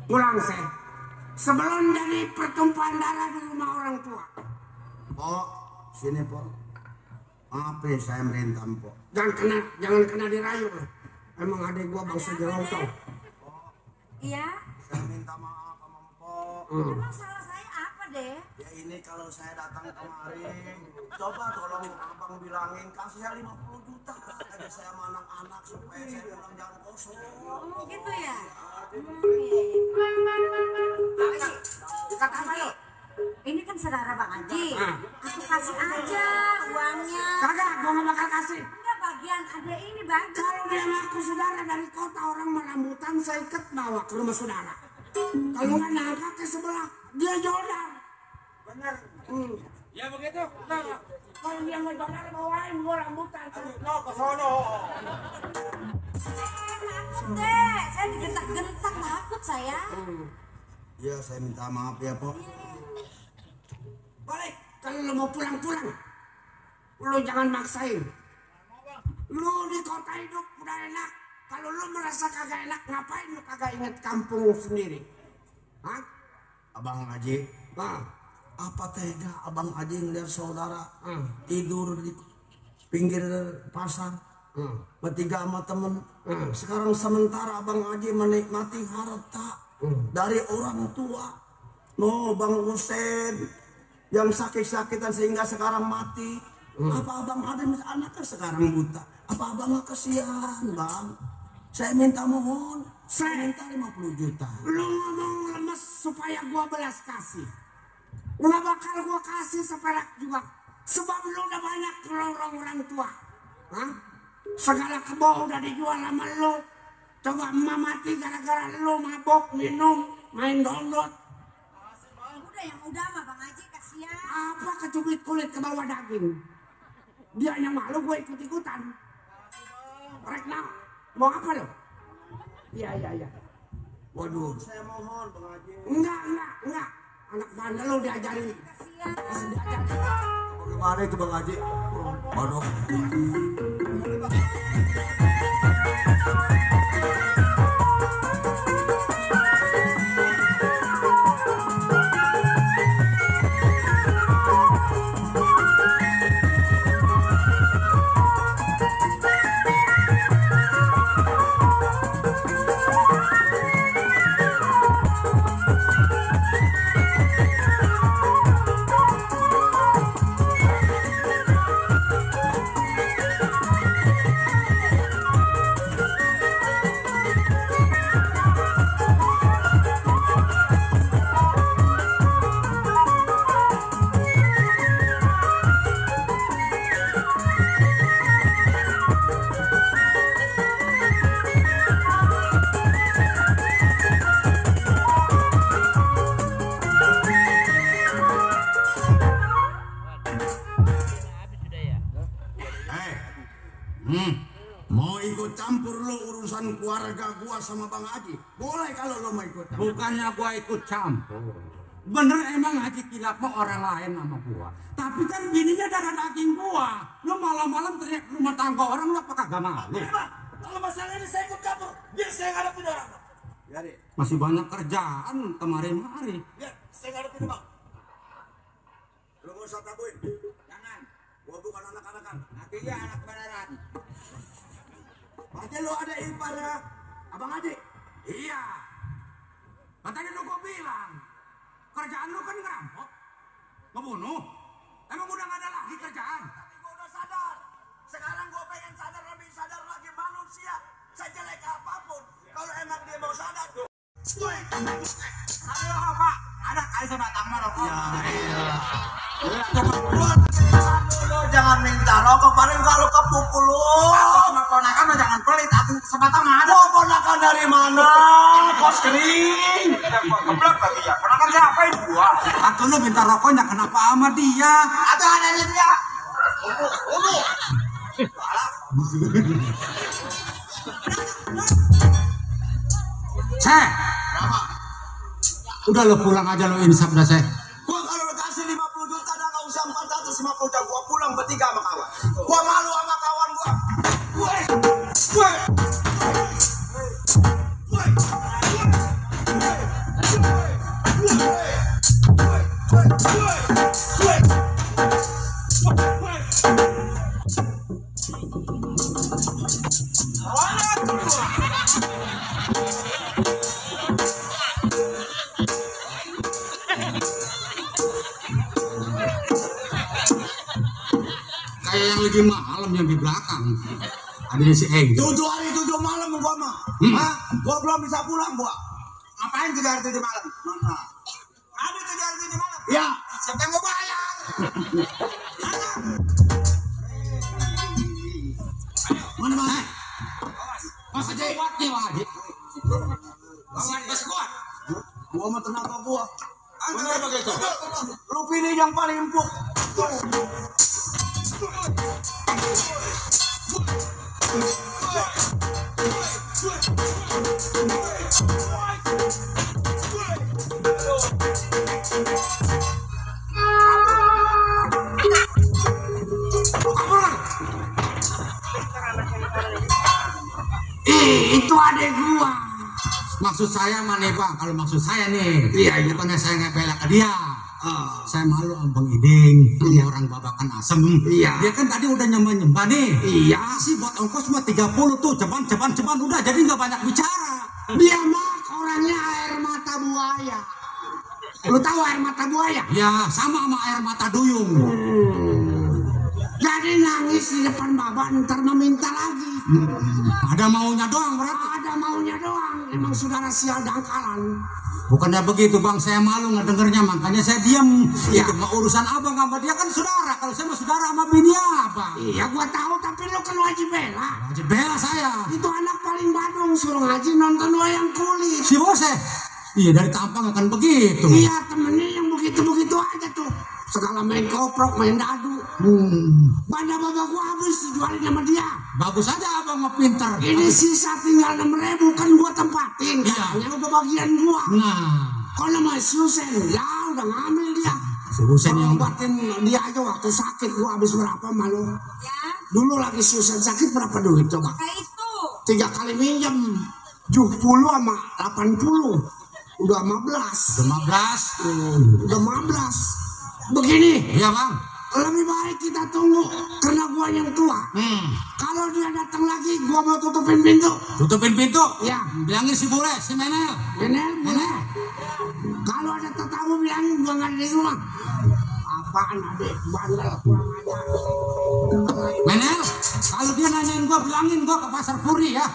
Pulang saya. Sebelum jadi pertumpahan darah di rumah orang tua. Pok, sini Pok. Maaf ya saya merintah Pok. Jangan kena dirayu loh. Emang adik gua bangsa jelongtong. Iya. Saya minta maaf sama Pok. Emang salah saya apa deh? Ya ini kalau saya datang kemari, coba tolong abang bilangin kasih saya 50 juta. Ada saya sama anak-anak supaya saya pulang jangan kosong. Oh gitu ya? Kata apa lo? Ini kan saudara Bang Haji. Aku kasih aja uangnya. Kagak, gua gak bakal kasih. Enggak, bagian ada ini Bang. Kalau dia ngaku saudara dari kota orang merambutan, saya ikat bawa ke rumah saudara. Kalau nggak nangka ke sebelah, dia jodar. Bener. Ya begitu. Nah, kalau dia nggak jodar, bawain gua rambutan. No, ke sono. Takut deh, saya digentak-gentak takut saya. Ya saya minta maaf ya Pok. Balik, kalau lo mau pulang-pulang, lo jangan maksain. Lo di kota hidup udah enak. Kalau lo merasa kagak enak, ngapain lo kagak inget kampung sendiri? Hah? Abang Haji, apa tega Abang Haji ngeliat saudara tidur di pinggir pasar, bertiga sama temen. Sekarang sementara Abang Haji menikmati harta dari orang tua. No, Bang Husen yang sakit-sakitan sehingga sekarang mati. Apa Abang ada anaknya sekarang buta? Apa Abang gak kesian, Bang? Saya minta mohon, saya minta 50 juta. Lu ngomong lemes supaya gua belas kasih. Nggak bakal gua kasih seperak juga. Sebab lu udah banyak nolong orang tua. Hah? Segala kebo udah dijual sama lu. Coba emak mati gara-gara lu mabok, minum, main dondot. Udah yang udah mah Bang Haji kasihan. Apa kecubit kulit ke bawah daging? Dia yang malu gue ikut-ikutan. Rekna, mau apa lo? Iya. Waduh. Saya mohon Bang Haji. Enggak. Anak bandel lo diajarin. Kasihan. Bagaimana itu Bang Haji? Waduh. Mau ikut campur lo urusan keluarga gua sama Bang Haji? Boleh kalau lo mau ikut campur. Bukannya gua ikut campur. Bener emang Haji Kilap mah orang lain sama gua. Tapi kan bininya darah daging gua. Lo malam-malam teriak rumah tangga orang lo apa kagak malu? Kalau masalah ini saya ikut campur, biar saya ngadepin orang. Ya, Dek. Masih banyak kerjaan kemarin-hari. Ya, saya ngadepin Bang. Lo nggak usah tabuin. Jangan. Gua bukan anak-anakan. Nanti dia anak beneran. Berarti lo ada iparnya Abang Haji? Iya. Katanya lo gua bilang. Kerjaan lo kan ngerampok. Ngebunuh. Emang udah gak ada lagi kerjaan? Tapi gua udah sadar. Sekarang gua pengen sadar lebih sadar lagi manusia. Sejelek apapun. Kalau emang dia mau sadar. Ayo Pak, ada kali saya datang mah rokok. Iya. Lo jangan minta rokok, paling kalau kepukul lo. Sama ponakan jangan pelit, atuh sebatang ada. Lo ponakan dari mana? Kos kering. Keblok lagi ya. Ponakan siapa ini gua? Atau lo minta rokoknya kenapa sama dia? Atuh adanya dia. Cek. Udah lo pulang aja lo insaf dah Cek. Gua kalau lo kasih 50 juta dah gak usah 450 juta. Gua pulang bertiga sama kawan. Gua malu sama kawan gua. Kayak yang lagi malam yang di belakang. Ada si Eng. 7 hari 7 malam gua mah. Hah? Gua belum bisa pulang gua. Ngapain 7 hari 7 malam? Mana? Ada 7 hari 7 malam? Ya. Siapa yang mau bayar? Mana Bang? Masih kuat nih Bang Haji. Masih kuat. Gua mah tenaga gua. Bener begitu. Lu pilih yang paling empuk. Itu adek gua. Maksud saya mana Bang? Kalau maksud saya nih, iya, bukannya saya ngepelak ke dia. Saya malu sama Bang Iding, orang babakan asem. Iya. Dia kan tadi udah nyembah nih. Iya. Sih buat ongkos mah 30 tuh, ceban udah, jadi nggak banyak bicara. Dia mah orangnya air mata buaya. Lu tahu air mata buaya? Ya, sama air mata duyung. Jadi nangis di depan bapak, ntar meminta lagi. Ada maunya doang berarti? Ada maunya doang. Emang saudara sial dangkalan. Bukannya begitu Bang, saya malu ngedengernya, makanya saya diam. Ya. Itu mah urusan abang sama dia kan saudara. Kalau saya mah saudara sama bini abang. Iya gua tahu, tapi lu kan wajib bela. Wajib bela saya. Itu anak paling Badung, suruh ngaji nonton wayang kulit. Si Bose? Iya, dari tampang akan begitu. Iya, temennya yang begitu-begitu aja tuh. Segala main koprok, main dadu. Banda bapak gua habis dijualin sama dia. Bagus aja abang mah pinter. Ini sisa tinggal 6.000 kan gua tempatin. Iya. Yang udah bagian gua. Nah. Kalau sama Susen, ya udah ngambil dia. Susen yang obatin dia aja waktu sakit. Gua habis berapa malu? Ya. Dulu lagi Susen sakit berapa duit coba? Kayak itu. 3 kali minjem. 70 sama 80. Udah 15. Udah 15. Begini. Iya Bang. Lebih baik kita tunggu karena gua yang tua. Kalau dia datang lagi, gua mau tutupin pintu. Tutupin pintu? Ya. Bilangin si Bule, si Menel. Menel. Kalau ada tetamu bilangin gua nggak ada di rumah. Apaan adek? Bandel kurang ajar. Menel, kalau dia nanyain gua bilangin gua ke Pasar Puri ya.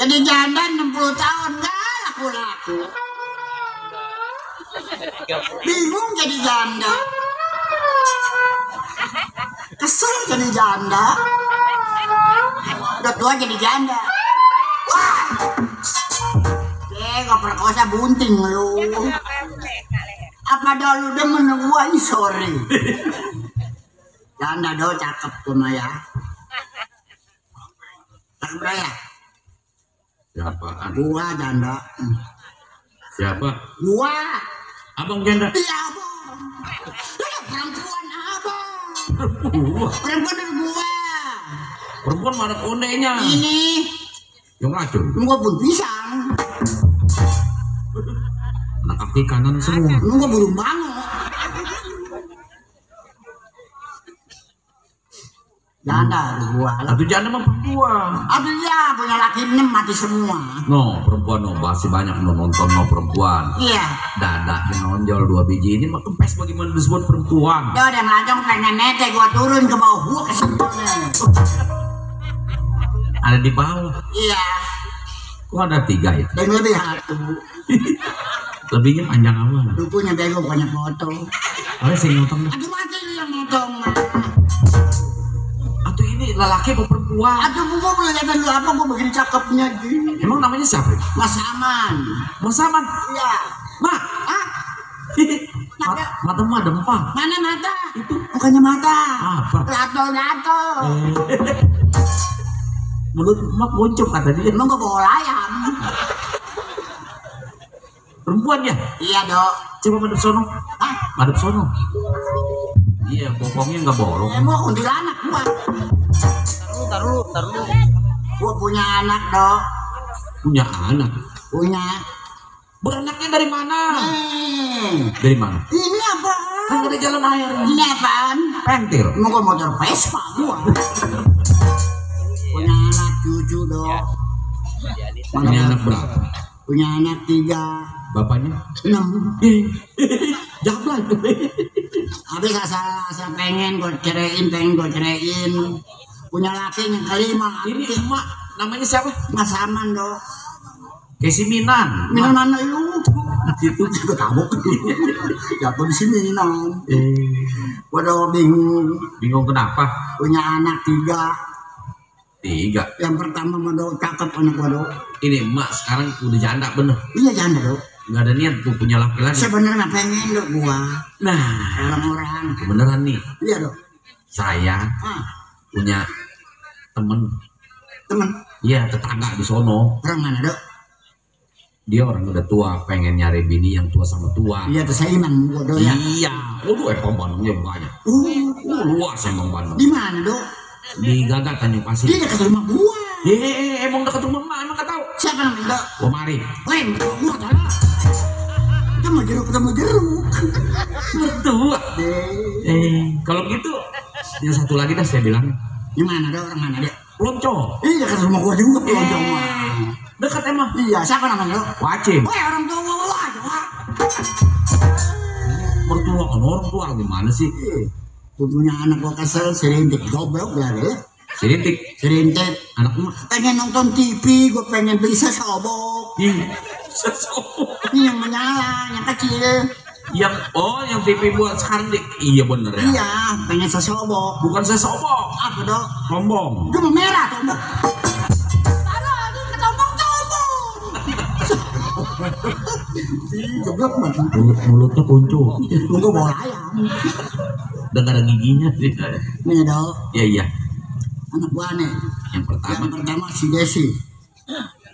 Jadi janda 60 tahun nggak laku-laku. Bingung jadi janda. Kesel jadi janda. Udah tua jadi janda. Wah! Gak masa bunting lu. Apa dah lu demen gua sorry. Janda do cakep tuh Maya. Tak beraya. Siapa? Gua janda. Siapa? Gua. Abang janda. Iya abang. Perempuan abang. Perempuan dari gua. Perempuan mana kondenya? Ini. Yang racun. Gua pun pisang. Anak kaki kanan semua. Gua burung bango. Janda gua. Satu janda mah perempuan. Aduh ya punya laki 6 mati semua. No, perempuan no masih banyak no nonton no perempuan. Iya. Dadaknya nonjol 2 biji ini mah kempes bagaimana disebut perempuan. Dia udah melancong pengen nete gua turun ke bawah gua kesentuhnya. Ada di bawah. Iya. Kok ada 3 itu? Dan lebih satu. Lebihnya panjang amat. Dukunya bego banyak foto. Oleh sing nonton. Aduh mati lu yang motong. Atau ini lelaki apa perempuan? Aduh gua boleh lihat dulu apa gua begini cakepnya gitu. Emang namanya siapa? Mas Aman. Mas Aman. Iya. Mak. Ah. Mata mah dempang. Mana mata? Itu bukannya mata. Apa? Lato. Mulut mak boncok kata dia. Emang gua bawa ayam. Perempuan ya? Iya dok. Coba madep sono. Hah? Madep sono. Iya, bokongnya nggak bolong. Emang kuntilanak gua. Taruh. Gua punya anak dok. Punya anak. Punya. Beranaknya dari mana? Nih. Dari mana? Ini apa? Kan ada jalan air. Ini apaan? Pentil. Emang gua motor Vespa gua. Punya anak cucu dok. Punya anak berapa? Punya anak 3. Bapaknya? 6. Jablay. Habis asal pengen gue ceraiin. Punya laki yang kelima. Ini emak namanya siapa? Mas Aman dok. Kesi Minan. Minan mana lu? Gitu Gue tabok. Jatuh di sini Minan. Gue udah bingung. Bingung kenapa? Punya anak 3. 3. Yang pertama mah dok cakep anak gue dok. Ini emak sekarang udah janda bener. Iya janda dok. Nggak ada niat tuh punya laki lagi. Sebenarnya pengen dok gua. Nah, Orang-orang. beneran nih. Iya dok. Saya punya temen. Iya, tetangga di sono. Orang mana dok? Dia orang udah tua, pengen nyari bini yang tua sama tua. Iya tuh saya iman gua dok ya. Iya, waduh emang Bandungnya banyak. Luas emang Bandung. Di mana dok? Di Gagak Tanjung Pasir. Di dekat rumah gua. Emang dekat rumah emak, emang gak tahu. Siapa namanya dok? Omari. Weh, gua salah. Itu mau jeruk. Betul. Kalau gitu, yang satu lagi dah saya bilang. Di mana dok? Orang mana dok? Lonco. Iya dekat rumah gua juga Lonco mah. Dekat emang. Iya, siapa namanya dok? Wacim. Weh, orang tua gua aja. Orang tua gimana sih? Gua punya anak gua kesel serintik goblok ya deh. Serintik anak emak pengen nonton TV, gue pengen beli sesobok. Sesobok Ini yang menyala, yang kecil. Yang TV buat sekarang iya bener ya. Iya, pengen sesobok. Bukan sesobok. Apa dok? Tombong. Itu merah tombong. Salah, itu ketombong. Goblok banget. Mulutnya kuncup. Tunggu bawa ayam. Udah gak ada giginya sih. Nih dok. Iya. Anak gua nih. Yang pertama si Desi.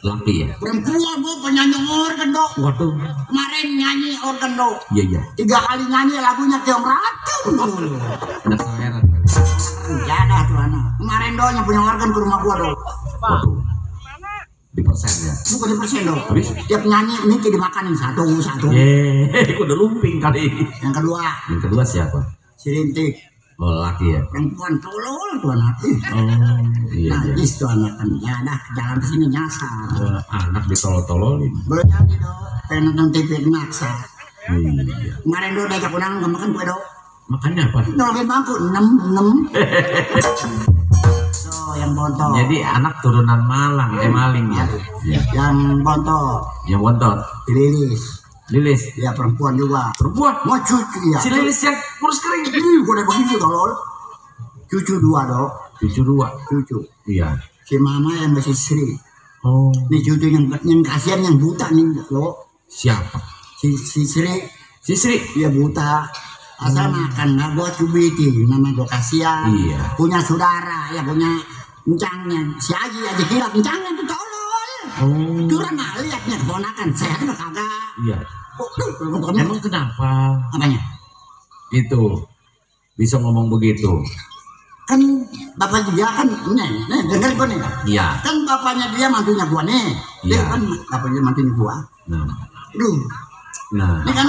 Laki ya. Perempuan gua penyanyi organ dok. Waduh. Kemarin nyanyi organ dok. Iya. 3 kali nyanyi lagunya Keong Racun. Anak heran. Jadah tuh anak. Kemarin dok yang punya organ ke rumah gua dok. Waduh. Di persen ya. Bukan di persen dok. Habis? Tiap nyanyi ini dimakanin satu. Udah lumping kali. Yang kedua siapa? si Rintik. Oh laki ya. Perempuan tolol tuh anak. Iya. Najis tuh anak kan. Ya dah jalan kesini nyasar. Anak ditolol-tololin. Belum nyanyi dok. Pengen nonton TV maksa. Iya. Kemarin dok diajak undangan gak makan gue dok. Makannya apa? Nolongin bangku 6. Tuh yang bontot. Jadi anak turunan maling ya. Yang bontot. Lilis. Ya perempuan juga. Perempuan? Mau cucu ya. Si Lilis yang kurus kering. Gue udah begitu tolol. Cucu 2 dok. Cucu. Iya. Si mama yang masih Sri. Oh. Nih cucu yang kasihan yang buta nih dok. Siapa? Si Sri. Iya. Dia buta. Asal makan nggak buat cubiti. Nama gua kasihan. Iya. Punya saudara ya punya encangnya. Si Haji Kilap encangnya tuh tolol. Curang nggak liatnya keponakan. Saya kan kagak. Iya. Emang kenapa? Apanya? Itu bisa ngomong begitu. Kan bapak dia kan nih denger gua nih. Iya. Kan bapaknya dia mantunya gua nih. Dia Iya. kan bapaknya mantunya gua. Nah. Ini kan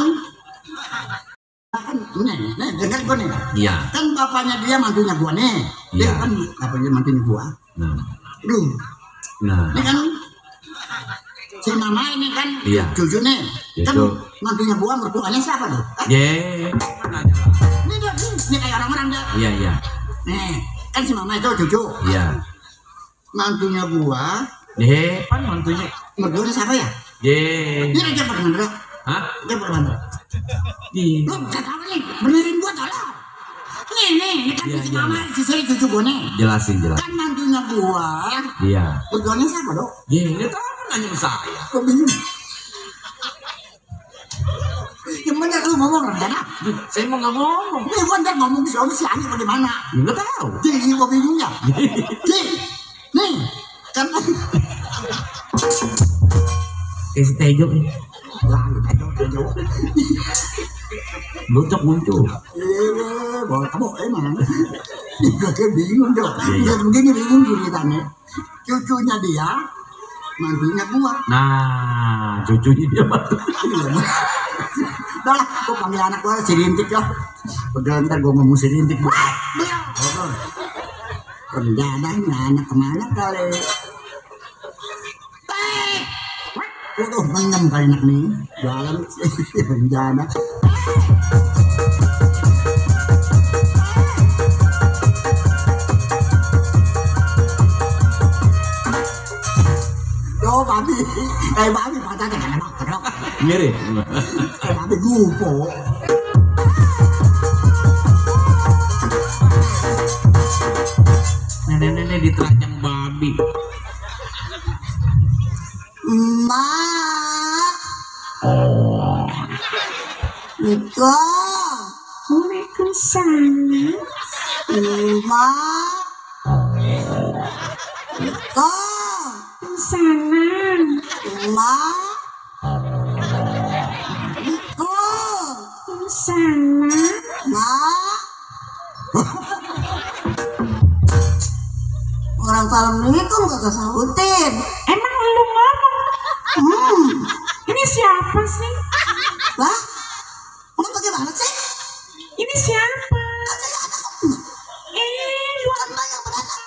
nih denger gua nih. Iya. Kan bapaknya dia mantunya gua nih. Dia Iya. kan bapaknya mantunya gua. Nah. Ini kan si mama ini kan Iya. cucu nih. Kan Cucu. mantunya gua mertuanya siapa tuh? Ye. Ini kayak orang-orang dia. Iya. Nih, kan si mama itu cucu. Iya. Mantunya gua, Pan mantunya. mertuanya siapa ya? Ye. Ini dia bener. Hah? Dia bener. Di. Lu kata apa nih? Benerin gua tolong. Ini kan Iya, si iya, mama, iya. si Sri cucu gua nih. Jelasin. Kan mantunya gua, Iya. mertuanya siapa dong? Ye, dia tahu nanya sama saya. Gua bingung. Yang bener lu ngomong Rendana. Saya mau nggak ngomong. Ini gua ntar ngomong si Ani bagaimana? Nggak tahu. Jadi gua bingung ya. Nih, kan Kayak si Tejo nih. Tejo. Lucok muncul. Bawa kamu emang. Gua kayak bingung dong. Iya. Dia begini bingung ceritanya. Cucunya dia, mantunya gua. Nah, cucunya dia bantu. Udah lah, gua panggil anak gua si Rintik ya. Udah ntar gua ngomong si Rintik. Rendana anak kemana kali? Waduh, menyem kali anak nih. Jalan Rendana. Yo, babi. Babi patahnya kan enak terok. Mirip. Babi gupo. Nenek-nenek diterajang babi. Mak. Niko. Waalaikumsalam. Mak. Niko. Salam. Mak. Niko. Salam. Mak. Orang Assalamualaikum gak sahutin. Emang lu ngomong? Ini siapa sih? Lah? Lu bagaimana sih? Ini siapa? Lu Kan yang beranak.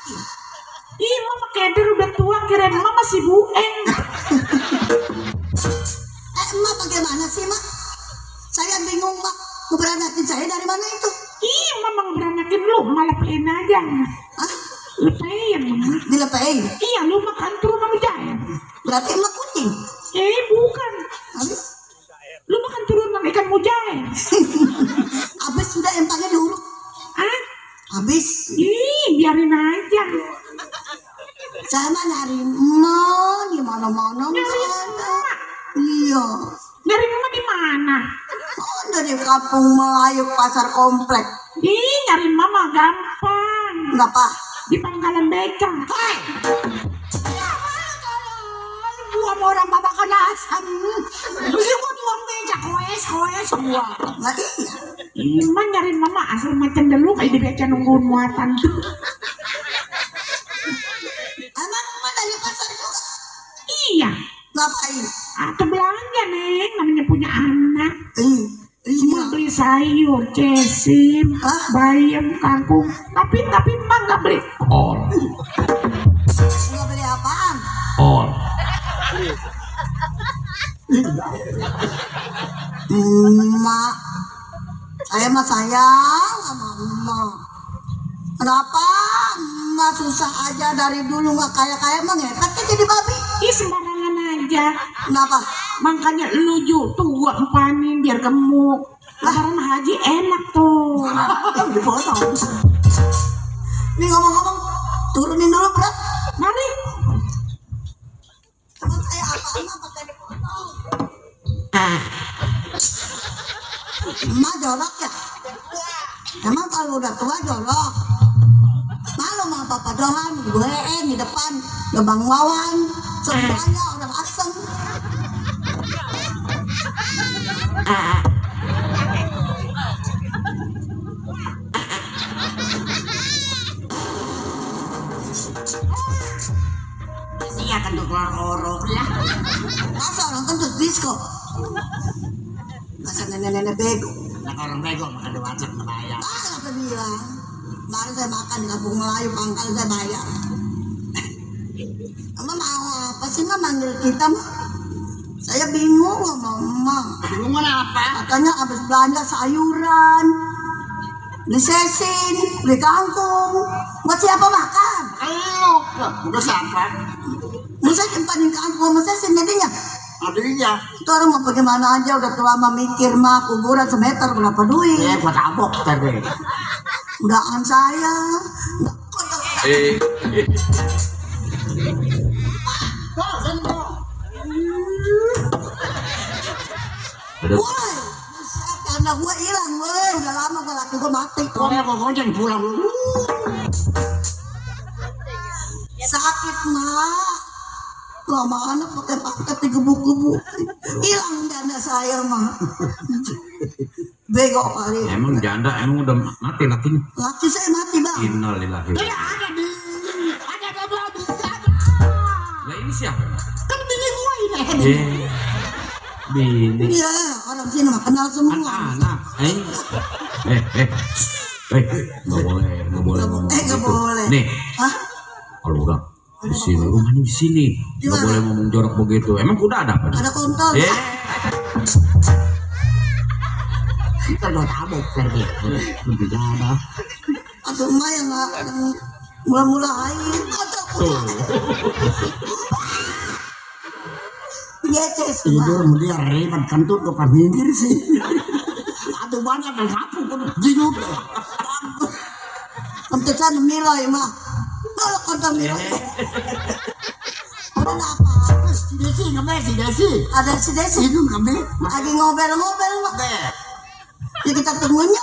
ih, mama keder udah tua, kirain mama si Bueng. Emak bagaimana sih, Mak? Saya bingung, Mak. Ngeberanakin saya dari mana itu? Ih, mama ngeberanakin lu, malah plain aja. Hah? Lepein, mama. Dilepein? Iya, lu makan turun sama Jaya. Berarti emak kucing? Bukan. Habis? Lu makan turun sama ikan mujair. Habis sudah empangnya diuruk? Ah? Habis? Ih, biarin aja. Saya mah nyari emak di mana-mana. Nyari emak? Iya. Nyari mama di mana? Oh, dari kampung Melayu pasar komplek. Ih, nyari mama gampang. Kenapa? Di pangkalan beca. Hai! Gua mau orang bapak kanasan. Mesti gua tuang beca, koes semua. Nah iya. Iman nyari mama asal macam dulu kayak di beca nungguin muatan tuh. Emang emak dari pasar juga? Iya. Ngapain? Atau belanja, Neng. Namanya punya anak. Iya. Beli sayur, cesim, Hah? bayam, kangkung. Tapi emak nggak beli kol. Nggak beli apaan? Kol. Emak, saya mah sayang sama emak. Kenapa emak susah aja dari dulu nggak kaya-kaya emang hebat kan jadi babi? Ih, sembarangan aja. Kenapa? Makanya lu tua empanin biar gemuk. Lebaran haji enak tuh. Dipotong. Nih ngomong-ngomong, turunin dulu berat. Mari. Teman saya apa-apa pakai dipotong. Emak jorok ya? Emang kalau udah tua jorok? Malu sama Papa Johan, gue di depan, Bang Wawan, semuanya orang asem. Iya kentut keluar orok lah. Masa orang kentut disco? Masa nenek-nenek bego? Nah orang bego makan dua wajib membayar. Apa bilang? Baru saya makan di kampung Melayu, pangkal saya bayar. Emang mau apa sih mah manggil kita mah? Saya bingung sama emak. Bingung apa? Katanya habis belanja sayuran, beli sesin, beli kangkung. Buat siapa makan? Lu, udah siapa? Masa simpanin kangkung sama sesin jadinya? Adanya. Itu orang mau bagaimana aja udah tua mah mikir mah kuburan semeter berapa duit? Buat abok tadi. Udaan saya. Woi, anak gue hilang, woi. Udah lama gue laki gue mati. Pokoknya pokoknya pulang dulu. Sakit mak. Lama anak pakai paket digebuk-gebuk. Hilang janda saya mah. Bego kali. Emang janda emang udah mati lakinya? Laki saya mati bang. Innalillahi. Tidak ada di. Ada babi. Lah ini siapa? Kan bini gue ini. Bini. Iya, orang sini mah kenal semua. Anak. Nggak boleh ngomong. Nggak boleh. Nih. Hah? Kalau udah di sini, rumahnya di sini. Nggak boleh ngomong jorok begitu. Emang udah ada apa? Ada kontol. Kita udah tabok tadi. Tidak ada. Aduh emak yang mula-mula air. Ngeces. Tidur dia ribet kentut depan minggir sih. Aduh banyak yang sapu pun jiduk. Kentut saya miloi mah. Kalau kentut miloi. Udah apa? Si Desi ngambil si Desi. Ada si Desi. Itu ngambil. Lagi ngobel-ngobel mah. Ya kita tunggunya.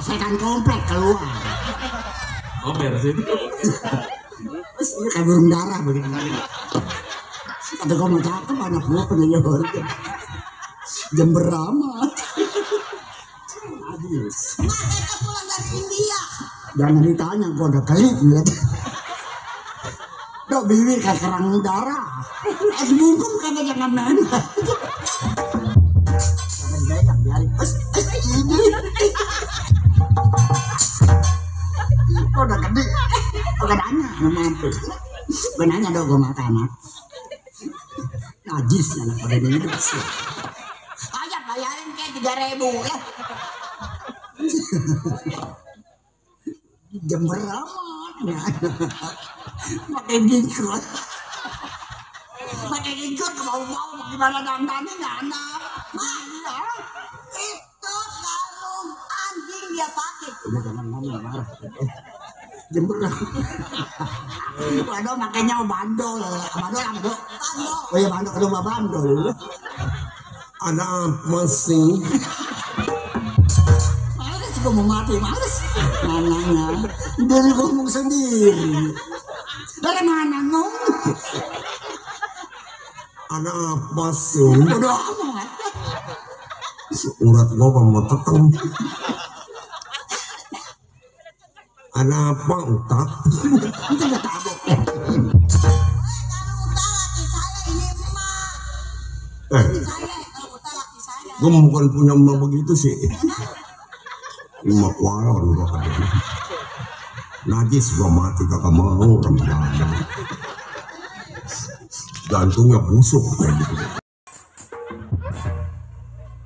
Setan komplek keluar. Oh beresin. Terus ini kayak burung darah begini. Kata gue mau cakep anak gue penanya harga. Jember amat. Habis. Mak, kita pulang dari India. Jangan ditanya, gue udah kali ngeliat. Dok bibir kayak kerang darah. Es bungkum kata jangan main. Jangan banyak biarin. Ini. Kok udah gede? Udah nanya sama mampu. Gue nanya dong gue makan anak. Najis ya pada ini sih. Kayak bayarin kayak 3.000 ya. Jember amat. Pakai gingkot. Pakai gingkot mau gimana dandannya nggak anak. Mak, itu kalung anjing dia pakai. Udah jangan ngomong marah. Jember. Bandol makanya bandol. Bandol apa tuh? Bandol. Oh iya bandol, kedua bandol. Ada apa sih? Males gua mau mati, males. Mananya dari ngomong sendiri. Dari mana ngomong? Ada apa sih? Bodoh amat. Urat gua mau teteng. Ada apa utak? Itu gak tabok. Gue bukan punya emak begitu sih. Emak walon gua kadang. Najis gua mati kagak mau Ramadan. Jantungnya busuk kayak gitu.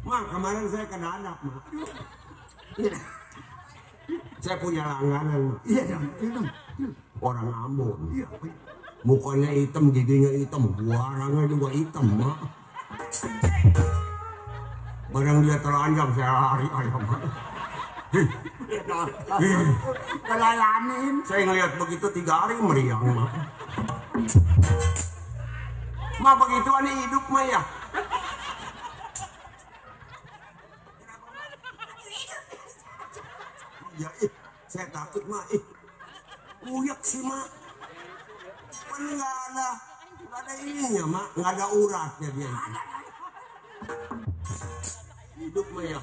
Mak, kemarin saya kena anak, Mak. Saya punya langganan. Iya dong. Orang Ambon. Mukanya hitam, giginya hitam, warangnya juga hitam, Mak. Barang dia telanjang saya lari ayam. Kelalanin. Saya ngeliat begitu 3 hari meriang, Mak. Mak begitu aneh hidup mah ya. Ya, saya takut Mak. Uyak sih Mak. Kan nggak ada ininya Mak, nggak ada uratnya dia itu. Hidup mah ya.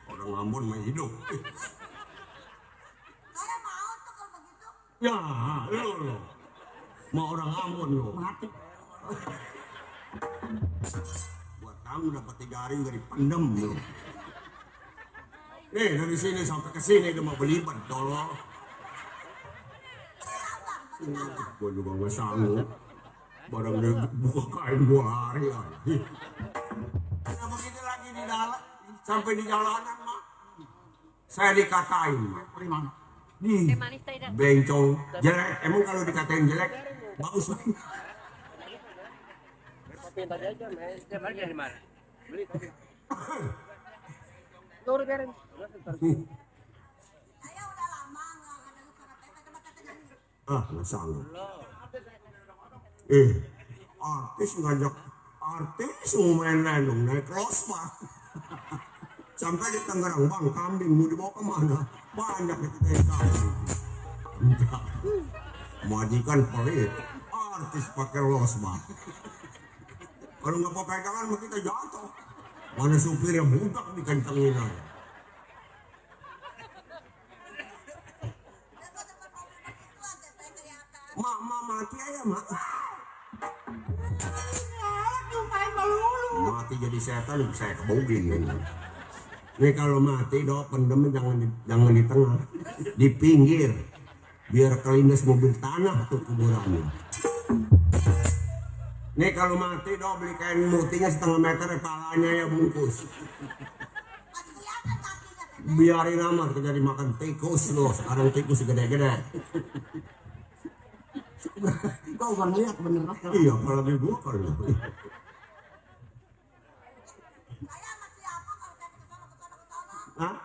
Orang Ambon mah hidup. Saya mau tuh kalau begitu. Ya, lo. Mau orang Ambon lo. Mati. Buat kamu dapat 3 hari nggak dipendem lo. Nih dari sini sampai ke sini udah mau belibet tolong. Gue juga nggak sanggup. Barang dia buka kain 2 hari aja. Nah begitu lagi di dalam sampai di jalanan Mak. Saya dikatain Mak. Gimana? Nih bencong jelek. Emang kalau dikatain jelek bagus Mak. Kopi tadi aja, men. Setiap hari dari mana? Beli kopi. Lo udah biarin. Saya udah lama nggak ada luka katanya. Nggak sanggup. Artis ngajak artis mau main lenong naik lospa. Sampai di Tangerang Bang kambing mau dibawa kemana? Banyak itu kayak kambing. Majikan pelit, artis pakai lospa. Kalau nggak pakai pegangan mah kita jatuh. Mana supirnya budak dikencengin aja. Mak mati aja Mak. Mati jadi setan saya kebogin. Nih kalau mati dok pendem jangan di tengah, di pinggir, biar kelindes mobil tanah tuh kuburannya. Nih kalau mati dok beli kain mutinya 1,5 meter kepalanya ya bungkus. Biarin amat jadi makan tikus loh. Sekarang tikus gede-gede. Kau kan lihat bener lah. Iya, apalagi gua kalau. Hah?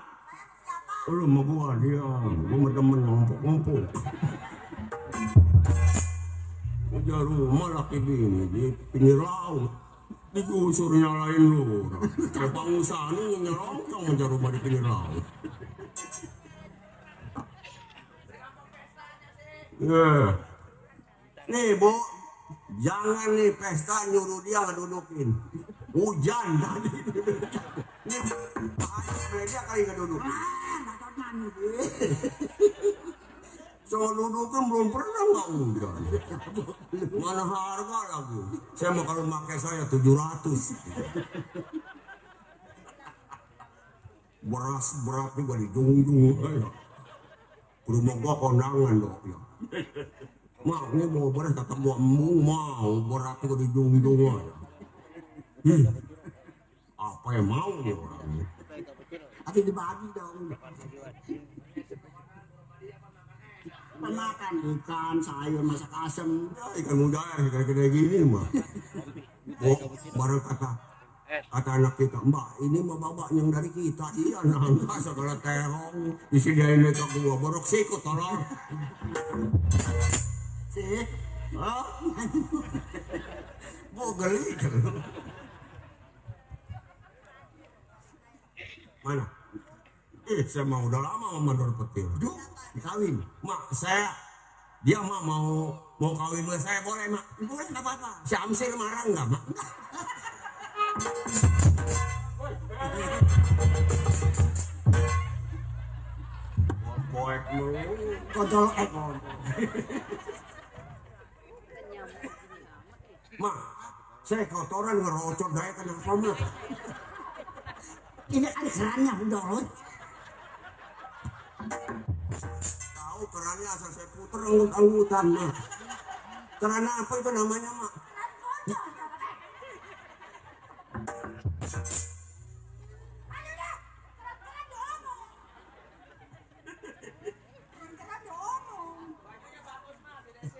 Lu mau gua dia, gua demen ngumpuk-ngumpuk. Udah rumah laki bini di pinggir laut, digusur nyalain lu. Kayak pengusaha nih nyerongcong aja rumah di pinggir laut. Nih Bu, jangan nih pesta nyuruh dia ngedudukin. Hujan tadi. Nih, dia kali ngedudukin. Soal dudukin belum pernah nggak hujan. Mana harga lagi? Saya mau kalau pakai saya 700. Beras berat juga dijungjung. Rumah gua kondangan dok ya. Mak, ini mau beras kata gua mau berat juga dijungjung aja. Apa yang mau nih orangnya? Tapi dibagi dong. Makan ikan, sayur, masak asem. Ya, ikan mujair, ikan gede gini mah. Oh, barang kata Kata anak kita, Mbak, ini mah babak yang dari kita. Iya, nangka segala terong. Disediain mereka gua, borok sikut, tolong. Sih. Hah? Gua geli. Mana? Saya mau udah lama sama Dor Petir. Duh, dikawin. Mak, dia mah mau kawin sama saya, boleh, Mak? Boleh, nggak apa-apa. Si Amsir marah nggak, Mak? Boek mulu, Kontol ekor. Mak, saya kotoran ngerocot daya kenapa, Mak? Ini kan kerannya udah loh. Tahu kerannya asal saya puter anggut-anggutan, Mak. Keran apa itu namanya, Mak?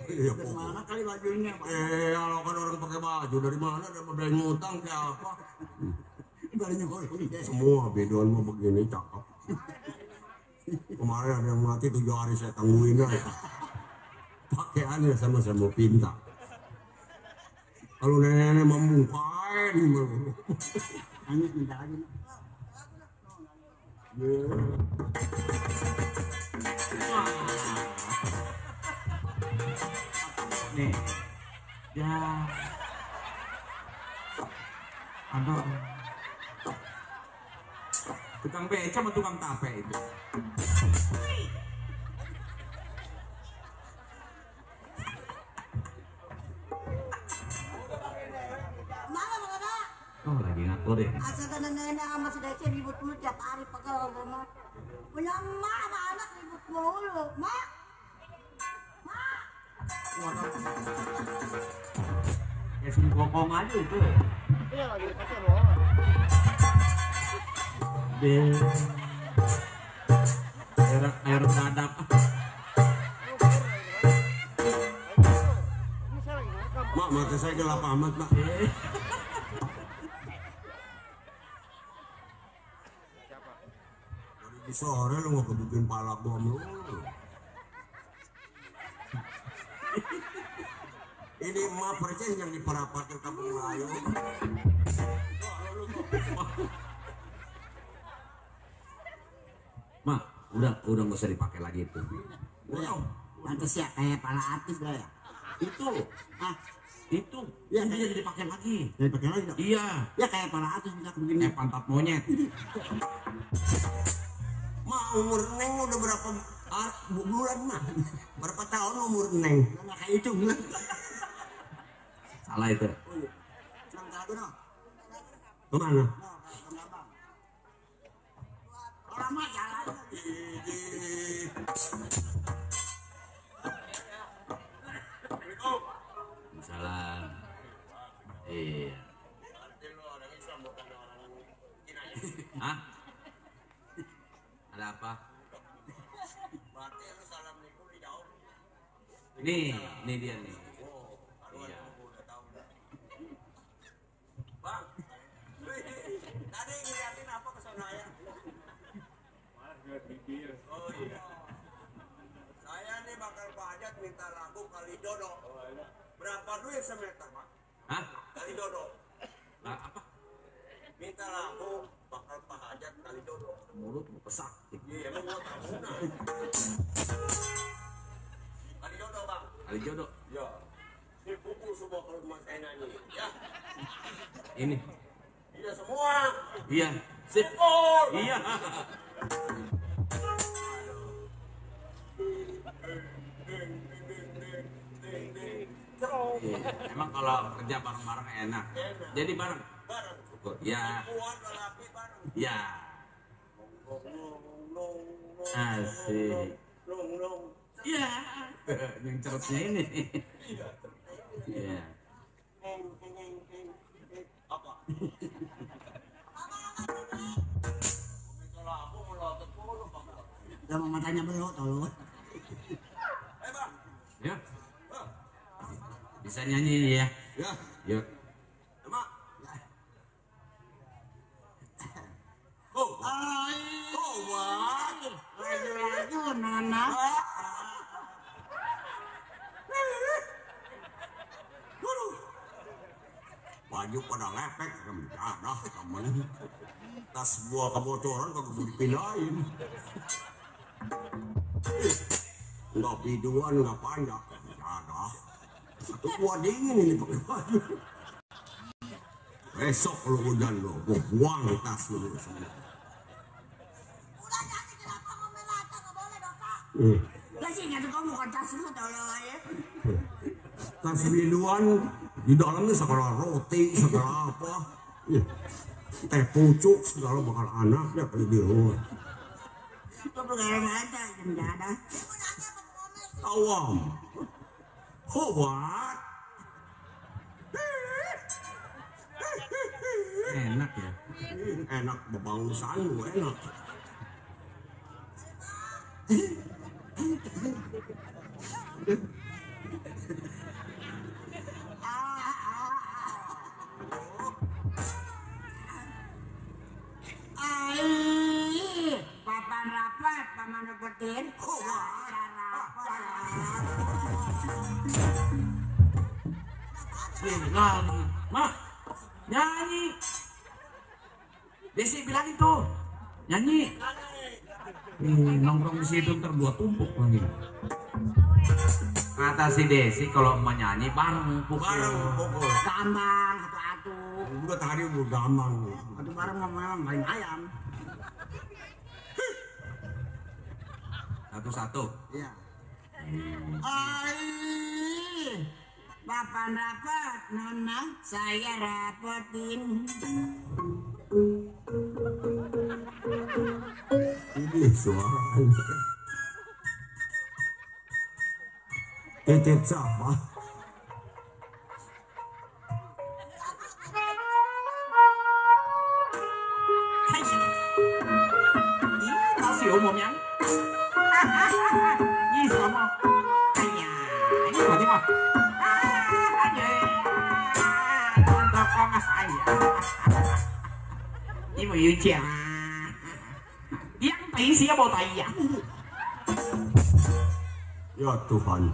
Iya, Mana kali bajunya, Pak? kalau kan orang pakai baju dari mana? Dari beli ngutang siapa? Barunya golong. Semua bedoan mau begini cakep. Kemarin ada yang mati 7 hari saya tangguhin aja. Pakaiannya sama mau pinta. Kalau nenek membungkain gimana? Hanya minta lagi. Nih, ya, ada tukang beca sama tukang tape itu. Mana mana? Oh, lagi ngatur deh. Asal nenek sama si Dece ribut mulu tiap hari pegel sama. Punya emak sama anak ribut mulu, Mak. Ya singkokong aja itu. Iya lagi pakai bola. Air dadap. Mak, mata saya gelap amat, Mak. Dari sore lu nggak kebukin pala bom lu. Ini emak persis yang diperapat ke kampung Melayu. Mak, udah nggak usah dipakai lagi itu. Pantes ya kayak pala artis lah ya. Itu, itu, Ya, ya jadi dipakai lagi. Jadi pakai lagi dong. Iya, Ya kayak pala artis enggak begini. pantat monyet. Mak, umur Neng udah berapa bulan, Mak? Berapa tahun umur Neng? Nah, kayak itu bulan. Salah itu. Senang lagu dong. Kemana? Orang mah jalan. Salam. Iya. Hah? Ada apa? Nih dia nih. Iya. Bang, tadi ngeliatin apa ke sana ya? Oh iya. Saya nih bakal Pak minta lagu Kalidodo. Berapa duit semeter, Pak? Hah? Kalidodo. Lah apa? Minta lagu bakal Pak Hajat Kalidodo. Mulut lu pesak. Iya, emang gua tahu nah. Kalidodo, Bang. Kali jodoh. Ya. Ini pukul semua kalau rumah saya nyanyi. Ya. Ini. Iya semua. Iya. Sip. Pukul. Iya. Emang kalau kerja bareng-bareng enak. Jadi bareng. Bareng. Ya. Kuat lelaki bareng. Ya. Asik. Iya. Yang cerutnya ini. Iya. Apa? Kalau aku melotot mulu, Pak. Sama matanya belok tolong. Bang. Ya. Bisa nyanyi ya? Ya. Yuk. Emak. baju pada lepek mendadah temen. Tas gua kebocoran kagak mau dipindahin. Nggak biduan nggak panjang mendadah. Satu gua dingin ini pakai baju. Besok lu hujan lu, gua buang tas lu semua. Udah jadi kenapa ngomel aja nggak boleh dosa. Lah sih nggak kamu kan tas lu tolong ya. Tas biduan di dalamnya segala roti, segala apa. Teh pucuk, segala bakal anaknya kali di rumah. Kok pengen aja mendadah. Awam. What? Enak ya. Enak bebangsan lu enak. Papan rapat, paman repetir. Nyanyi, mah nyanyi. Desi bilang itu nyanyi. Nongkrong di situ ntar dua tumpuk lagi. Kata si Desi kalau mau nyanyi bareng pukul. Gambang atu-atu. Udah tadi udah gampang. Atu bareng ngomong main ayam. Satu-satu. Iya. Papan rapat, nona saya rapetin. Ini suaranya. Titit siapa? Si umum yang. Ini sama. Ini berarti mah. Ini mau yujian. Yang tay siapa mau tay ya? Ya Tuhan.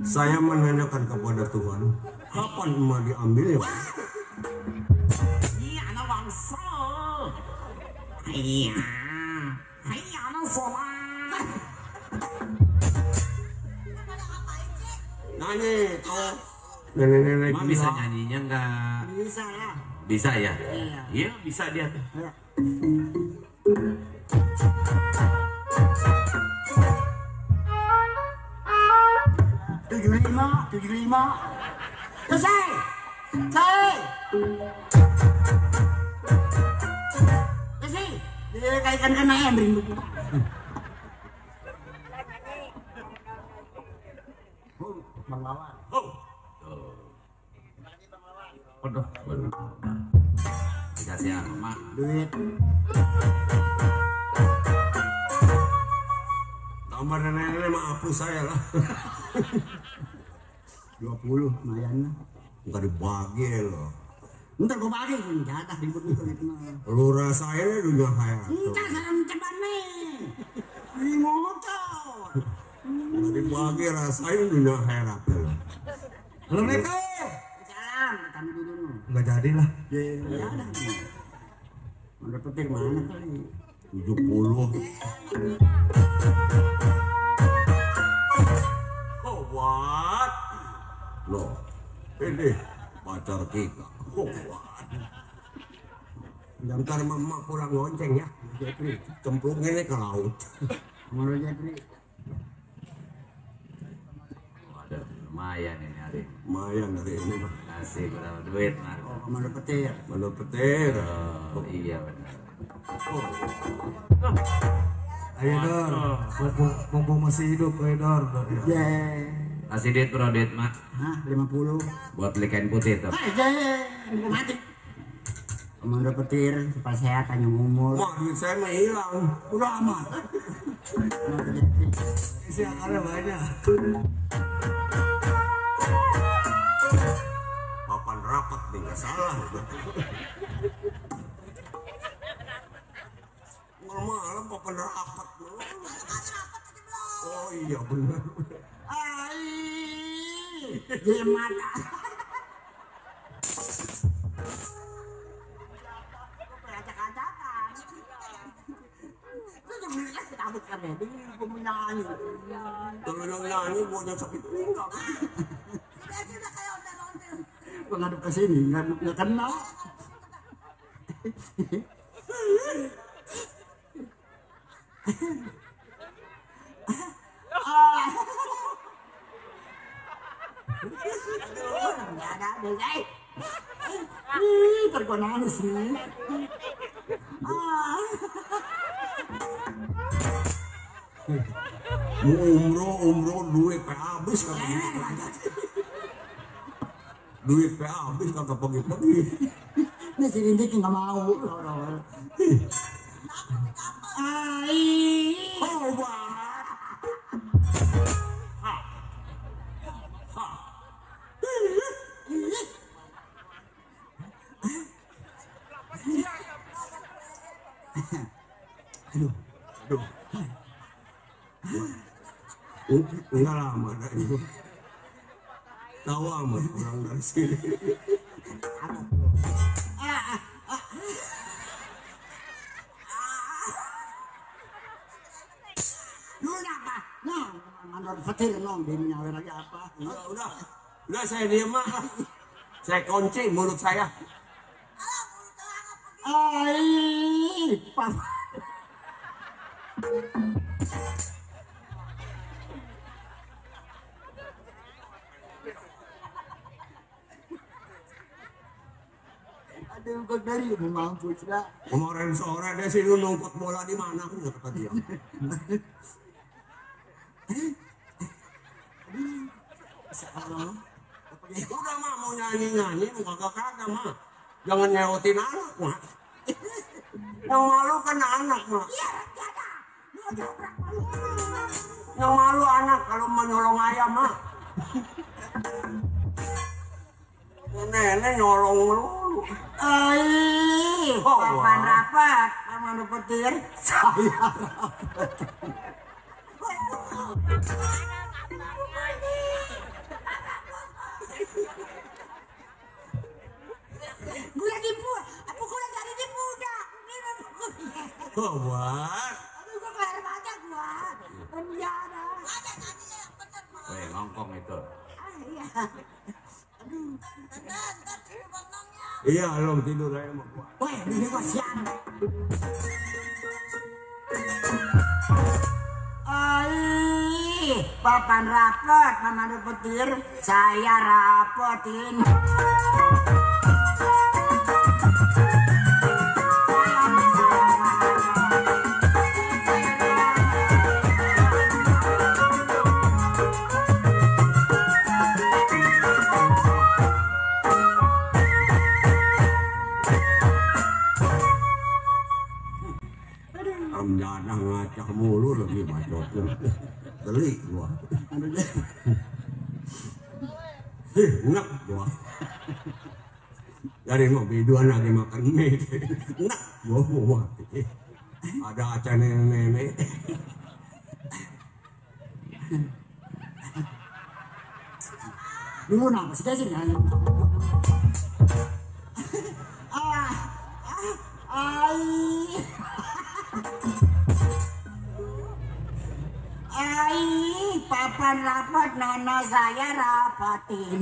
Saya menanyakan kepada Tuhan, kapan emak diambil ya? Iya, anak bangsa. Iya, iya anak sholat. Nyanyi, tuh. Nenek-nenek Mak bisa nyanyinya enggak? Bisa ya. Bisa ya? Iya. Iya, bisa dia. Ayo. tujuh lima. Selesai. Selesai. Selesai. Dia kaitkan kena ayam rindu. Bang Lawan. Waduh, waduh. Dikasih apa, Mak? Duit. Tambah nenek-nenek maaf saya lah. 20 lumayan. Nggak dibagi loh. Ntar gua bagi jatah ribut itu mah. Lu rasain dunia hayat. Ntar sarang ceban nih. Di motor. Nggak dibagi rasain dunia hayat. Assalamualaikum. Salam, kami dulu. Nggak jadi lah. Ya ada. Udah petir mana kali? 70. Oh what? Loh, ini pacar kita. Oh what? Ntar mama pulang lonceng ya. Jepri. Cemplung ini ke laut. Menurut Jepri. Waduh, lumayan ini hari. Lumayan hari ini mah. Kasih berapa duit, Mak? Oh, kemana petir? Mana petir? Oh, iya benar. Ayo Dor, mumpung masih hidup, ayo Dor. Ya. Kasih duit bro, duit Mak. Hah, 50. Buat beli kain putih tuh. Aja, gua mati. Kemana petir? Supaya sehat, panjang umur. Wah, duit saya mah hilang. Udah aman. Menurut Jepri. Isi akarnya banyak. Papan rapat nih, nggak salah. Malam papan rapat. Oh iya benar. Jimat. ada karena dia gue menyanyi. Kalau nyanyi gue yang sakit pinggang. Sudah kayak ondel-ondel. Gue ngadep ke sini, nggak kenal. Nggak ada deh, guys. Terkena nangis nih. Umroh duit habis kata duit habis kata pergi-pergi. Ini si Rindik nggak mau. Enggak lama dah itu. Tahu amat orang dari sini. Lu apa? Nah, mandor petir nong dia nyawer lagi apa? Ya udah saya diam mah. Saya kunci mulut saya. Papa. Aduh, kok dari mampu sudah. Kemarin sore dia sih lu numpuk bola di mana kan kata dia. Udah mah mau nyanyi lu kagak mah. Jangan nyautin anak mah. Yang malu kan anak mah. Yang malu anak kalau menyolong ayam mah. Nenek nyolong melulu. Papan rapat, paman petir, saya rapat. Gue lagi apa gue lagi ada di muda. Buat. Aduh, gue kelar baca gue. Penjara. Ada tadinya yang bener, Mak. Weh, ngongkong itu. Iya. Aduh, ntar tidur bangangnya. Iya, lo tidur aja sama gua. Weh, ini gua siang. Papan rapat, paman petir, saya rapotin. Amjana ngacak mulu lagi bacotnya. Geli gua. Enak gua. Dari mau biduan lagi makan mie. Enak gua mau mati. Ada acara nenek. Dulu nama sih sih nyanyi. Papan rapat, nono saya rapatin.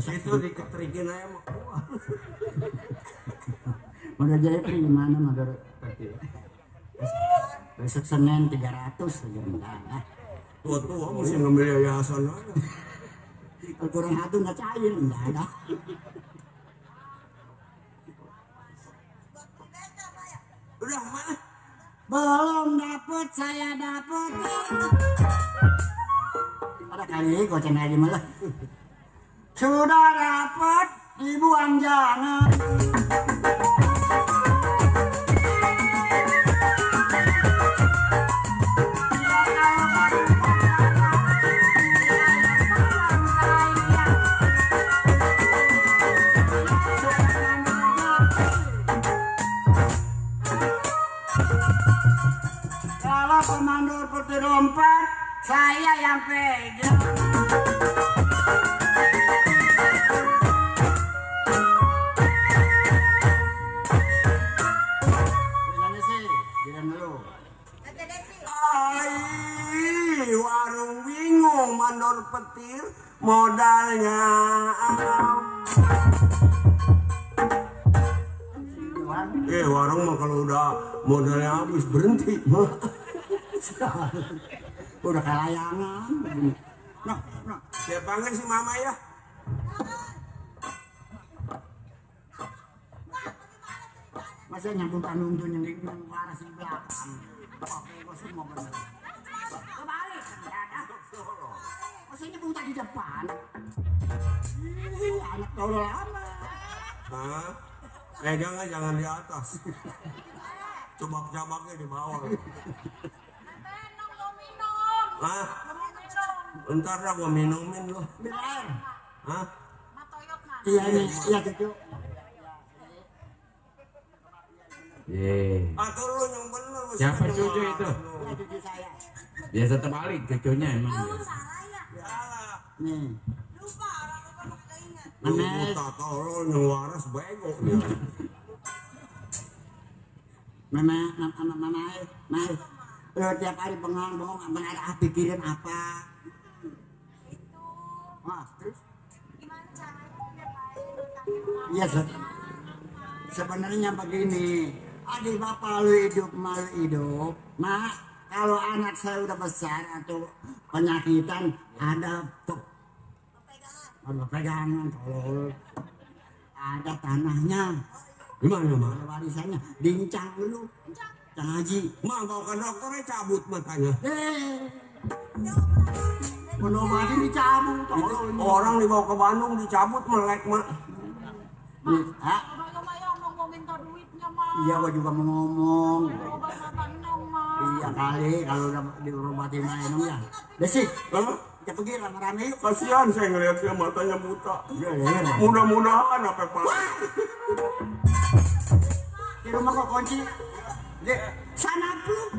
Itu diketrikin aja sama gua. Udah jadi gimana Mador? Besok Senin 300 aja enggak. Tua-tua mesti ngambil yayasan aja. Kalau kurang satu nggak cair enggak ada. Udah mana? Belum dapet, saya dapet. Ada kali goceng lagi malah. Sudah dapet, dibuang jangan. Kalau komandor putih lompat, saya yang pegang. Warung bingung mandor petir modalnya. Warung mah kalau udah modalnya habis berhenti. Udah kayak layangan. Dia panggil si mama ya. Masa nyambungkan nuntun yang waras di belakang. Oke, gue semua bener. Kebalik. Masa nyambungkan di depan. Anak kau lama. Hah? Pegangnya jangan di atas. Cabak-cabaknya di bawah. Hah? Bentar dah gua minumin loh. Hah? Iya nih, iya cucu. Atur lu yang bener. Siapa cucu itu? Iya cucu saya. Biasa terbalik cucunya emang. Nih. Lupa, orang lupa nggak ingat. Lu tak tolol yang waras bego dia. Mama, lu tiap hari bengong, ada pikirin apa? Wah, terus? Gimana caranya biar baik? Iya, sebenarnya begini. Adik bapak lu hidup, malu hidup. Mak, kalau anak saya udah besar atau penyakitan, ada pegangan, tolol. Ada tanahnya. Gimana mah? Ada warisannya, dincang dulu. Cang Haji. Mah bawa ke dokternya cabut matanya. Menobati dicabut. Orang dibawa ke Bandung dicabut melek mak. Hah? Mau minta duitnya mah. Iya, gua juga mau ngomong. Obat mata enam mah. Iya kali, kalau udah diobatin minum ya. Desi, Hah? kita pergi rame-rame yuk. Kasihan saya ngeliat dia matanya buta. Iya, iya. Mudah-mudahan apa pak? Di rumah kok kunci. Sana tuh.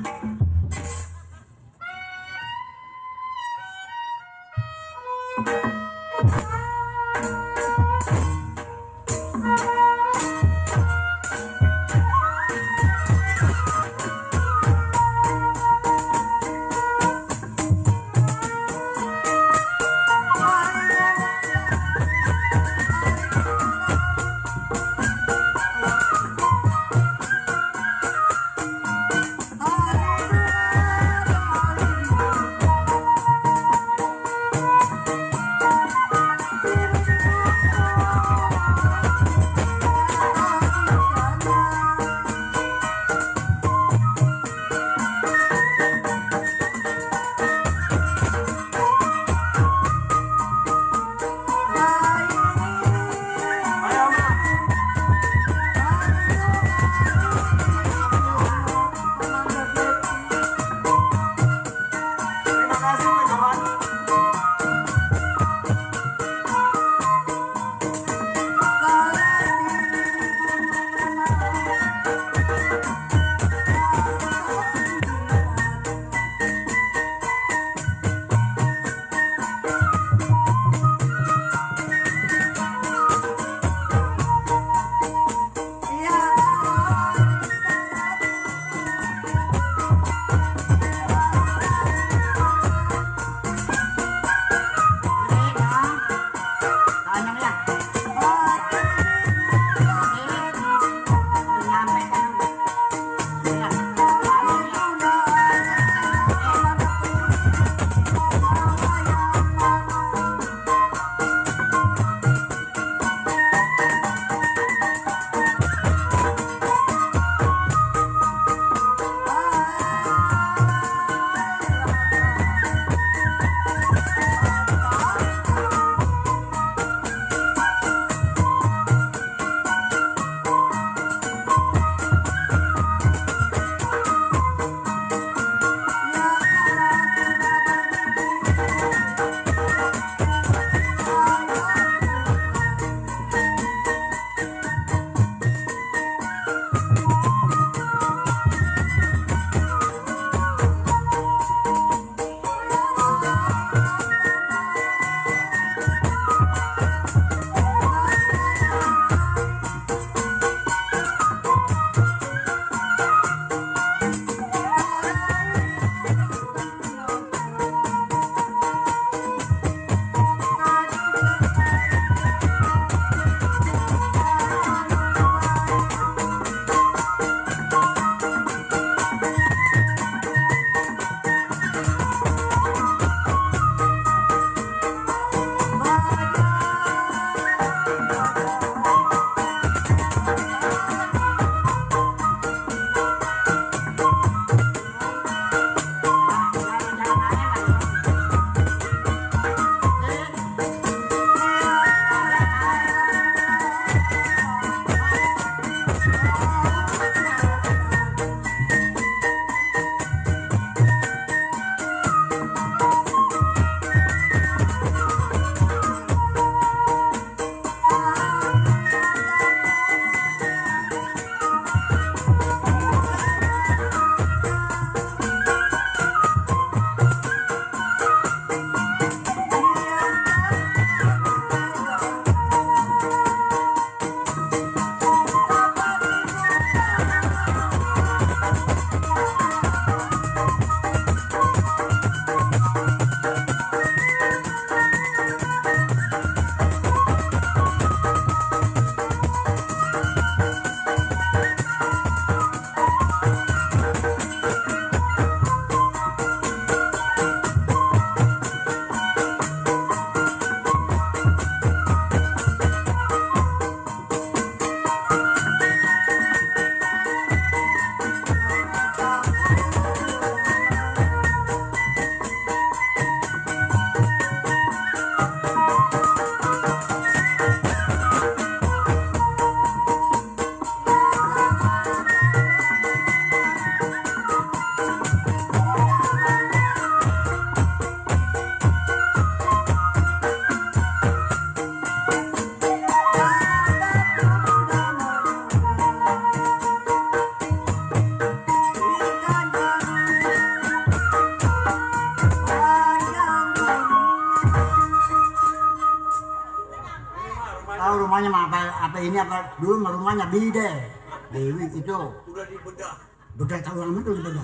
ini apa dulu rumahnya Bide Dewi itu udah dibedah. Bedah tahu lama tuh dibedah.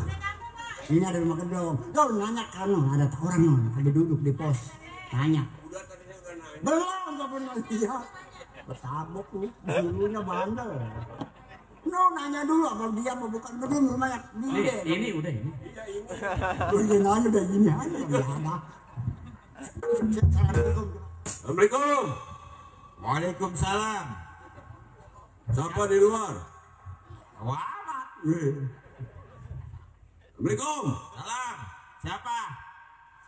Ini ada rumah gedung. Kau nanya kan ada orang lagi duduk di pos. Tanya. Udah tadi saya udah nanya. Belum nggak pernah lihat. Bertabok nih, dulunya bandel. No, nanya dulu apa dia mau bukan gedung rumahnya Bide. Ini udah ini. Udah nanya udah gini aja nggak ada. Assalamualaikum. Assalamualaikum. Waalaikumsalam. Siapa di luar? Wamat. Assalamualaikum. Salam. Siapa?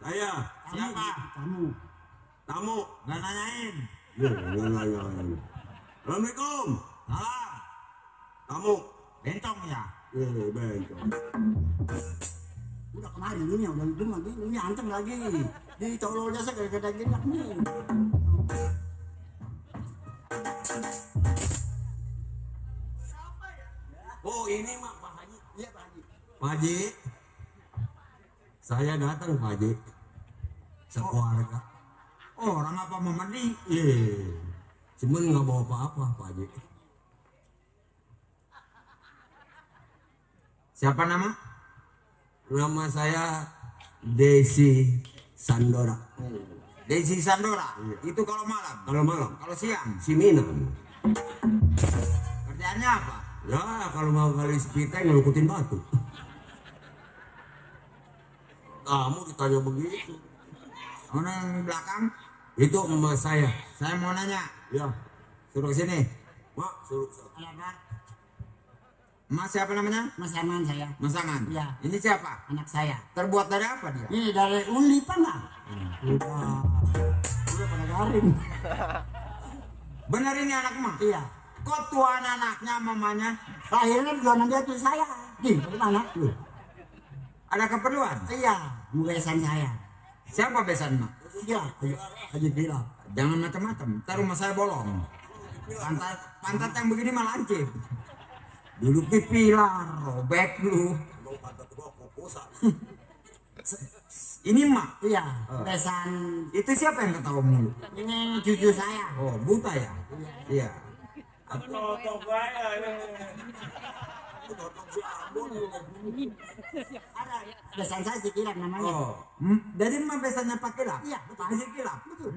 Saya. Siapa? Kamu. Tamu. Nggak nanyain. Nggak nanyain. Assalamualaikum. Salam. Tamu. Bencong ya. Bencong. Udah kemarin ini udah itu lagi ini anteng lagi. Di tololnya saya gede-gede gini nih. Oh ini mah Pak Haji. Iya Pak Haji. Pak Haji. Saya datang Pak Haji. Sekeluarga. Oh, orang apa Mamadi? Iya. Cuman nggak bawa apa-apa Pak Haji. Siapa nama? Nama saya Desi Sandora. Desi Sandora. Iya. Itu kalau malam. Kalau malam, Kalau siang. si Minam. Kerjaannya apa? Ya kalau mau kali sepita ngelukutin batu. Kamu ditanya begitu. Orang belakang. Itu emas saya. Saya mau nanya. Ya, Suruh ke sini. Mak suruh. Mas siapa namanya? Mas Aman saya. Mas Aman. Iya. Ini siapa? Anak saya. Terbuat dari apa dia? Ini dari uli pak nggak? Udah pada garing. Benar ini anak mah? Iya. Kok tuan anaknya mamanya? Lahirnya jualan dia tuh saya. Di mana? Ada keperluan? Iya. Besan saya. Siapa besan mak? Iya. Haji Bila. Jangan macam-macam. Ntar rumah saya bolong. Pantat yang begini mah lancip. Dulu pipilar, robek lu. Ini mak. Iya. Besan. Itu siapa yang ketawa mulu? Ini cucu saya. Oh buta ya? Iya. Ada. Besan saya si Kilap namanya. Oh, jadi mah besannya Pak Kilap? Iya, betul. Haji Kilap? Betul.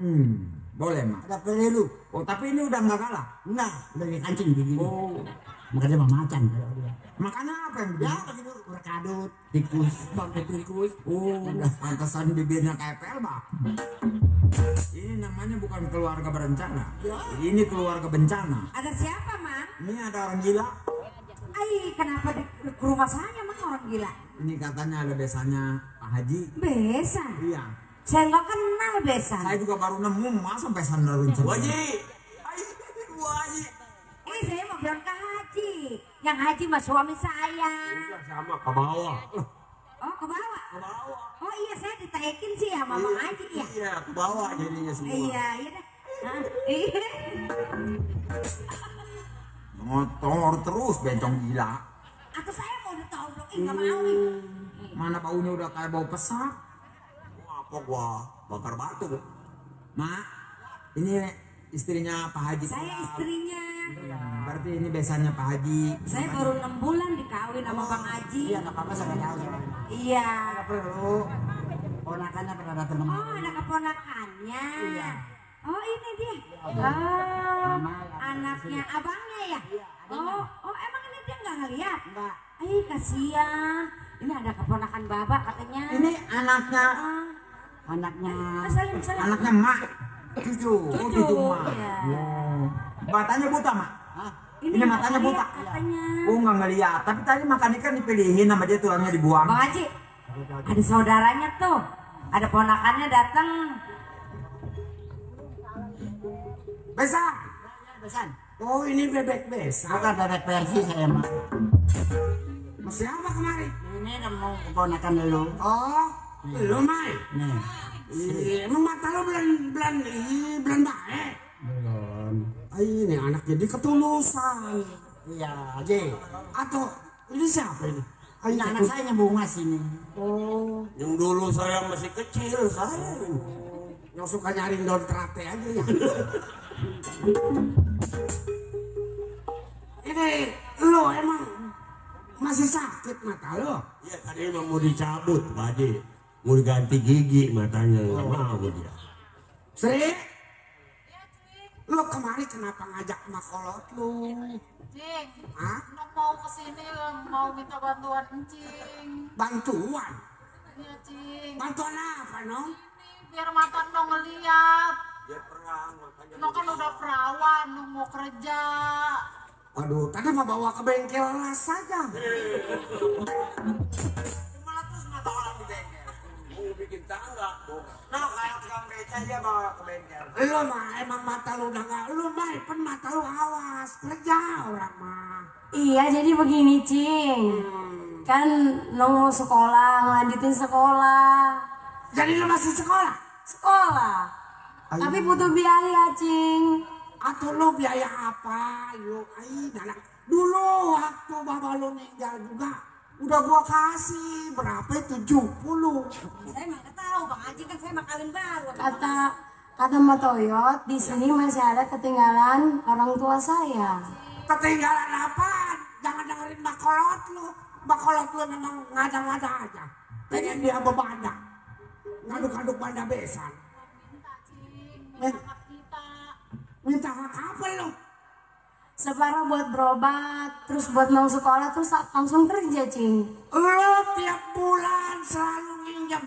Boleh mak. Ada pelelu. Oh tapi ini udah nggak kalah? Enggak. Udah dikancing begini. Oh. Makanya mah macan kalau dia. Makanya apa yang Ya begini? begitu. Berkadut. Tikus. Bang tikus. Oh, pantesan bibirnya kayak pelbak. Ini namanya bukan keluarga berencana. Ini keluarga bencana. Ada siapa, Man? Ini ada orang gila. Ay, kenapa di ke rumah saya mah orang gila? Ini katanya ada besannya Pak Haji. Besan? Iya. Saya nggak kenal besan. Saya juga baru nemu masa besan dari Haji. Ini saya mau bilang ke Haji. Yang Haji mah suami saya. Sama ke bawah. Oh, ke bawah? Ke bawah. Oh iya, saya ditekin sih ya Mama Haji ya. Iya, ke bawah jadinya semua. Iya, iya dah. Hah? Iya. motor terus bencong gila. Atau saya mau ditoblokin nggak mau nih. Mana baunya udah kayak bau pesak. Apa gua bakar batu? Mak, ini istrinya Pak Haji. Saya istrinya. Berarti ini besannya Pak Haji. Saya baru 6 bulan dikawin sama Bang Haji. Iya, nggak apa-apa, saya tahu. Iya. Nggak perlu. Ponakannya pernah datang kemari. Oh, ada keponakannya. Iya. Oh, ini dia. Oh, anaknya abangnya ya? Oh, emang ini dia nggak ngeliat? Enggak. Kasihan. Ini ada keponakan Baba katanya. Ini anaknya, Anaknya. Salim. anaknya Mak. Cucu. Oh, cucu Mak. Iya. Oh. Matanya buta, Mak. Hah? Ini matanya buta. Katanya. Oh, nggak ngeliat. Tapi tadi makan ikan dipilihin sama dia, tulangnya dibuang. Bang Haji, ada saudaranya tuh. Ada ponakannya datang. Besan. Besan. Oh, ini bebek besan. Bukan bebek Persi saya mah. Masih apa kemari? Ini mau keponakan dulu. Oh, lu Mai. Nih. Emang mata lu belan baik. Belum. Ini anak jadi ketulusan. Iya, Haji. Atau ini siapa ini? Ini anak saya yang bunga sini. Oh, Yang dulu saya masih kecil, saya. yang suka nyari daun terate aja ya. Jadi lo emang masih sakit mata lo? Iya tadi emang mau dicabut Pak Haji. Mau diganti gigi matanya nggak mau dia. Sri, lo kemari kenapa ngajak makolot lo? Cing, Hah? mau kesini mau minta bantuan Cing. Bantuan? Iya Cing. Bantuan apa Nong? Ini biar mata Nong ngeliat. Dia perang makanya. Nong kan udah perawan, Nong mau kerja. Waduh, tadi mau bawa ke bengkel las saja. 500 mata orang di bengkel. Mau bikin tangga. Nah, kayak tukang beca dia bawa ke bengkel. Lo mah emang mata lo udah gak, lo mah pen mata lo awas, kerja orang mah. Iya, jadi begini, Cing. Kan Nong mau sekolah, ngelanjutin sekolah. Jadi lo masih sekolah? Sekolah. Tapi butuh biaya, Cing. Atau lo biaya apa? Lo, anak. Dulu waktu bapak lo meninggal juga, udah gua kasih berapa? 70. Saya mah nggak tahu Bang Haji, kan saya mah kawin baru. Kata Mbak Toyot, di sini masih ada ketinggalan orang tua saya. Ketinggalan apa? Jangan dengerin makolot lo. Makolot lo memang ngada-ngada aja. Pengen dia berbanda. Ngaduk-ngaduk banda besan. Minta hak apa lo? Separuh buat berobat, terus buat mau sekolah, terus langsung kerja, Cing. Lo tiap bulan selalu minjem.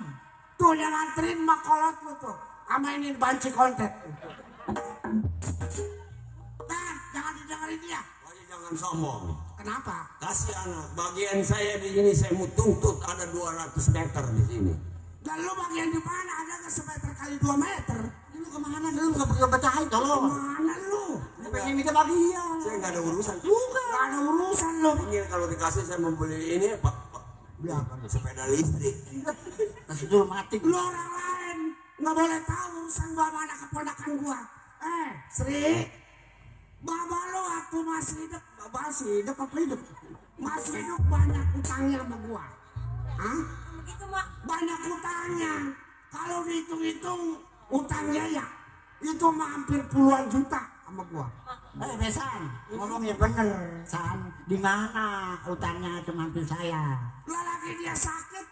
Tuh yang nganterin makolot lo tuh. Sama ini banci konten. Nah, jangan didengerin dia. Pokoknya jangan sombong. Kenapa? Kasihan bagian saya di sini saya mau tuntut ada 200 meter di sini. Dan lu bagian di mana? Ada nggak semeter kali 2 meter? Lu kemana? Lu nggak perlu pecahin tolong. Kemana lu? Pengen minta bagian. Saya nggak ada urusan. Bukan. Nggak ada urusan lu. Ini kalau dikasih saya membeli ini Pak. Sepeda listrik. Kasih dulu mati. Lu orang lain nggak boleh tahu urusan gua sama anak keponakan gua. Sri, baba lu waktu masih hidup, masih hidup apa hidup? Masih hidup banyak utangnya sama gua. Hah? Begitu Mak. Banyak utangnya. Kalau dihitung-hitung utangnya ya itu mah hampir puluhan juta sama gua. Besan, ngomongnya bener, San. Di mana utangnya itu mantu saya? Lah lagi dia sakit,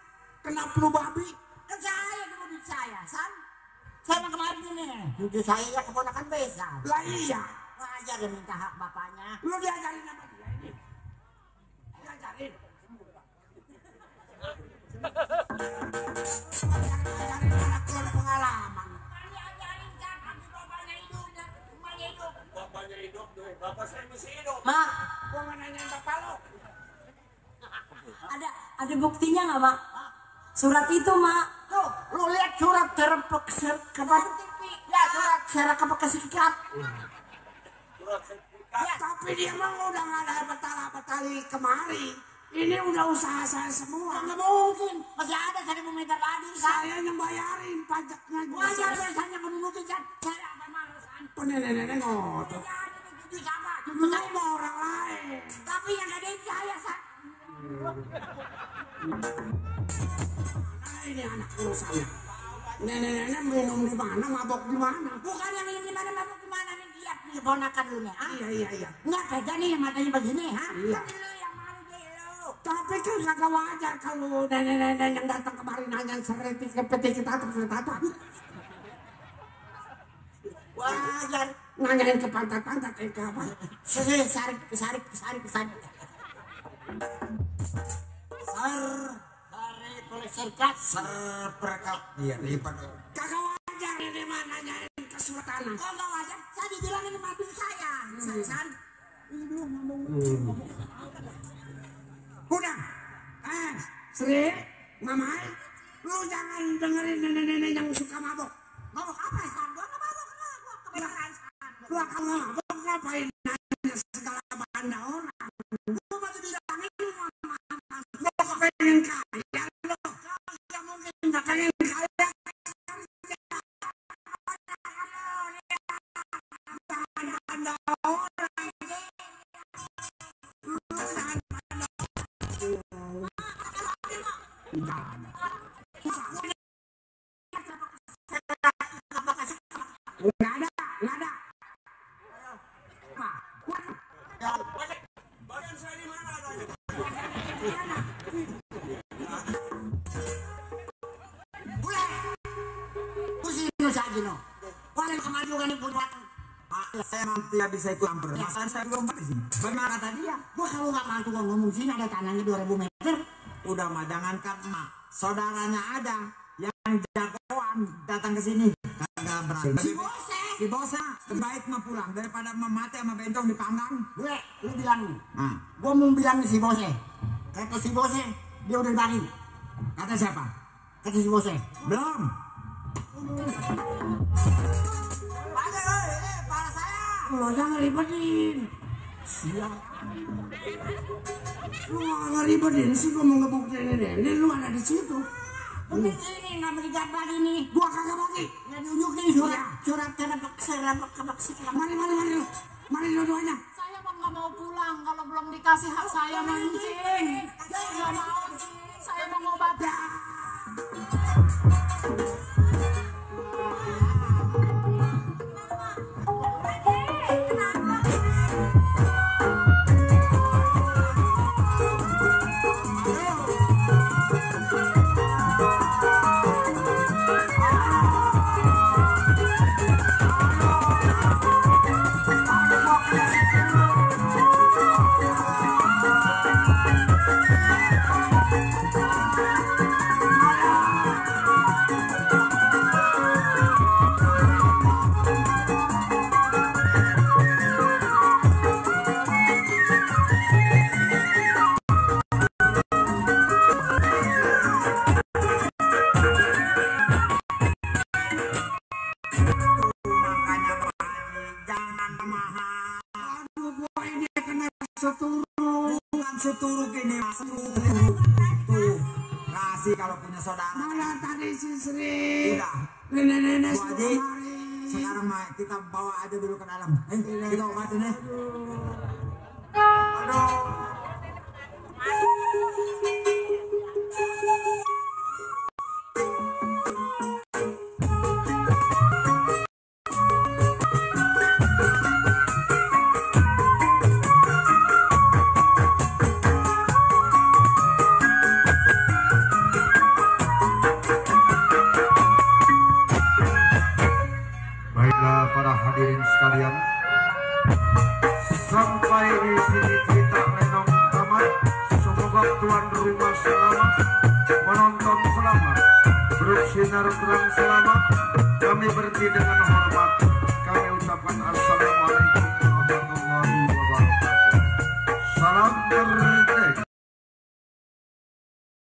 kena flu babi. Kan saya dulu duit saya, San. Saya mah kemarin ini, cucu saya ya keponakan Besan. Lah iya. Aja dia minta hak bapaknya. Lu diajarin sama dia ini. Diajarin. Diajarin anak lu ada pengalaman. Bapaknya hidup tuh, bapak saya masih hidup. Mak, Gua mau nanyain bapak lu. ada buktinya nggak, Mak? Surat itu, Mak. Tuh, lu lihat surat terpek ya surat sertifikat sertifikat. Ya, tapi dia mah udah nggak ada betali kemari. Ini udah usaha saya semua. Nggak mungkin, masih ada 1.000 meter lagi. Saya yang bayarin pajaknya. Wajar biasanya menunuti kan. Saya apa malas kan? Nenek-nenek ngotot. Cucu sama, cucu Lu saya. mau orang lain. Tapi yang ada di saya, San. Nah, ini anak urusannya. Nenek-nenek minum di mana, mabok di mana? Bukan yang ini mana mabuk di mana nih, lihat nih ponakan lu nih. Ah? Iya. Nggak beda nih matanya begini, ha? Iya. Tapi lu yang malu deh lu. Tapi kan kagak wajar kalau nenek-nenek yang datang kemari nanya sertifikat peti kita atau Wajar. nanyain ke pantat-pantat ke apa? Sarik. Sertifikat. Serprekat. Iya, lipat. Kagak wajar ini mah nanyain ke surat tanah. Kok nggak wajar? Saya dibilang ini madu saya. San. Udah. Sri, Mamai, lu jangan dengerin nenek-nenek yang suka mabok. Mabuk apa, San? Gua nggak mabuk. Gua kebenaran, San. Lu akan mabok ngapain nanya segala banda orang? Lu baru bilang ini Lu kepengen kaya lu. Gak mungkin gak pengen kaya. Banda orang. Nggak ada. Boleh. Pusing saja no. Paling kemajuan pun saya memang tidak bisa ikut campur. Masalah saya belum di sini. Bagaimana kata dia? Gua kalau nggak mampu ngomong sini ada tanahnya 2000 meter. Udah mah jangankan emak, saudaranya ada yang jagoan datang ke sini. Kagak berani. Si Bose terbaik mah pulang daripada mati sama bentong dipanggang. Gue, lu bilang nih. Nah, gua mau bilang si Bose. Kata si Bose, dia udah dibagi. Kata siapa? Kata si Bose. Belum. Lo jangan ribetin. Siap. Lu nggak ribetin sih, gua mau ngebuktiin ini. Lu ada di situ. Ini nggak beri gambar ini. Gua kagak bagi. Nggak diunjukin surat Mari dua-duanya. Saya mah nggak mau pulang kalau belum dikasih hak saya mancing. Saya nggak mau. Saya mau ngobat. Seturuk ini tuh kasih kalau punya saudara. Mana tadi si Sri? Udah. Nenek-nenek Bu Haji, sekarang mah kita bawa aja dulu ke dalam. Kita obatin ya. Aduh. Para hadirin sekalian, sampai di sini kita lenong tamat. Semoga tuan rumah selamat, penonton selamat, bersinar terang selamat. Kami berhenti dengan hormat. Kami ucapkan assalamualaikum warahmatullahi wabarakatuh. Salam